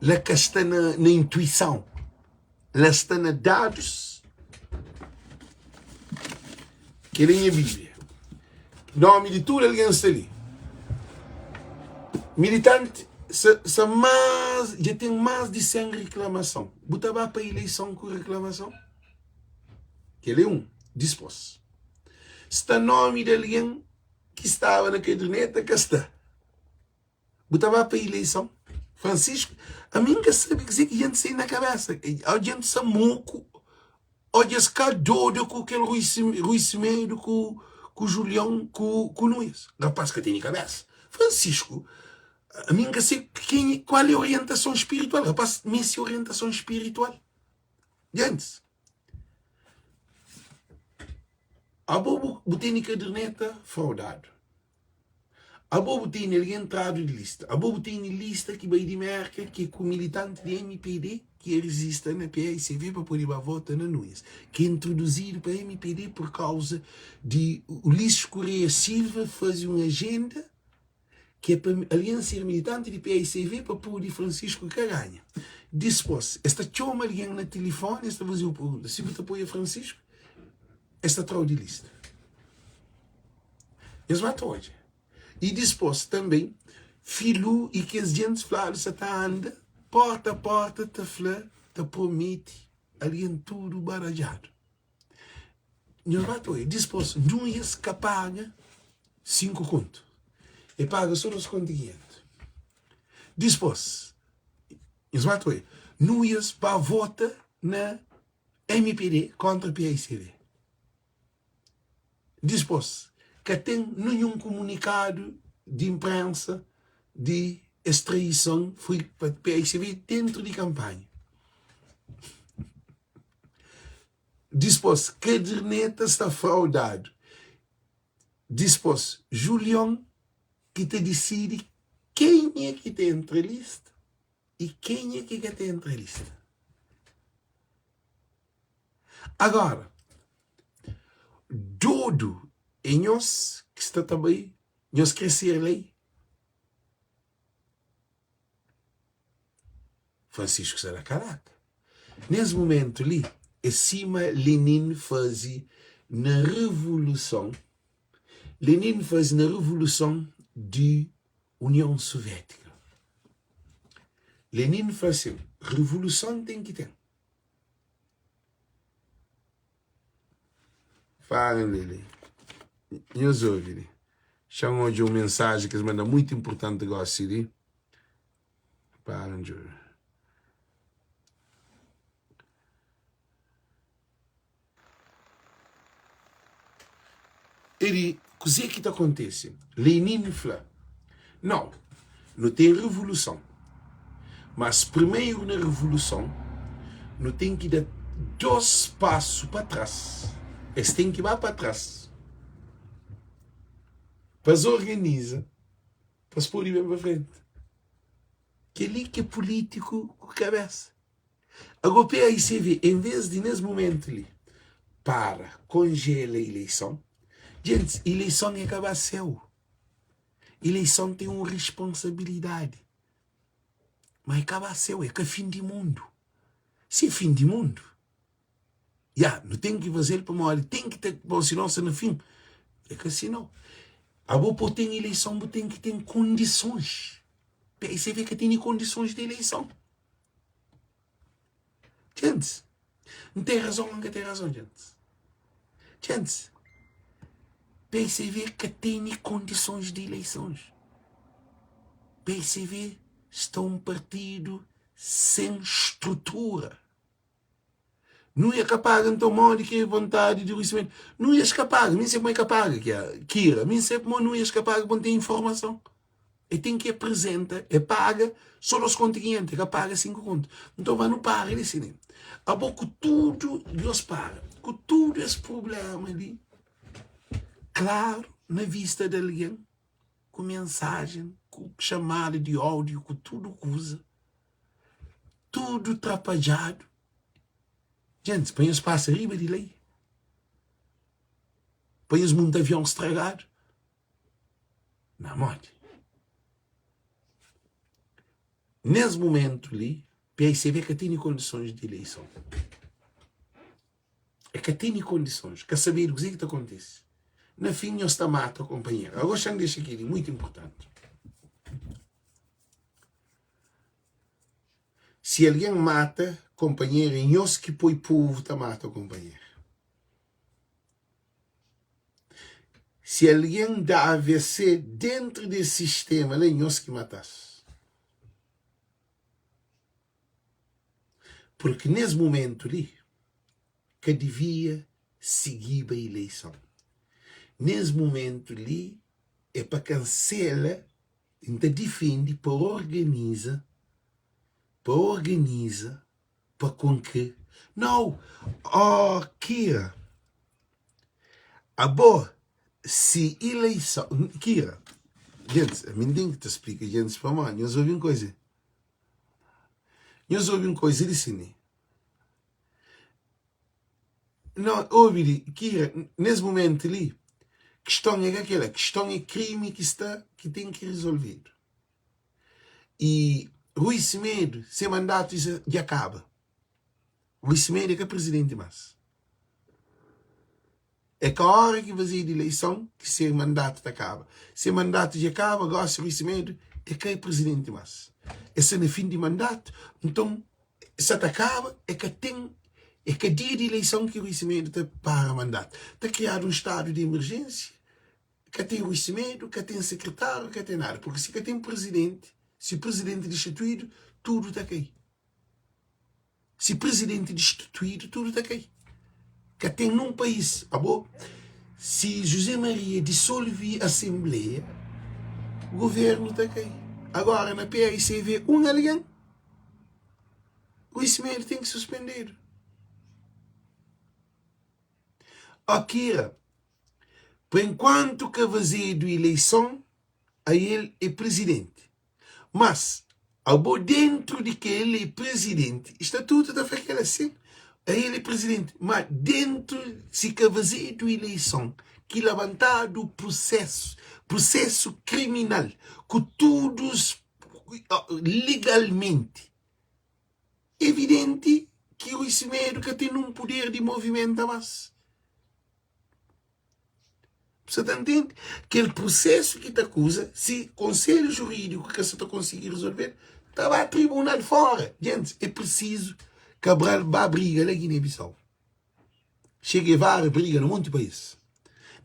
la ka sta na, na intuisão, la sta na dadus. Kel é nha Bíblia. Nómi di tudu algen sta li. Militanti sa, sa más, dja ten más di 100 riklamason. Bu ta ba pa ileison ku riklamason? Kel é un. Dispôs, sta nómi di algen ki staba na kaderneta ka sta. Bu ta ba pa ileison? Francisco, ami N ka sabe kuzê ki djenti sai na kabésa. Ó djenti sa moku, ó dja-s ka dodu ku kel Rui Rui Semedo ku ku Julião ku ku Nunes. Rapaz ka tene kabésa. Francisco, ami N ka se kenha kual é orientason spiritual. Rapaz meste orientason spiritual. Djentis, abo bu bu tene kaderneta fraudadu. Abo bu tene algen tradu di lista. Abo bu tene lista ki bai di Merka ki ku militanti di mpd ki e rizista na PAICV pa pode ba vota na Nunes, ki introduzidu pa mpd pur kauza di Ulisses Correia Silva faze un ajenda ki e pa algen ser militanti di PAICV pa pode Francisco ka ganha. Dispos es ta txoma algen na tilifoni es ta faze-u pergunta si bu ta apoia Francisco es ta tra-u di lista. Es ba ta odja. I dispos tanbe, Filu i kes djentis fladu sa ta anda porta a porta ta fla, ta promete algen tudu baradjadu. Nhos ba ta odja. Dispos, Nuias ka paga 5 kontu. E paga so 2 kontu i 500. Dispos, nhos ba ta odja. Nuias ba vota na mpd kontra PAICV. Dispos, ka ten ninhun kumunikadu di inprensa di es traison foi pa PSB dentru di kanpanha. Dispos, kaderneta sta fraudadu. Dispos, Julion ki ta disidi kenha ki ta entra lista i kenha ki ka ta entra lista. Agora, dodu é nhos ki sta ta bai, nhos kre ser lei? Francisco sta na kalaka. Nes mumentu li, é sima Lenin faze na revoluson, Lenin faze na revoluson di Union Suvétika. Lenin fla sin, revoluson ten ki ten. Fala li, nhos obi li. Xa-m odja un mensaji ki es manda mutu inpurtanti gósi li. Para djobe. Eri, kuzê ki ta kontise? Lenin fla, Nau, nu ten revoluson. Mas primeru na revoluson, nu ten ki da dos pasu pa tras. Es ten ki ba pa tras pa es organiza, pa es pode ben pa frenti. Kel-li ki é pulítiku ku kabésa. Ago paicv en vez di nes mumentu li para konjela ileison, djentis ileison e ka ba seu, ileison ten un risponsabilidadi, ma e ka ba seu, e ka fin di mundu, si e fin di mundu ya nu ten ki fazel pamodi ten ki ten bon si no sta na fin, e ka si no, abo pa bu ten ileison bu ten ki ten kondisons, paicv ka tene kondisons di ileison. Djentis, N ten razon ô N ka ten razon, djentis? Djentis, PCV ka tene kondisons di ileisons. PCV sta un partidu sen strutura. Nu ia ka paga nton modi ki é vontadi di Rui Simene? Nu ia ka paga, mi N sabe ma e ka paga Kira, mi N sabe ma nu ia ka paga pa N ten informason. E ten ki apresenta, e paga so 2 kontu 500, e ka paga 5 kontu. Nton ba nu para di si Abo ku tudu, Dios para, ku tudu es prublema li, klaru na vista di algen, ku mensajen, ku xamada di audio, ku tudu kuza, tudu trapadjadu. Djentis, pa nhos pasa riba di lei, pa nhos munta avion stragadu. Na modi? Nes mumentu li, PICV ka tene kondisons di ileison. E ka tene kondisons, ka sabedu kuze ki ta kontise. Na fin nhos ta mata konpanheru. Ago xa-m dexa kel-li muitu inportanti. Si algen mata konpanheru, é nhos ki poi povu ta mata konpanheru. Si algen da AVC dentru di es sistema la, é nhos ki mata-s. Purki nes mumentu li, ka divia sigiba ileison. Nes mumentu li, é pa kansela, N ta difende pa organiza, pa organiza, pa konkre. Nau, ó Kira, abo si ileison, Kira, gentis, ami N ten ki ta splika gentis pamodi nhos obi un koza. Nhos obi un koza di si mi. No, obi li, Kira, nes mumentu li, kiston é ka kela, kiston é krimi ki sta, ki ten ki rizolvedu. I Rui Semedo, se mandatu dja kaba. Rui Semedo é ka prizidenti mas. É ka ora ki fazedu ileison ki se mandatu ta kaba. Se mandatu dja kaba, gosi Rui Semedo é ka prizidenti mas. É sta na fin di mandatu, nton sa ta kaba, é ka ten, é ka dia di ileison ki Rui Semedo ta para mandatu. Ta kriadu un stadu di emerjensia, ka ten Rui Semedo, ka ten sekretáriu, ka ten nada. Purki si ka ten prizidenti, si prizidenti distituídu, tudu ta kai. Si prizidenti distituídu tudu ta kai. Ka ten nun país. Abo, si José Maria disolvi asenbleia, governu ta kai. Agora na PAICV un algen, Rui Semedo ten ki suspendedu. Akira, pa enkuantu ka fazedu ileison, ael é prizidenti. Mas, abo dentru di kel é prizidenti, statutu ta fla kel asin, ael é prizidenti, ma dentru si ka fazedu ileison ki labantadu prusesu, prusesu kriminal ku tudus legalmenti, evidenti ki Rui Semedo ka ten un puder di movimenta mas. Bu sa ta ntende? Kel prusesu ki ta akuza, si konselhu jurídiku ka sa ta konsigi rizolve-l, ta ba tribunal fora. Gentis, é prisizu Cabral ba briga la Guiné-Bissau. Che Guevara briga na monti país.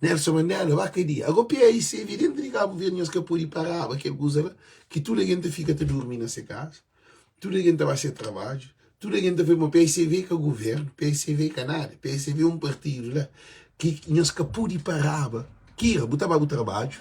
Nelson Mandela ba kadia. Ago PAICV dentu di Kabu Verdi nhos ka pode paraba kel kuza la, ki tudu algen ta fika ta durmi na se kaza. Tudu algen ta ba se trabadju, tudu algen ta fla ma PSV ka guvernu, PSV ka nada, PSV é un partidu la ki nhos ka pudi paraba. Kira, bu ta ba bu trabadju,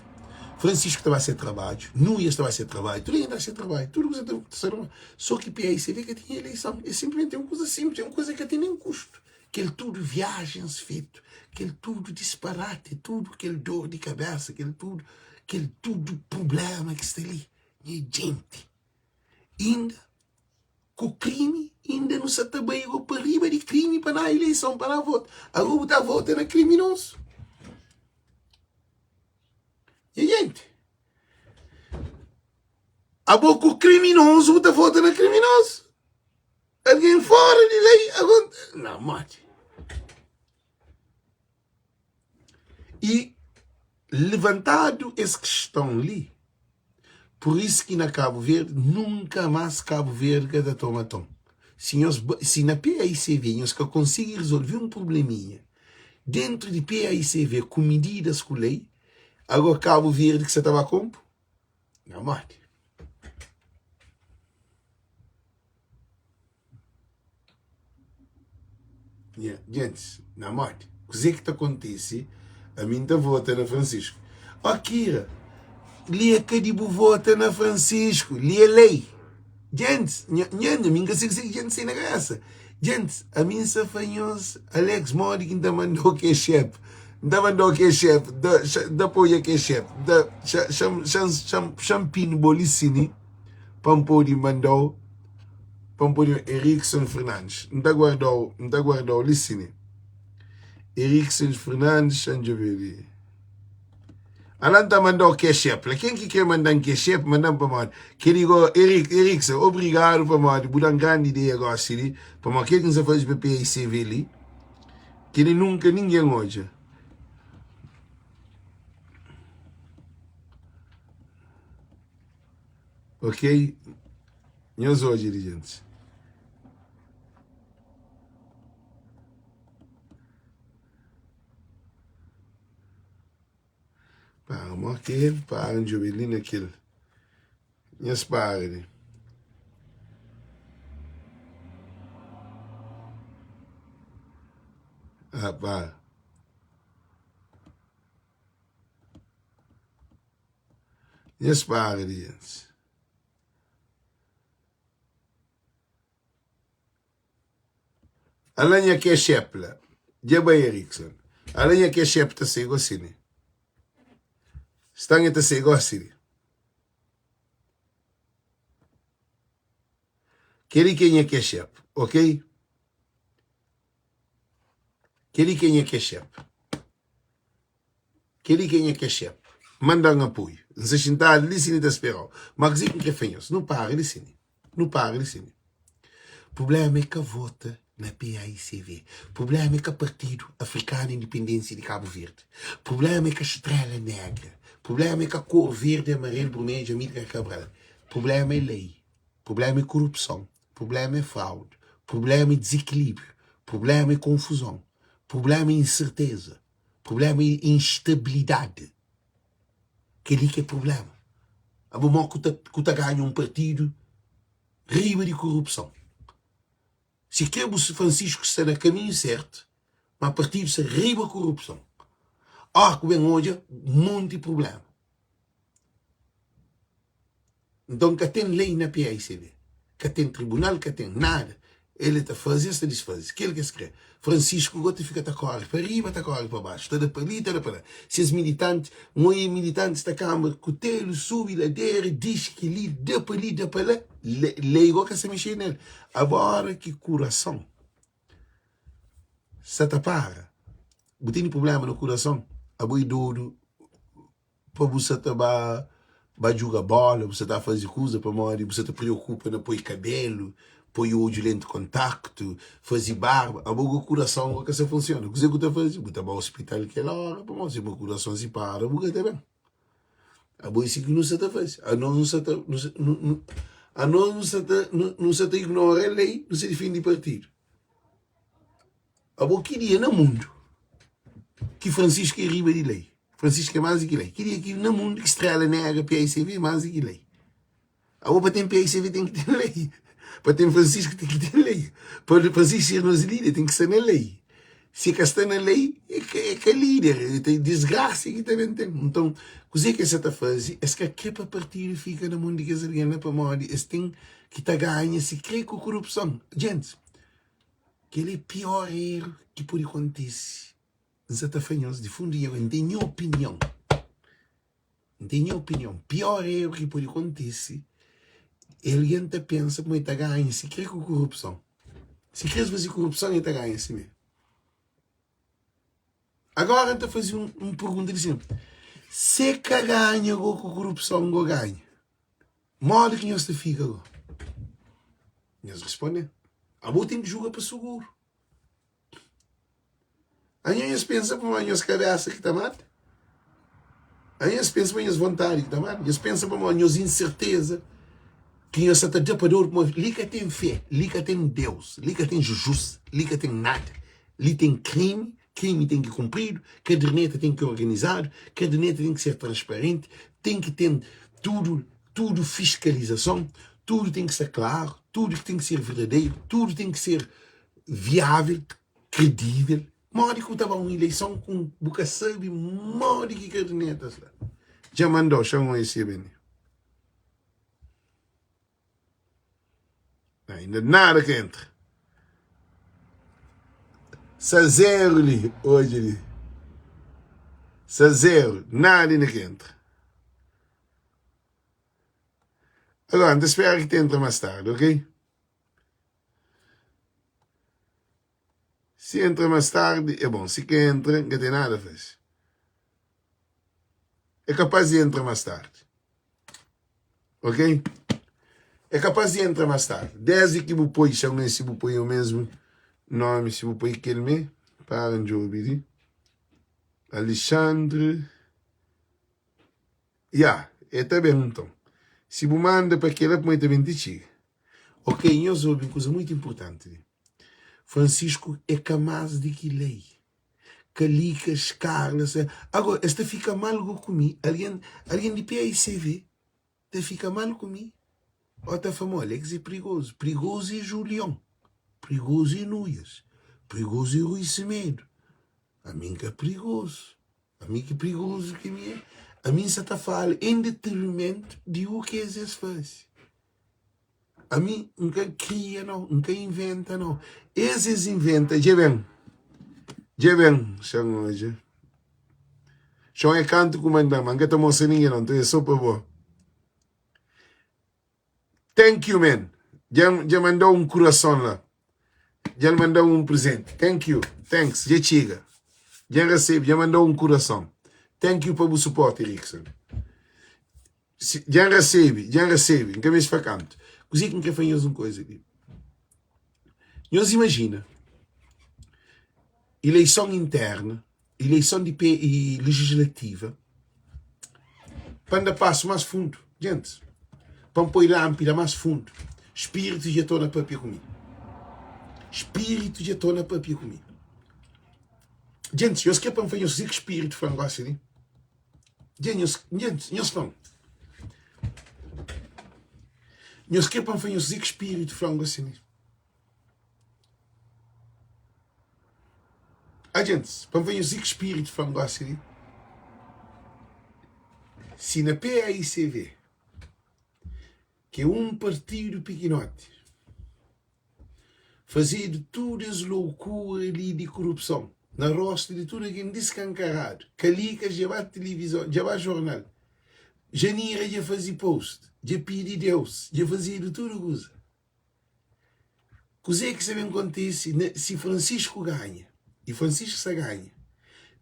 Francisco ta ba se trabadju, Nuias ta ba se trabadju, tudu algen ta ba se trabadju, tudu kuza ta sta normal. So ki PSV ka tinha eleison, é sinplimenti un kuza sinplis, é un kuza ki ka ten nen kustu. Kel tudu viajens fetu, kel tudu disparati, tudu kel dor di kabesa, kel tudu, kel tudu prubléma ki sta li, nha jenti. Inda ku krimi inda nu sa ta bai go pa riba di krimi pa na ileison pa na vota ago bu ta vota na kriminosu nha jenti abo ku kriminosu bu ta vota na kriminosu algen fora di lei ago na modi I levantadu es kiston li, pur isu ki na Kabu Verdi nunka mas Kabu Verdi ka ta toma ton. Si nhos si na PAICV nhos ka konsigi rizolve un prubleminha dentru di PAICV ku mididas ku lei, ago Kabu Verdi ki sa ta ba konpu? Na modi? Nha gentis, na modi? Kuzê ki ta kontise? Ami N ta vota na Francisco. Ó Kira, li é ka di bu vota na Francisco, li é lei. Gentis, nha, nha, ami N ka sai kuzê ki gentis sai na kabésa. Gentis, ami N sa fla nhos, Alex, modi ki N ta manda-u cash app? N ta manda-u cash app, N ta, N ta poi nha cash app, N ta, xa-m, xa-m, xa-m, xa-m pin bo li sini pa N pode manda-u. Pa N pode Erikson Fernandes N ta guarda-u, N ta guarda-u li sine Erikson Fernandes Xa N djobe li Ala N ta manda-u cash app la Ken ki kre manda-m cash app, manda-m pamodi Kel-li go, Erik, Erikson, obrigadu pamodi bu da-m grandi ideia gosi li Pamodi kel ki N sa faze pa PICV li Kel-li nunka ningen odja. Ok? Nhos odja li, gentis. Para, mó ki el para, N djobe li na kel. Nhos para li. Ah, para. Nhos para li, gentis. Ala nha kexep la. Dja bai Erickson. Ala nha kexep ta sai gosi li. Sta nha ta sai gosi li. Keli ki é nha kexep, ok? Keli ki é nha kexep. Keli ki é nha kexep. Manda-m apoiu. N sta xintadu li sini ta spera-u. Ma kuzê ki N kre fla nhos? Nu para li sini. Nu para li sini. Prubléma é ka vota na PAICV. Prubléma é ka Partidu Afrikanu Indipendênsia di Kabu Verdi. Prubléma é ka Stréla Négra. Prubléma é ka kor verdi, amarelu, brumedju, Amílcar Cabral. Prubléma é lei. Prubléma é korupson. Prubléma é fraude. Prubléma é dizikilíbriu. Prubléma é konfuzon. Prubléma é inserteza. Prubléma é instabilidadi. Kel-li ki é prubléma. Abo mó ku ta ku ta ganha un partidu riba di korupson. Si kre bu Francisco sta na kaminhu sertu, ma partidu sta riba korupson. Óra ku ben odja monti prubléma. Nton ka ten lei na PAICB, ka ten tribunal, ka ten nada. El ta faze, es ta disfaze, kel ki es kre. Francisco go ta fika ta kore pa riba, ta kore pa baxu, ta da pa li, ta da pa la. Ses militanti, N oia militantis ta kanba kutelu, subi ladera, dixi kel-li, da pa li, da pa la. Lei go ka sa mexe nel. Agora ki kurason sa ta para, bu tene prubléma na kurason, abo é dodu. pa bu sa ta ba ba djuga bola, bu sa ta faze kuza pamodi bu sa ta preokupa na poi kabelu, poi odju lenti kontaktu, faze barba, abo ku kurason go ka sa funsiona, kuze ku ta faze? Bu ta ba ospital kel ora pamodi si bu kurason si para bu ka ta ben. Abo e si ki nu sa ta faze, anos nu sa ta anos nu sa ta nu sa ta ignora lei, nu sa difende partidu. Abo ki dia na mundu ki Francisco é riba di lei? Francisco é más di ki lei. Ki dia ki na mundu ki Strela Negra, PICV é más di ki lei? Abo pa ten PICV ten ki ten lei. Pa ten Francisco ten ki ten lei. Pa Francisco ser nos líder ten ki sta na lei. Si ka sta na lei, é ka, é ka líder. É ta disgrasa ki ta ben ten. Nton, kuzê ki es sa ta faze? Es ka kre pa partidu fika na mon di kes algen la pamodi es ten ki ta ganha si kre ku korupson. Gentis, Kel é pior eru ki pode kontise. N sa ta fla nhos di fundu di nha N ten nha opinion. N ten nha opinion. Pior eru ki pode kontise é algen ta pensa kuma el ta ganha si kre ku korupson. Si kre es faze korupson el ta ganha simé. Agora N ta faze un pergunta di sin, se ka ganha go ku korupson go ganha? Modi ki nhos ta fika go? Nhos responde, Abo ten ki juga pa suguru. Anho nhos pensa pamodi nhos kabesa ki ta mata? Anho nhos pensa pamodi nhos vontadi ki ta mata? Nhos pensa pamodi nhos inserteza ki nhos sa ta da pa dor? Pamodi li ka ten fé, li ka ten Deus, li ka ten Jujus, li ka ten nada. Li ten krimi, krimi ten ki kunpridu, kaderneta ten ki organizadu, kaderneta ten ki ser transparenti, ten ki ten tudu tudu fiskalizason, tudu ten ki sta klaru, tudu ten ki ser verdaderu, tudu ten ki ser viável, kredível. Modi ki bu ta ba un ileison ku bu ka sabe modi ki kaderneta sta? Dja mandau xa-m oia si e ben li. Ainda nada ka entra. Sa zero li, odja li. Sa zero, nada inda ka entra. Agora, N ta spera ki ta entra más tardi, ok? Si entra más tardi, é bon. Si ka entra, N ka ten nada faze. É kapaz di entra más tardi. Ok? É kapaz di entra más tardi. Desdi ki bu poi, xamé si bu poi o mesmu nomi, si bu poi kel mé, para N djobe li. Alexandre. Ya, e ta ben nton. Si bu manda pa kela pamodi ta ben ti txiga. Ok, nhos obi un kuza muitu inpurtanti li. Francisco é ka más di ki lei. Kalikas, Carla, se. Agora, es ta fika mal go ku mi, algen, algen di PAICV ta fika mal ku mi, o ta fla-m, Alex é prigozu. Prigozu é Julion, prigozu é Nuias, prigozu é Rui Semedo. Ami N ka prigozu. Ami ki prigozu ki mi é. Ami N sa ta fala en detrimentu di u ki es es faze. Ami N ka kria nau, N ka inventa nau. Es es inventa, dja ben, dja ben, xa-m odja. Txon é kantu ku manda-m, ma N ka ta mostra ningen nau, nton é so pa bo. Thank you man, dja manda-u un kurason la. Dja el manda-u un prezenti. Thank you, thanks, dja txiga. Dja N resebe, dja manda-u un kurason. Thank you pa bu suporti, Rickson. Dja N resebe, dja N resebe, N ka meste fla kantu. Kuzê ki N krê fla nhos un kuza li. Nhos imajina ileison interna, ileison di P i legislativa, pa N da pasu más fundu, gentis, pa N poi lánpida más fundu, spiritu dja torna pâpia ku mi. Spiritu dja torna pâpia ku mi. Gentis, nhos krê pa N fla nhos kuzê ki spiritu fla-m gósi li? Dja nhos, nhos, nhos fla-m. Nhos krê pa N fla nhos kuzê ki spiritu fla-m gósi li? A gentis, pa N fla nhos kuzê ki spiritu fla-m gósi li? Si na PAICV, ki é un partidu pikinoti, fazedu tudu es loukura li di kurupson na rostu di tudu algen diskankaradu, Kalikas dja ba tilivizon, dja ba jornal, Janira dja faze post, dja pidi Deus, dja fazedu tudu kuza. Kuzê ki sta ben kontise na si Francisco ganha? I Francisco sta ganha.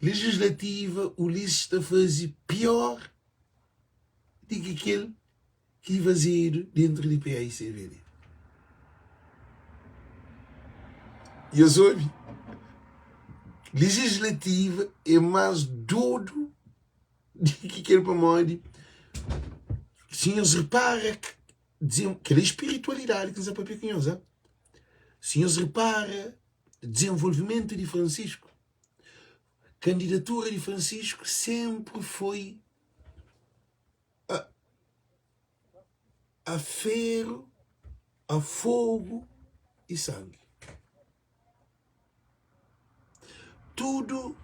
Legislativa Ulisses ta faze pior di ki kel ki fazedu dentru di PAICV li. Nhos obi? Legislativa é más dodu di ki kel pamodi si nhos repara kel é spiritualidadi ki N sta papia ku nhos. Si nhos repara dizenvolvimentu di Francisco, kandidatura di Francisco senpri foi a a feru, a fogu i sangi. Tudu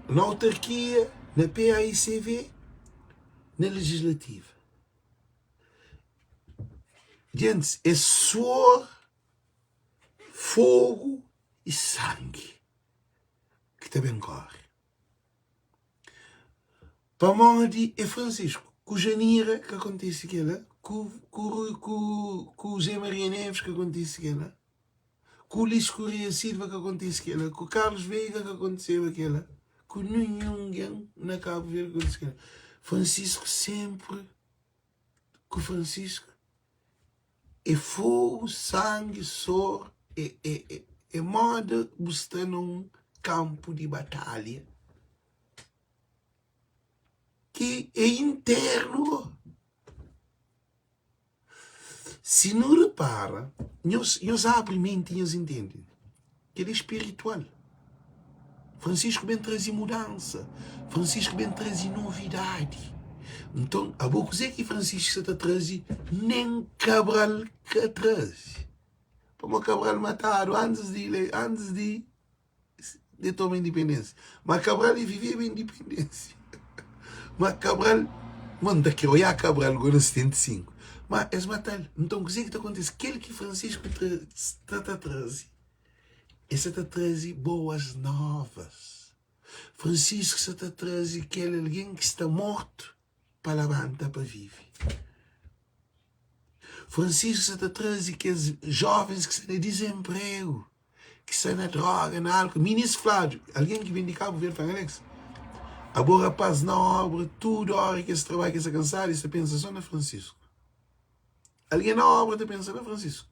na autarkia, na PAICV, na legislativa. Gentis, é suor, fogu i sangi ki ta ben kóre. Pamodi é Francisco ku Janira ka kontise kela, ku ku ku ku Zé Maria Neves ka kontise kela, ku Ulisses Correia Silva ka kontise kela, ku Carlos Veiga ka kontiseba kela, ku ninhun gen na Cabo Verde ka kontise kela. Francisco sempre ku Francisco é fogo, sangue, sor, é é é é moda bu sta na un campo di batalha. Ki é internu go. Si nu repara, nhos, nhos abri menti nhos intende. Kel é spiritual. Francisco ben traze mudansa. Francisco ben traze novidadi. Nton, abo kuzê ki Francisco sa ta traze? Nen Cabral ka traze. Pamodi Cabral matadu antis di, antis di de toma independência. Ma Cabral e viveba independência. Ma Cabral, ma N ta kre oiá Cabral go na 75. Ma es matal. Nton kuzê ki ta kontise? Kel ki Francisco sta ta traze, el sta ta traze boas novas. Francisco sta ta traze kel algen ki sta mortu pa labanta pa vive. Francisco sta ta traze kes jovens ki sta na dizenpregu. ki sta na droga, na álkol. Minis fladu, algen ki ben di Kabu Verdi fla, Alex, abo rapaz na obra, tudu ora ki es trabadja, ki es sta kansadu, es ta pensa so na Francisco. Algen na obra ta pensa na Francisco.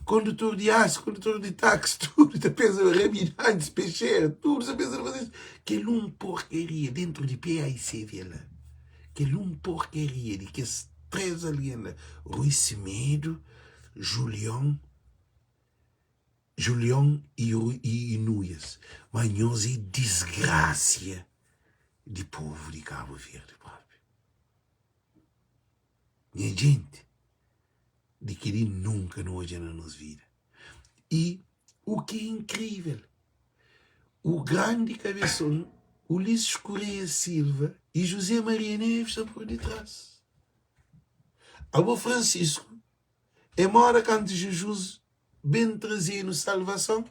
Kondutor di asi, kondutor di taxi, tudu ta pensa na rabidantis, pexera, tudu ta pensa na Francisco. Kel un porkaria dentru di PAICV la. Kel un porkeria di kes 3 algen la, Rui Semedo, Julion, Julion i i Nuias. Ma nhos é disgrasia di povu di Kabu Verdi propi. Nha jenti, di kel-li nunka nu odja na nos vida. I u ki é inkrivel, u grandi kabeson Ulisses Correia Silva i José Maria Neves sta por ditras. Abo Francisco, é moda kantu Jesus ben traze-nu salvason,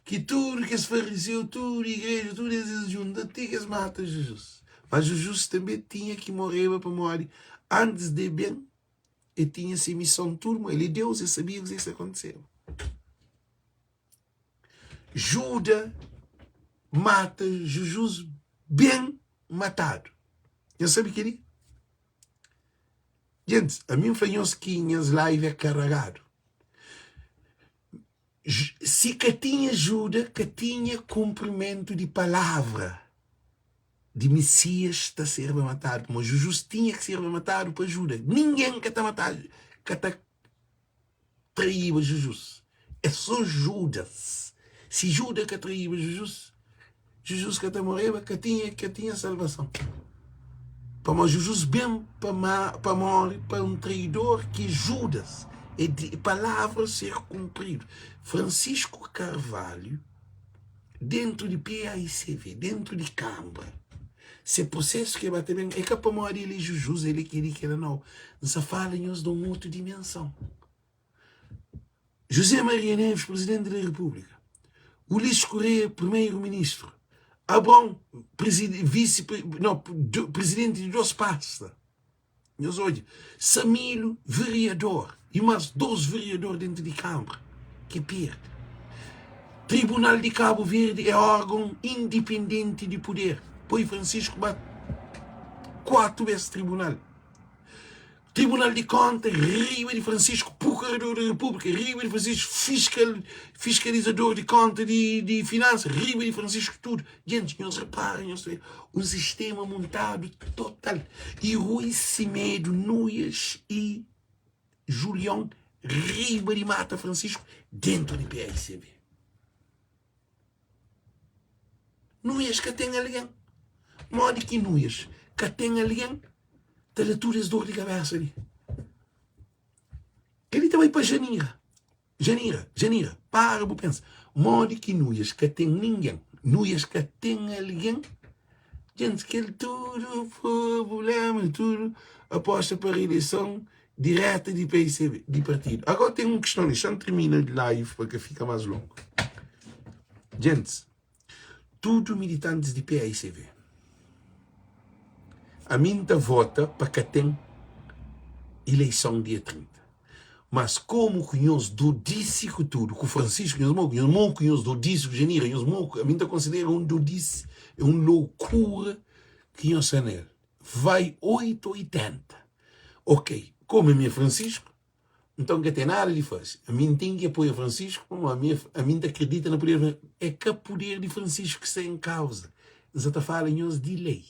ki tudu kes farizeu, tudu igreja, tudu es es djunta ti ki es mata Jesus. Mas Jesus tanbe tinha ki moreba pamodi antis de ben el tinha se mison tudu ma el é Deus, el sabia kuzê ki sta kontiseba. Juda mata Jesus ben matadu. Nhos sabe kel-li? Gentis, ami N fla nhos ki nhas live é karagadu. Si ka tinha Juda, ka tinha kunprimentu di palavra di Mesias ta serba matadu, pamodi Jizus tinha ki serba matadu pa Juda. Ningen ka ta matadu, ka ta traíba Jizus. É sô Judas. Si Judas ka traíba Jizus, Jizus ka ta moreba, ka tinha, ka tinha salvason. Pamodi Jizus ben pa pa móre pa un traidor ki é Judas. É di palavra ser kunpridu. Francisco Carvalho, dentu di PAICV, dentu di Kanbra, se prosesu ki el ba ta ben, é ka pamodi el é Jizus, el é kel-li, kel-la, nau. N sa fala nhos di un otu dimenson. José Maria Neves, Presidente da República, Ulisses Correia, Primeiro-Ministro, Abrão, vice, não, presidente de dos pasta, nhos odja, Samilo, vereador, e mais dos vereador dentro de Câmara, que perde. Tribunal de Cabo Verde é órgão independente de poder. Põe Francisco bate quatro vezes tribunal. Tribunal di Konta, riba di Francisco, Procurador di Repúblika, riba di Francisco, Fiskal, Fiskalizador di Konta di, di Finansa, riba di Francisco, tudu. Gentis, nhos repara, nhos ta un sistema montadu total. I Rui Semedo, Nuias i Julião riba di mata Francisco dentu di PICB. Nuias ka ten algen. Modi ki Nuias ka ten algen ta da tudu es dor di kabesa li? Kel-li ta bai pa Janira. Janira, Janira, para bu pensa. Modi ki Nuias ka ten ningen? Nuias ka ten algen? Gentis, kel tudu prubléma, tudu aposta pa reeleison direta di PICB, di partidu. Agora ten un kiston li, xa-m termina live pa ka fika más longu. Gentis, tudu militantis di PICV, ami N ta vota pa ka ten ileison dia 30. Mas komu ku nhos dodisi ku tudu, ku Francisco, nhos moku, nhos moku nhos dodisi ku Janira, nhos moku, ami N ta konsidera un dodisi, é un loukura ki nhos sta nel. Vai 8 ou 80. Ok, komu ami é Francisco, nton ka ten nada di fase. Ami N ten ki apoia Francisco, pamodi ami é, ami N ta kridita na puder di É ka puder di Francisco ki sta en kauza. N sa ta fala nhos di lei.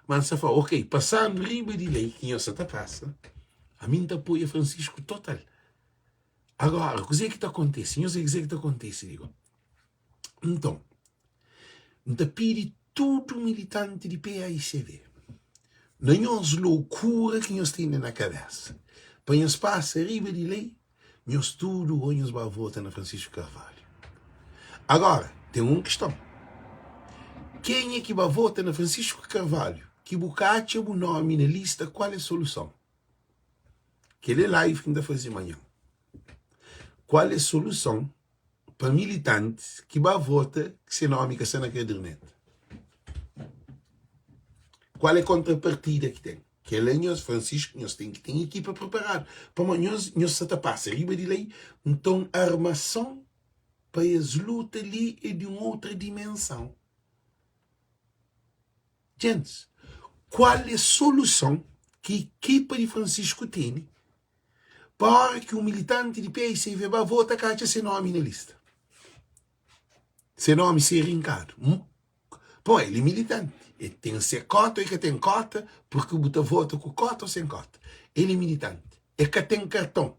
Ma N sa fala, ok, pasandu riba di lei ki nhos sa ta pasa, ami N ta apoia Francisco total. Agora, kuzê ki ta kontise? Nhos obi kuzê ki ta kontise li go. Nton, N ta pidi tudu militanti di PAICV, na nhos loukura ki nhos tene na kabésa, pa nhos pasa riba di lei, nhos tudu ô nhos ba vota na Francisco Carvalho. Agora, ten un kiston, kenha ki ba vota na Francisco Carvalho ki bu ka atxa bu nomi na lista, kual é soluson? Kel é live ki N ta faze manhan. Kual é soluson pa militantis ki ba vota ki se nomi ka sta na kaderneta? Kual é kontrapartida ki ten? Kel-la nhos, Francisco, nhos ten ki ten ekipa preparadu. Pamodi nhos, nhos sa ta pasa riba di lei, nton armason pa es luta li é di un outra dimensão. Gentis, kual é soluson ki ekipa di Francisco tene Pa ora ki un militanti di PICV ba vota ka atxa se nomi na lista. Se nomi ser rinkadu. Pô, el é militanti. E ten se kota o e ka ten kota, purki bu ta vota ku kota o sen kota. El é militanti, e ka ten karton.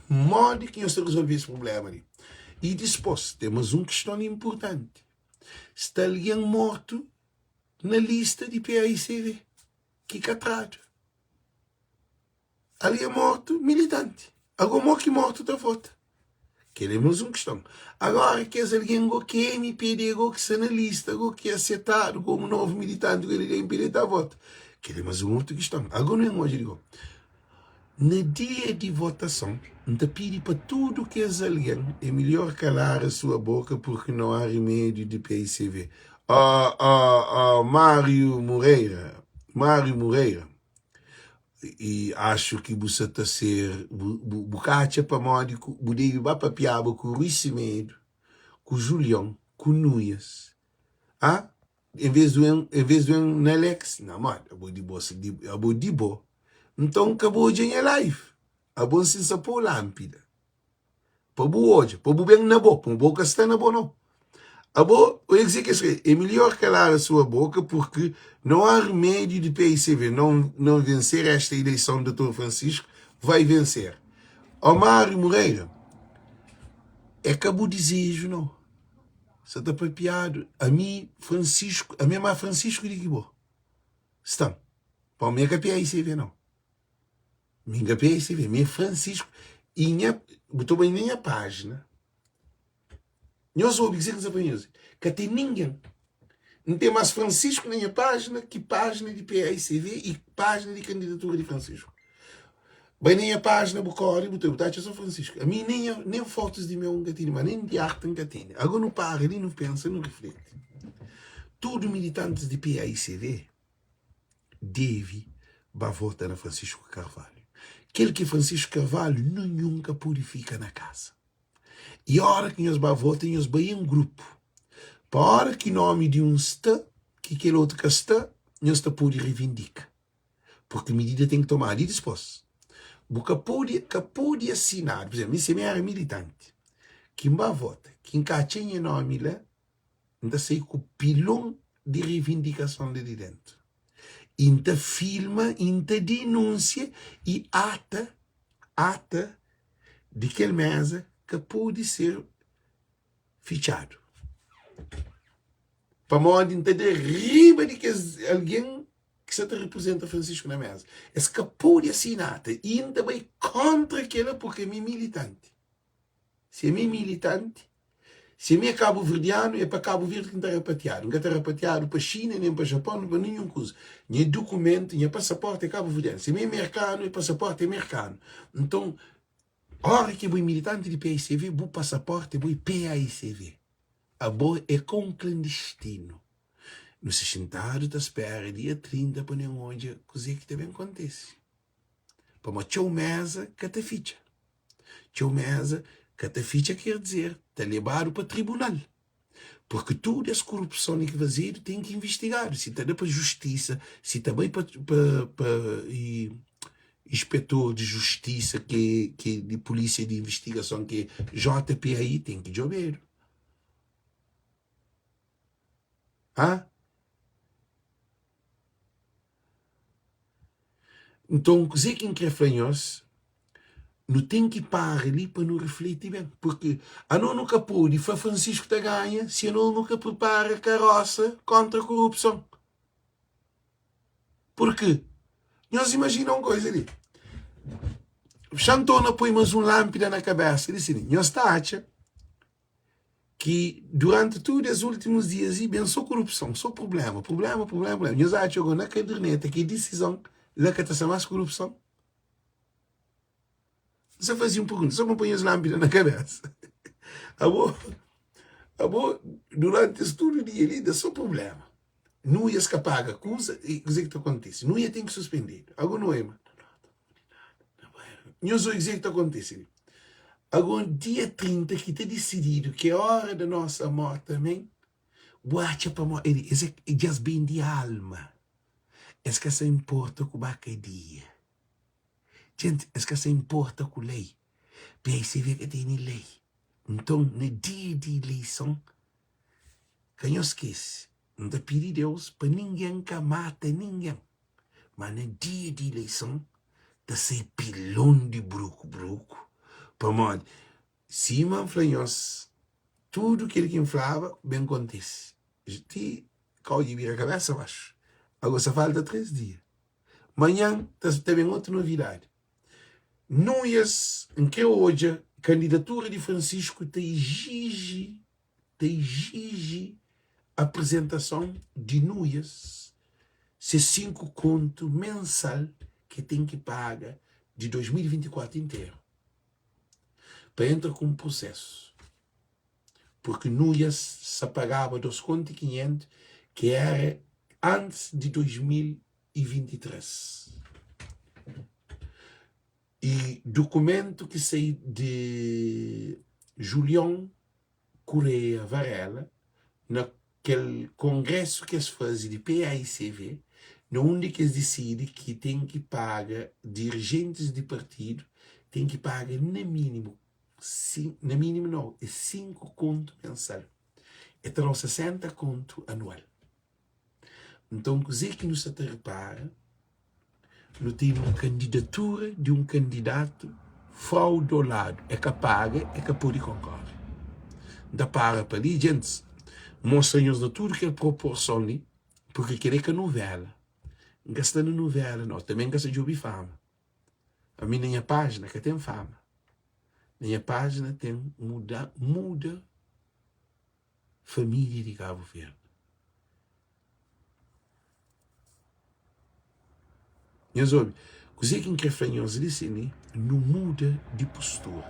Modi ki nhos ta rezolve es prubléma li? I dispôs, ten más un kiston inpurtanti. Sta algen mortu na lista di PAICV ki ka tradu. Algen mortu, militanti. Ago mo ki mortu ta vota? Kel é más un kiston. Agora kes algen go ki é MPD go ki sta na lista go ki asetadu komu novu militanti go el é di MPD ta vota? Kel é más un otu kiston. Ago nu en odja di go. Na dia di votason, N ta pidi pa tudu kes algen, é melhor calar a sua boca porque não há remédio de PICV. Ó, ó, ó, Mário Moreira, Mário Moreira, i axu ki bu sa ta ser, bu, bu, bu ka atxa pamodi ku bu debe ba papiaba ku Rui Semedo, ku Julion, ku Nuias, ah? En vez du en, en vez du en na Alex, na modi, abo di bo, di, abo di bo. Nton ka bu odja nha live. Abo nsin sa pou lampida. Pa bu odja, pa bu ben na bo, pa bo ka sta na bo no. Abo, o que que escreve, é melhor calar a sua boca porque não há remédio de PICV não, não vencer esta eleição, Dr. Francisco vai vencer. Ó Mário Moreira, é ka bu desejo não. Sa ta papiadu, ami Francisco, ami é má Francisco di ki bo. Stan, pa mi é ka PICV não. Mi n ka PICV, mi é Francisco e nha, bu ta bai na nha página, nhos obi kuzê ki N sta fla nhos, ka ten ningen. N ten más Francisco na nha página ki página di PICV i página di kandidatura di Francisco. Bai na nha página bu kóre bu ta bu ta atxa só Francisco. Ami nen nha, nen fotus di meu N ka tene ma nen di arte N ka tene. Agora nu para li nu pensa nu rifleti. Tudu militantis di PAICV debe ba vota na Francisco Carvalho. Kel ki Francisco Carvalho ninhun ka pode fika na kasa. I ora ki nhos ba vota nhos bai en grupu. Pa ora ki nomi di un sta ki kel otu ka sta nhos ta pode revindika. Purki midida ten ki tomadu. I dispos bu ka pode ka pode asinadu. Pur izemplu mi si mi era militanti ki N ba vota ki N ka atxa nha nomi la N ta sai ku pilon di revindikason li di dentu i N ta filma i N ta dinúnsia i ata ata di kel meza ka pode ser fitxadu pamodi N ta da riba di kes algen ki sa ta reprezenta Francisco na meza es ka pode asina ata i N ta bai kontra kela purki ami é militanti. Si ami é militanti, si ami é kabuverdianu, é pa Kabu Verdi ki N ta rapatiadu. N ka ta rapatiadu pa Xina, nen pa Japon, nen pa ninhun kuza. Nha dukumentu, nha pasaporti é kabuverdianu. Si ami é merkanu, nha pasaporti é merkanu. Nton, óra ki bo é militanti di paicv, bu pasaporti é bo é paicv. Abo é ka un klandistinu. Nu sta xintadu ta spera dia 30 pa nu odja kuzê ki ta ben kontise. Pamodi txeu méza ka ta fitxa. Txeu meza ka ta fitxa ker dizer ta lebadu pa tribunal porque tudu es korupson li ki fazedu ten ki investigadu si ta da pa justisa si ta bai pa pa pa inspetor di justisa ki ki di polisia di investigason ki JPAI ten ki djobedu ha. Nton, kuzê ki N krê fla nhos, nu ten ki para li pa nu rifliti ben, purki anos nu ka pode fla Francisco ta ganha si anos nu ka pripara karósa kóntra korupson. Purki, nhos imajina un koza li, Xantona poi más un lánpida na kabésa di si li, nhos ta atxa ki duranti tudu es últimus dias i ben so korupson, so prublema, prublema, prublema, prublema. Nhos atxa go na kaderneta ki é disizon la ka ta sta más korupson? N sa faze un pergunta so pa N poi nhos lánpida na kabesa. Abo, abo duranti es tudu dia li da so prublema. Nuias ka paga kuza, i kuzê ki ta kontise? Nuia ten ki suspendedu. Ago Nuia ma Nhos obi kuzê ki ta kontise li. Ago dia 30 ki ta disididu ki é ora da nosa morti, amén? Bu atxa pamodi el es é dja-s bendi alma. Es ka sa inporta ku ba kadia. Djenti, es ka sa inporta ku lei. PICV ka tene lei. Nton, na dia di ileison. Ka nhos skese, N ta pidi Deus pa ningen ka mata ningen, ma na dia di ileison ta sai pilon di bruku-bruku, pamodi sima N fla nhos, tudu kel ki N flaba ben kontise, ti kau dja bira kabesa baxu. Ago sa falta 3 dia. Manhan ta ben otu novidadi. Nuias, N kre odja kandidatura di Francisco ta ijiji ta ijiji aprezentason di Nuias se 5 kontu mensal ki el ten ki paga di 2024 interu pa entra ku un prusesu purki Nuias sa pagaba 2 kontu i 500 ki era antis di 2023 i dukumentu ki sai di Julion Correia Varela na kel kongrésu ki es faze di PAICV na undi ki es disidi ki ten ki paga dirijentis di partidu ten ki paga na mínimu na mínimu nau é 5 kontu mensal é ta da-u 60 kontu anual. Nton kuzê ki nu sta ta repara? Nu tene un kandidatura di un kandidatu fraudoladu. E ka paga, e ka pode konkore. N ta para pa li, djentis, mostra nhos na tudu kel proporson li, purki kel-li é ka nuvéla. N ka sta na nuvéla, nau. Tanbê N ka sta djobe fama. Ami na nha pájina ka ten fama. Na nha pájina ten muda, muda família di Kabu Verdi. Nhos obi, kuzê ki N krê fla nhos li sin li, nu muda di postura.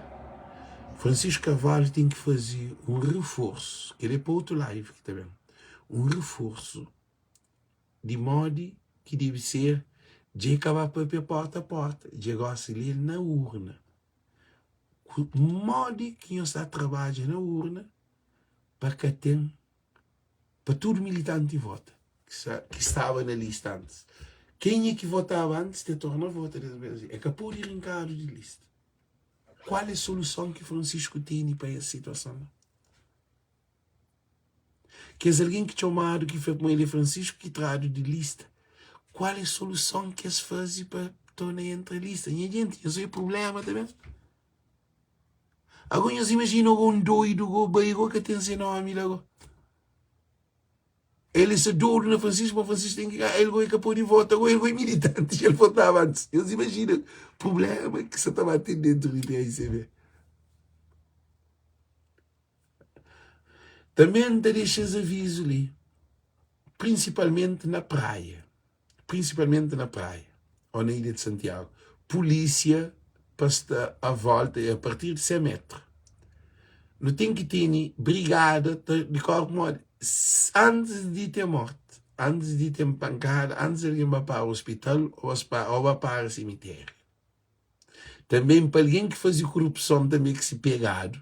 Francisco Carvalho ten ki faze un reforsu, kel-li é pa otu live ki ta ben, un reforsu di modi ki debe ser dja e ka ba papia porta a porta, dja gosi li el na urna. Modi ki nhos ta trabadja na urna pa ka ten pa tudu militanti vota ki staba na lista antis. Kenha ki votaba antis te torna vota des bes. E ka pode rinkadu di lista. Kual e soluson ki Francisco tene pa es situason la? Kes algen ki txomadu ki fla kuma el e Francisco ki tradu di lista, kual e soluson ki es faze pa torna entra lista? Nha jenti, nhos obi prublema tanbe? Ago nhos imajina go un doidu go bai go ka ten se nomi la go. El e sa dodu na Francisco, ma Francisco ten ki ganha, el go e ka pode vota go, el go e militanti, el votaba antis. Nhos imajina prublema ki sa ta ba ten dentru di PAICB. Tanbê N ta dexa es avizu li, prinsipalmenti na Praia, prinsipalmenti na Praia ô na Ilha di Santiagu, pulísia pa sta a volta a partir di 100 metru. Nu ten ki tene brigada ta di korpu modi antis di ten morti, antis di ten pankada, antis di algen ba para ospital ô ba para simitériu. Tanbê pa algen ki faze korupson tanbê ki si pegadu,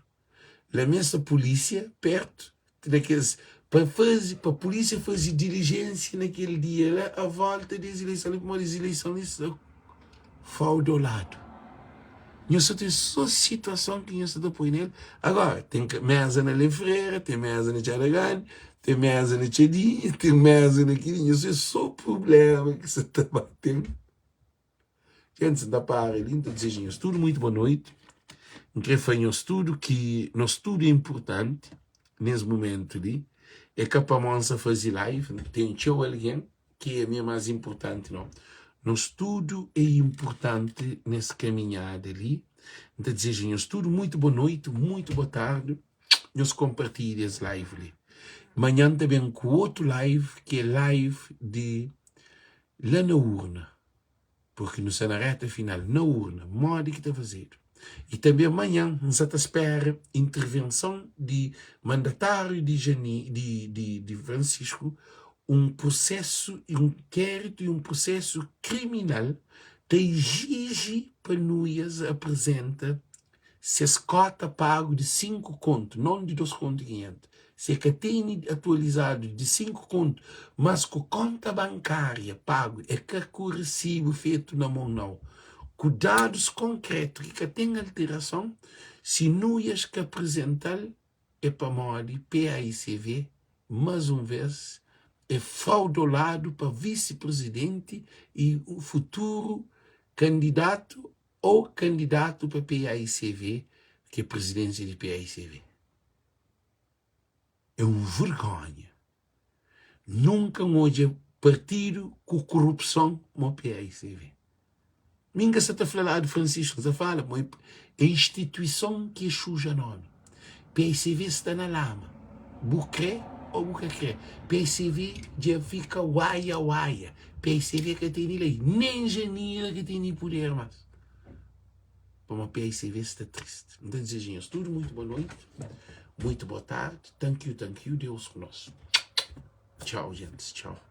La mesa pulísia pertu na kes pa faze pa pulísia faze dilijénsia na kel dia la a volta des ileison li pamodi es ileison li sta fraudoladu. Nhos sa ten so situason ki nhos sa ta poi nel. Agora ten mesa na Lefrera, ten mesa na Txada Grandi, ten mesa na Txadinha, ten mesa na kili, nhos é so prubléma ki sa ta ba ten. Gentis, N ta para li, N ta dizeja nhos tudu muitu boa noiti. N kre fla nhos tudu ki nos tudu é inpurtanti nes mumentu li. É ka pamodi N sa faze live, ten txeu algen ki ami é más inpurtanti, nau. Nos tudu é inpurtanti nes kaminhada li. N ta dizeja nhos tudu muitu boa noiti, muitu boa tardi. Nhos konpartilha es live li. Manhan N ta ben ku otu live ki é live di La na urna, purki nu sta na reta final, na urna, modi ki ta fazedu? I tanbe manhan N sa ta spera intervenson di mandatariu di Jani, di, di, di Francisco, un prusesu, un inkéritu i un prusesu kriminal ta ijiji pa Nuias aprezenta Ses kota pagu di 5 kontu, non di 2 kontu 500. Si e ka tene atualizadu di 5 kontu, mas ku konta bankaria pagu, e ka ku resibu fetu na mon nau. Ku dadus konkretu ki ka ten alterason, si Nuias ka aprizental e pamodi PAICV. Más un vês é fraudoladu pa visi-prizidenti y futuru kandidatu ô kandidatu pa paicv, ki é prizidénsia di paicv. É un vergonha. Nunka N odja partidu ku korupson mo paicv. Mi N ka sa ta fla ladu Francisco, N sa fala ma é instituison ki é suja nomi. Paicv sta na lama, bu kre ou bu ka kre, paicv dja fika waia waia, paicv ka tene lei, nen Janira ka tene puder mas. Pamodi paicv sta triste. N ta dizeja nhos tudu muitu boa noiti, muitu boa tardi, thank you, thank you, Deus ku nos. Tchau, gentis, tchau.